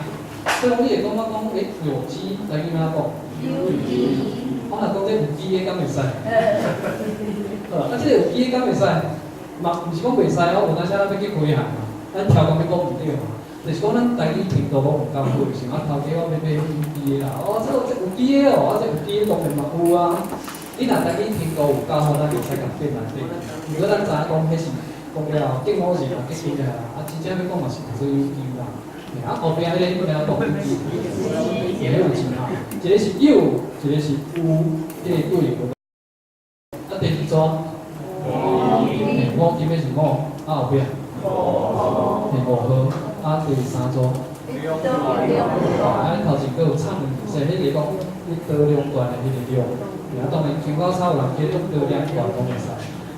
所以講你會感覺講，欸，有機，台語按怎講？有機。我若講這有機的敢會使？好，啊，這個有機的敢會使？嘛，毋是講袂使哦，有當時咱欲去開行嘛，咱超講欲講毋對嘛，就是講咱台語程度攏毋夠好，是啊，頭家我欲買有機的啦，哦，這個這有機的哦，啊，這有機的當然嘛有啊。你若台語程度有夠好，咱會使共變來變。毋過咱知影講，彼是講了後，政府是嘛結婚啦，啊，真正欲講嘛是叫做有機啦。啊，後壁彼個閣按怎講有機，彼有錢啊，一個是有，一個是有，彼個對無？啊，第二組，嘿，五金的是五，啊後壁，嘿，五號，啊第三組，啊，頭前閣有唱兩字，彼個講一刀兩斷的彼個兩。啊，當然，香口草有人叫兩刀兩斷攏會使。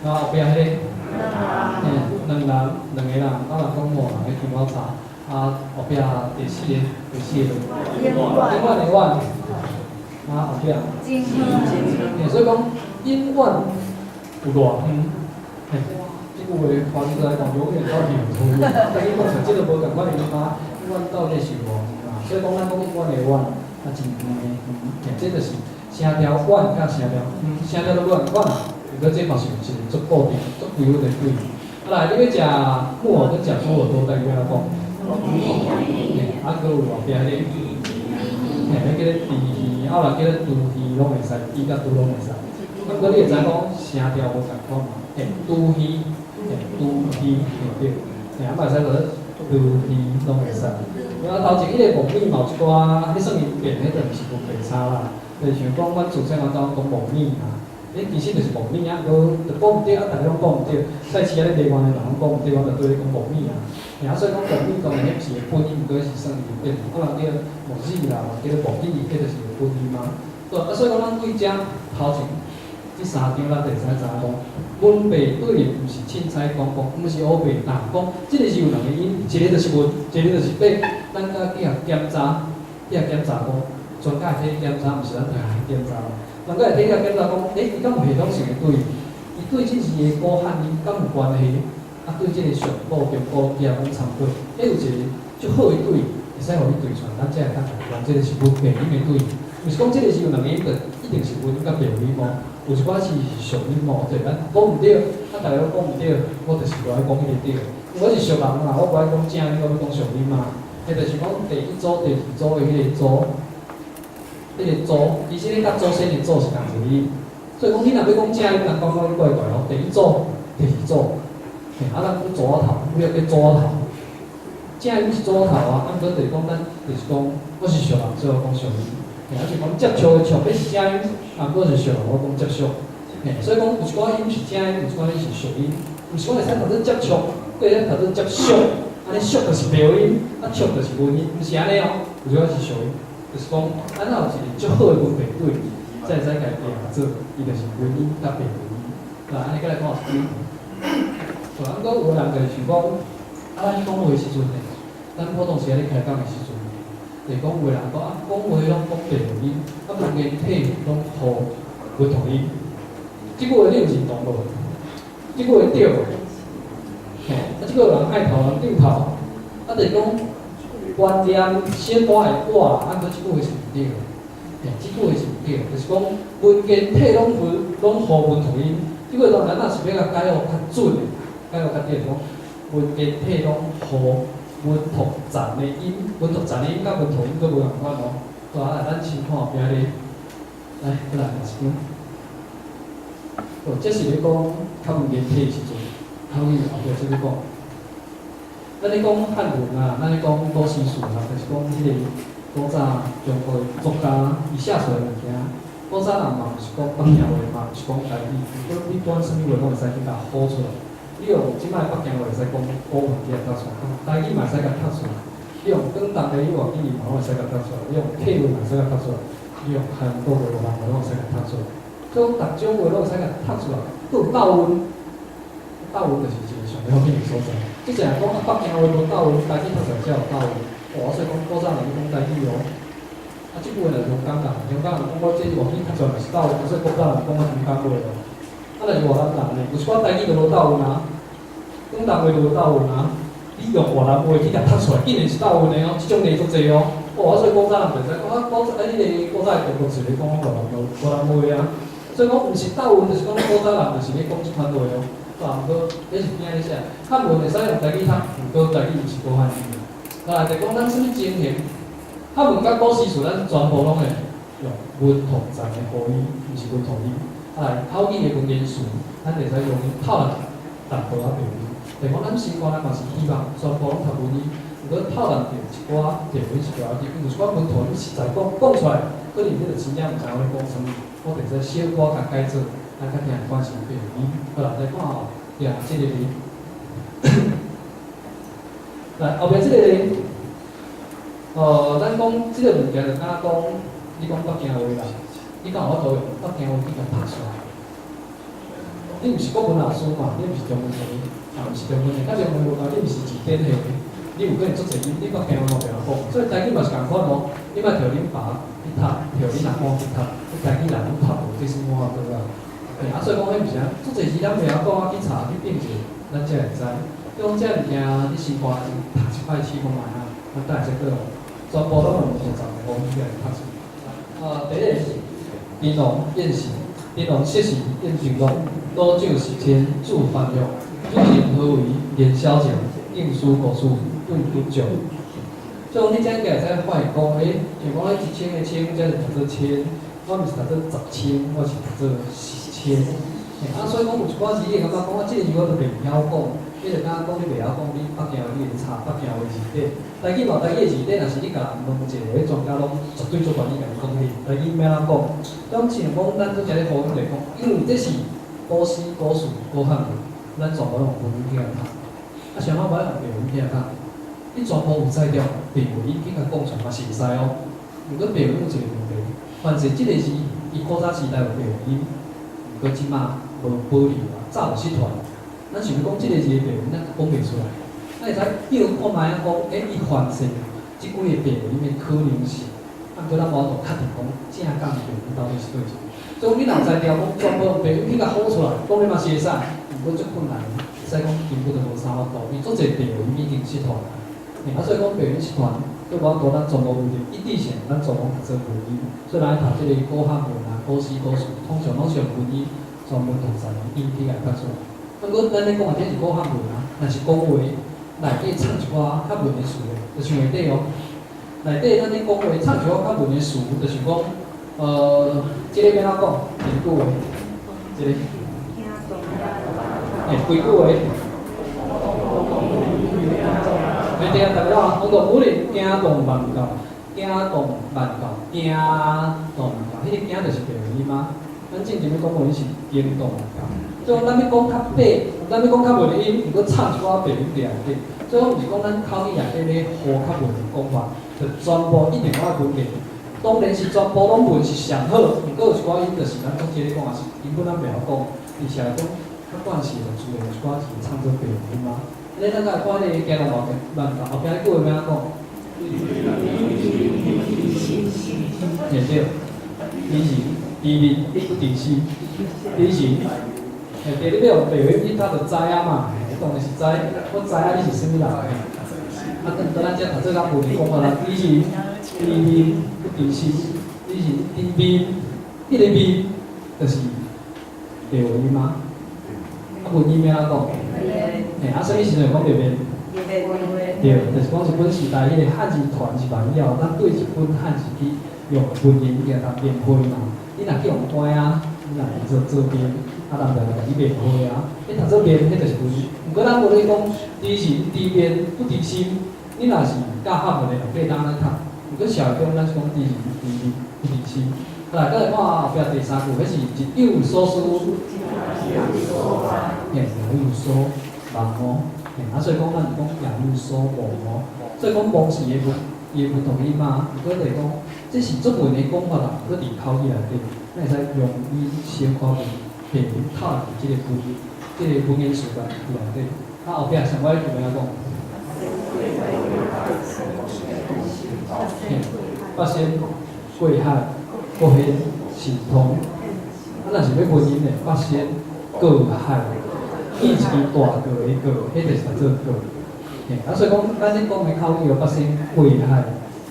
然後後壁彼個，嘿，兩人兩個人，啊人講五人咧香口草，啊後壁第四個，第四個，永遠的遠，啊後壁，嘿，所以講永遠有偌遠，嘿，這句話翻出來講，永遠到底有多遠？但伊講出這個無仝款的音啊，永遠到底是有偌遠啊？所以講咱講永遠的遠，啊真遠的遠，這就是。聲調遠佮聲調遠，聲調都無仝款，毋過這嘛是有一個足固定、足規律的對。啊來，你欲食木耳跟食豬耳朵，台語按怎講？嘿，啊，閣有後壁彼个，嘿，彼叫做豬耳，啊，有人叫做豬耳攏會使，豬佮豬攏會使。啊，毋過你會知講聲調無仝款嘛？嘿，豬耳，嘿，豬耳，嘿對，嘿，啊嘛會使講豬耳攏會使。啊，頭前彼個木耳嘛有一寡，彼算伊變，彼就毋是文白差啦。就像講，阮自細阮兜講木耳嘛，彼其實就是木耳啊，閣就講毋對，啊，逐家攏講毋對，菜市仔咧賣番的人攏講毋對，我就對你講木耳啊。啊，所以講木耳當然彼毋是會本音，毋過是算伊有變，啊，人叫木耳啦，人叫木耳，彼就是會本音嘛。對，啊，所以講咱對遮頭前這三張，咱就會使知影講，文白對毋是凊彩講講，毋是烏白答講，這個是有兩個音，一個就是文，一個就是白，咱閣去予檢查，去予檢查講。專家會替你檢查，毋是咱大家去檢查。專家會替你檢查講，欸，伊敢有系統性的對？伊對這字的古漢音敢有關係？啊，對這個上古、中古，加講參考，欸，有一個足好的對，會使予你對出來，咱才會當講這個是文白音的對。毋是講這個是有兩個音，就一定是文佮白音哦。有一寡是俗音哦，就咱講毋對，啊，逐家攏講毋對，我就是無愛講彼個對。我是俗人嘛，我無愛講正音，我欲講俗音嘛。彼就是講第一組、第二組的彼個組。彼個祖，其實彼佮祖先的祖是仝一個音，所以講你若欲講正音，人感覺你怪怪哦。第一組、第二組，嘿，啊，咱講祖仔頭，你欲叫祖仔頭，正音是祖仔頭啊，啊，毋過就是講咱就是講，我是俗人，所以我講俗音。嘿，啊就講接觸的觸，彼是正音，啊，毋過是俗人，我講接觸。嘿，所以講有一寡音是正音，有一寡音是俗音，毋是講會使讀做接觸，閣會使讀做接觸，按呢觸就是白音，啊觸就是文音，毋是按呢哦，有一寡是俗音。就是講，咱若有一個足好的文白對，才會使共伊拼做，伊就是文音佮白音。來，按呢閣來看一張。對，啊，毋過有的人就會想講，啊，咱講話的時陣呢，咱普通時仔咧開講的時陣，就是講有的人講啊，講話攏講白話音，啊，文言體攏予文托音。這句話你有認同無？這句話對無？嘿，啊，這句話人愛頭人頂頭，啊，就是講觀念小可會改，啊，毋過這句話是毋對的。嘿，這句話是毋對的，就是講文言體攏分攏予文托音，這句話當然咱若是欲共改予較準的，改予較對，講文言體攏予文托層的音，文托層的音佮文托音閣無仝款哦。好啊，來咱先看後壁咧，來，閣來一張。哦，這是咧講較文言體的時陣，口語後壁這咧講。咱咧講漢文啊，咱咧講古詩詞啊，就是講彼個古早中國的作家伊寫出來的物件。古早人嘛毋是講北京話，嘛毋是講台語，毋過你管啥物話攏會使去共呼出來。你用這擺北京話會使講古文去共讀出來，台語嘛會使共讀出來。你用廣東的粵語嘛攏會使共讀出來，你用客話嘛會使共讀出來，你用韓國話、越南話攏會使共讀出來。所以逐種話攏會使共讀出來，閣有鬥韻，鬥韻就是一個上要緊的所在。這一下講啊，北京話無鬥韻，台語讀出來才有鬥韻。哇，所以講古早人咧講台語哦。啊，這句話若是香港人，香港人講我這粵語讀出來嘛是鬥韻，所以古早人講我香港話哦。啊，若是越南人呢，有一寡台語就無鬥韻啊，廣東話就無鬥韻啊。你用越南話去共讀出來，竟然是鬥韻的哦，這種例足濟哦。哇，所以古早人就知講啊，古早啊，彼個古早的中國是咧講越南話，越南話啊。所以講毋是鬥韻，就是講古早人就是咧講這款話哦。啊，毋過這是邊仔咧寫，漢文會使用台語讀，毋過台語毋是古漢語。來，就講咱啥物情形？漢文佮古詩詞，咱全部攏會用文托層的呼音，毋是文托音。啊，口語的文言詞，咱會使用透爛淡薄仔白話音。就講咱新歌，咱嘛是希望全部攏讀文音，毋過透爛著一寡白話音是著要緊，因為有一寡文托音實在講講出來，可能你就真正毋知影咧講啥物。我會使小可共改做，咱較聽會慣是白話音。好啦，來看後壁這個咧，來後壁這個咧，咱講這個物件就敢若講，你講北京話啦，你敢有法度用北京話去共讀出來？你毋是國文老師嘛？你毋是中文系，啊，毋是中文系，較中文話你毋是字典系的，你有可能足濟音，你北京話嘛袂曉講，所以台語嘛是仝款哦。你莫摕恁爸去讀，摕恁阿公去讀，你台語人攏讀無，這是無法度啊。嘿，啊，所以講彼毋是啊，足濟字咱袂曉講啊，去查去變者，咱才會知。你講這物件，你新歌讀一擺試看覓啊，咱等下再閣全部攏用文托層的呼音來讀出來。啊，第一個是檳榔宴席，檳榔昔時宴酒樂，魯酒十千煮歡樂，主人何為言瀟情，應思古事對不足。所以講你這樣會使發現講，欸，像講彼一千的千，這是讀做千，我毋是讀做十千，我是讀做十千。嘿，啊，所以講有一寡字，你會感覺講，啊，這個字我都袂曉講，你就敢若講你袂曉講，你北京話你會查北京話字典，台語嘛，台語的字典，若是你共人問一個，彼專家攏絕對足願意共你講彼台語欲按怎講。講像講咱拄才咧呼音來講，因為這是古詩、古詞、古漢文，咱全部用文音去共讀。啊，啥物無愛用白話音去共讀？你全部有才調，白話音去共講出來嘛是會使哦。毋過白話音有一個問題，凡是這個字，伊古早時代有白話音，毋過這馬無保留啊，早就失傳。咱想欲講這個字的白話音，咱講袂出來。咱會使叫看覓仔講，欸，伊凡是這幾個白話音的可能性，啊，毋過咱無法度確定講正港的白話音到底是佗一個。所以講你若有才調講全部用白話音去共呼出來，當然嘛是會使，毋過足困難，會使講根本就無啥法度，因為足濟白話音已經失傳啊。啊，所以講白話音失傳，都無法度咱全部有一致性，咱全部讀做文音。所以咱愛讀這個古漢文啊、古詩古詞，通常攏是用文音，全文托層的音去共讀出來。不過咱咧講的這是古漢文啊，若是講話內底藏一寡較文的詞咧，就像下底哦，內底咱咧講話藏一寡較文的詞，就是講，這個欲按怎講？一句話，這個，欸，幾句話。欸，對啊，逐个啊，講到武林驚動萬教，驚動萬教，驚動萬教，彼個驚就是白話音啊。咱進前咧講話是驚動萬教，所以講咱欲講較白，咱欲講較文的音，毋過藏一寡白話音佇內底。所以講毋是講咱口語內底咧呼較文的講法，就全部一定愛文言。當然是全部攏文是上好，毋過有一寡音就是咱作者咧講也是根本咱袂曉講，而且講較慣勢就自然有一寡是唱做白話音啊。你咱來看彼个行路慢慢後壁彼句話欲按怎講？嘿對，知人知面不知心，知人，嘿對，你欲用白話音，他就知影嘛，當然是知，我知影你是啥物人。啊，等到咱遮讀冊較無講法啦，知人知面不知心，知人知面，彼个面就是白話音啊。啊，文音欲按怎講？嘿，啊，啥物時陣會講著面？對，就是講日本時代彼个漢字傳入來以後，咱對日本漢字去用文音去共描繪嘛。你若去予關啊，你若做做面，啊人就來共你描繪啊。你讀做面，彼就是文音。毋過咱無咧講知人知面不知心，你若是教漢文的，就計當按呢讀。毋過社會中咱是講知人知面不知心。來，閣來看後壁第三句，彼是日有所思，嘿，夜有所夢哦。嘿，啊，所以講咱是講夜有所夢哦。所以講夢是伊的伊的文讀音嘛。毋過就是講，這是足文的講法啦。毋過佇口語內底，咱會使用伊小可文白話套佇這个文，這个文言詞內內底。啊，後壁上尾一句欲按怎講？嘿，八仙過海，各顯神通。啊，若是欲文音的，八仙過海，見一支大過的過，彼就是讀做過。嘿，啊，所以講，咱咧講的口語哦，八仙過海，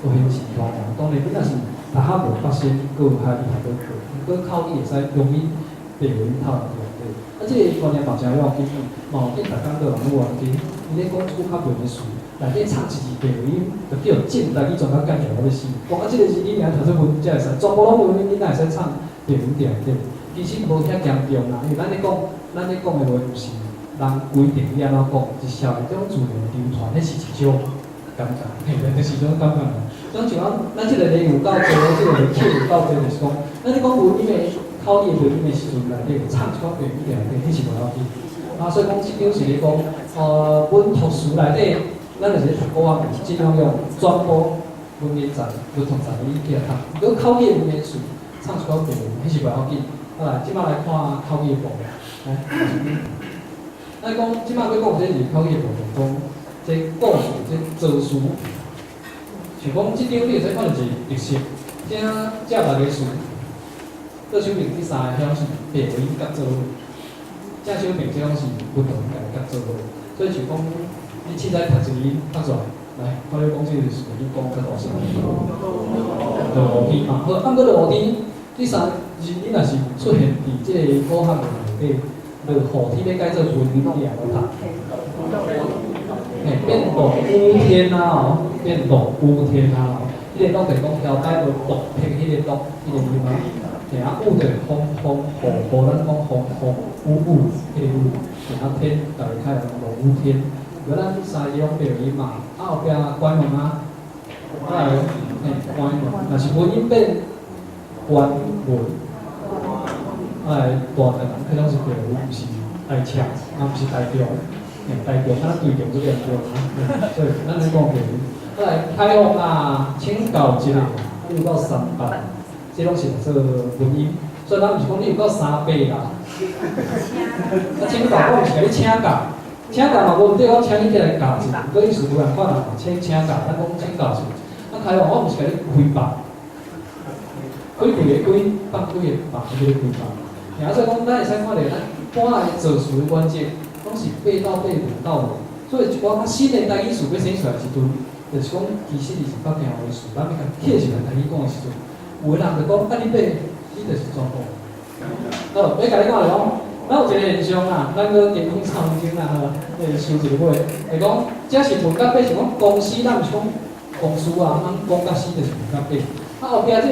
各顯神通啊。當然，你若是讀較無八仙過海，你讀做過。毋過口語會使用伊白話音套入內底。啊，這个觀念嘛誠要緊，嘛有緊，逐工都人咧冤家。伊咧講一句較文的詞，內底藏一字白話音，就叫正台語全甲干掉到欲死。講啊，這个字你爾讀做文才會使，全部攏文音，你哪會使唱白話音佇內底？其實無遐嚴重啦，因為咱咧講的話，毋是人規定你按怎講，是社會中自然流傳，彼是一種感覺，嘿，就是這種感覺。種像講，咱這个例有夠濟，這个例有夠濟，就是講，咱咧講文音的口語的文音的時陣，內底有藏一寡白話佇內底，彼是無要緊。啊，所以講這張是咧講，阮讀書內底，咱若是咧讀古文，盡量用全部文言字、文讀字去來讀。如果口語的文言詞，藏一寡白話，彼是無要緊。啊來，這擺來看口語的部分，來，咱講這擺欲講這是口語的部分，講這故事、這造詞，像講這張你會使看著一個特色，這這六个詞，左手爿這三个響是白話音佮做伙，正手爿這攏是文讀音共佮做伙，所以像講你凊彩讀一個音讀出來，來，看你講這個詞，你講較大聲。落雨天嘛，好，啊，毋過落雨天，這三字你若是出現佇這個古漢文內底，落雨天欲改做文音，你會按怎讀？嘿，變落雨天啊哦，變落雨天啊哦，彼个落就是講調解落落魄彼个落，彼个音啊，嘿啊，雨就是風風雨雨，咱講風風雨雨，彼个雨，嘿啊天，逐个開來落雨天。無咱三字攏白話音嘛，啊後壁關門啊，啊來，嘿關門，若是文音變關門，啊來大台南彼攏是白話，毋是台腔，啊毋是台中，嘿台中敢若對中足嚴重啊，所以咱咧講白話。啊來開放啊，請教一下，你有夠三八，這攏是做文音，所以咱毋是講你有夠三八啦。啊請教我毋是共你請教。請教嘛無毋對，我請你起來教一下，毋過意思無仝款啦，請請教，咱講請教一下。啊開放我毋是共你開放，開開的開，放開的放，叫做開放。啊，所以講，咱會使看著咱本來造詞的原則，攏是八到八，文到文。所以一寡較新的台語詞欲生出來時陣，就是講其實伊是北京話詞，咱欲共貼入來台語講的時陣，有的人就講，啊你八，你就是全部。好，欲共你講就講，咱有一個現象啊，咱閣健康三分鐘啦，吼，收一个尾，就講，這是文甲八，是講公司，咱毋是講公司啊，咱公佮司就是文佮八。啊後壁這個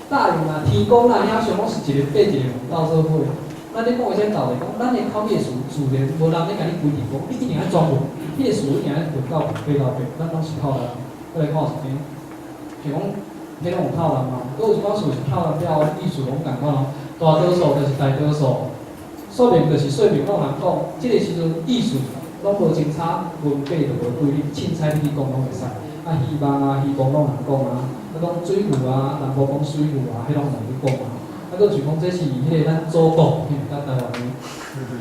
大勇啊、天公啊，遐上攏是一個八一個文鬥做伙。咱咧講的這道理，講咱的口語的詞自然無人咧共你規定講，你一定愛全文，彼个詞一定愛文到八到八，咱攏是套人。閣來看一張，像講，彼攏有套人嘛，閣有一寡詞是套人了，意思攏仝款哦。大多數就是大多數，說明就是說明，攏通講。這个時陣意思攏無清楚，文八就無規律，凊彩你去講攏會使。啊，希望啊，希望攏通講啊。啊，講水庫啊，南部講水庫啊，彼攏通去講啊。啊，閣就講這是彼个咱祖國，嘿，咱台灣的。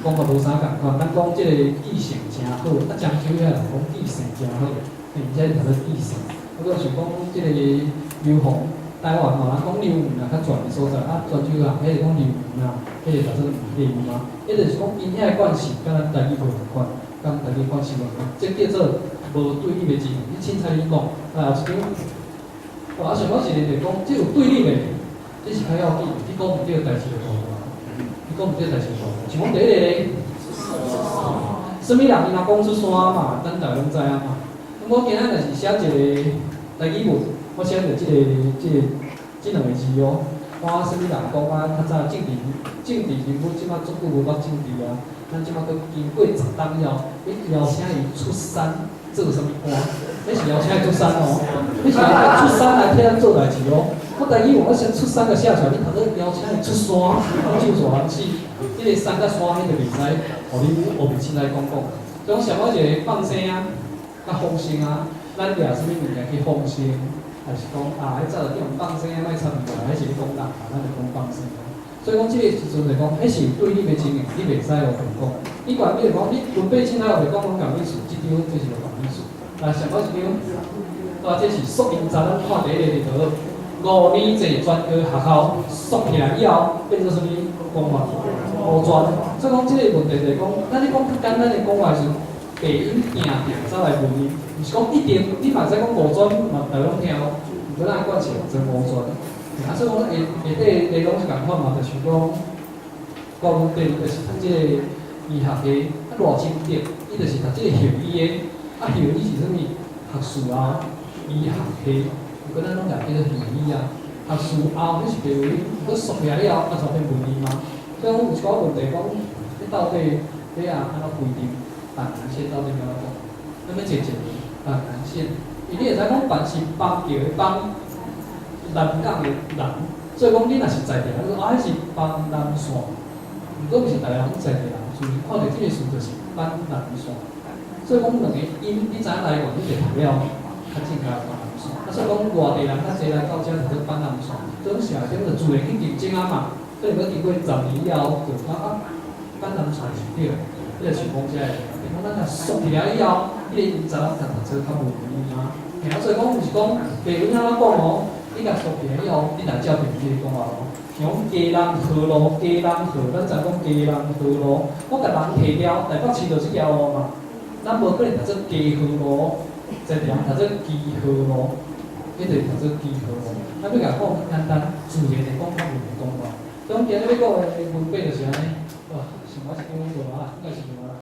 講法無啥仝款。咱講這个記性誠好，啊，漳州遐人講記性誠好，因遮讀做記性。啊，閣像講這个硫磺，台灣吼，人講硫磺啊較懸的所在，啊，泉州人彼個講硫磺啊，彼個讀做硫嘛。彼就是講𪜶遐的慣性，佮咱台語無仝款，佮台語慣性無仝款，這叫做無對立的字。你凊彩你講，啊，後一張，啊，想講一个就講，這有對立的，這是較要緊，你講毋對代誌就大條。你講毋對代誌就大條。像講第一个咧，啥物人伊若講出山嘛，咱大家攏知影嘛。咁我今仔若是寫一个台語文，我寫著這個這兩個字哦。我啥物人講啊？較早政治人物這馬足久無捌政治啊，咱這馬閣經過10冬了後，欲邀請伊出山做啥物官？彼是邀請伊出山哦，彼是出山來替咱做代誌哦。我台語文我寫出山共寫出來，你讀做邀請伊出山，就煞人死。這个山佮山，彼就袂使，予你烏白凊彩講講。就講像我一个放生啊，佮放生啊，咱掠啥物物件去放生，還是講啊，彼早就叫人放生啊，莫參與啊，彼是咧講人啊，咱就講放生啊。所以講這个時陣就講，彼是有對立的情形，你袂使烏白講。你管比如講，你文筆凊彩烏白講攏仝意思，這張這是無仝意思。來，上尾一張，啊，這是縮音查咱看第一个就好。五年制專科學校縮起來以後，變做啥物？講法五專。所以講這个問題就是講，咱咧講較簡單的講話是白音定定走來問伊，毋是講一定，你嘛會使講五專嘛，大家攏聽哦。毋過咱的慣性做五專。啊，所以講下下底內容是仝款嘛，就是講國文第二就是讀這個醫學系，啊賴清德，伊就是讀這個後醫的，啊後醫是啥物？學士後醫學系，毋過咱攏共叫做後醫啊。學士後彼是白話，毋過縮起來了後，啊才變文字嘛。所以講有一寡問題講，你到底欲按怎規定？板南線到底欲按怎講？咱欲坐一个板南線，因為你會使講板是邦橋的邦，南港的南，所以講你若是在地人，你講啊，彼是板南線，毋過毋是逐个人在地人，所以看著這个詞就是板南線。所以講兩個音，你知影來源，你就讀了較正確板南線。啊，所以講外地人較濟來到遮就做板南線，這種社會就自然去競爭啊嘛。所以講經過10年以後，就感覺板南線是對的，你就想講這個，講咱若縮起來以後，彼個音查咱讀冊較無意嘛。嘿啊，所以講毋是講白話按怎講哦，你共縮起來以後，你若照平這个講話哦。像講基隆河路，基隆河，咱知講基隆河路，我共人提掉，台北市就這條路嘛。咱無可能讀做基河路，在地人讀做基河路，彼就是讀做基河路。咱欲共講簡單，自然的講較袂講話。所以講今日欲講的文筆就是按呢，哇，想我一張無啊，應該是無啦。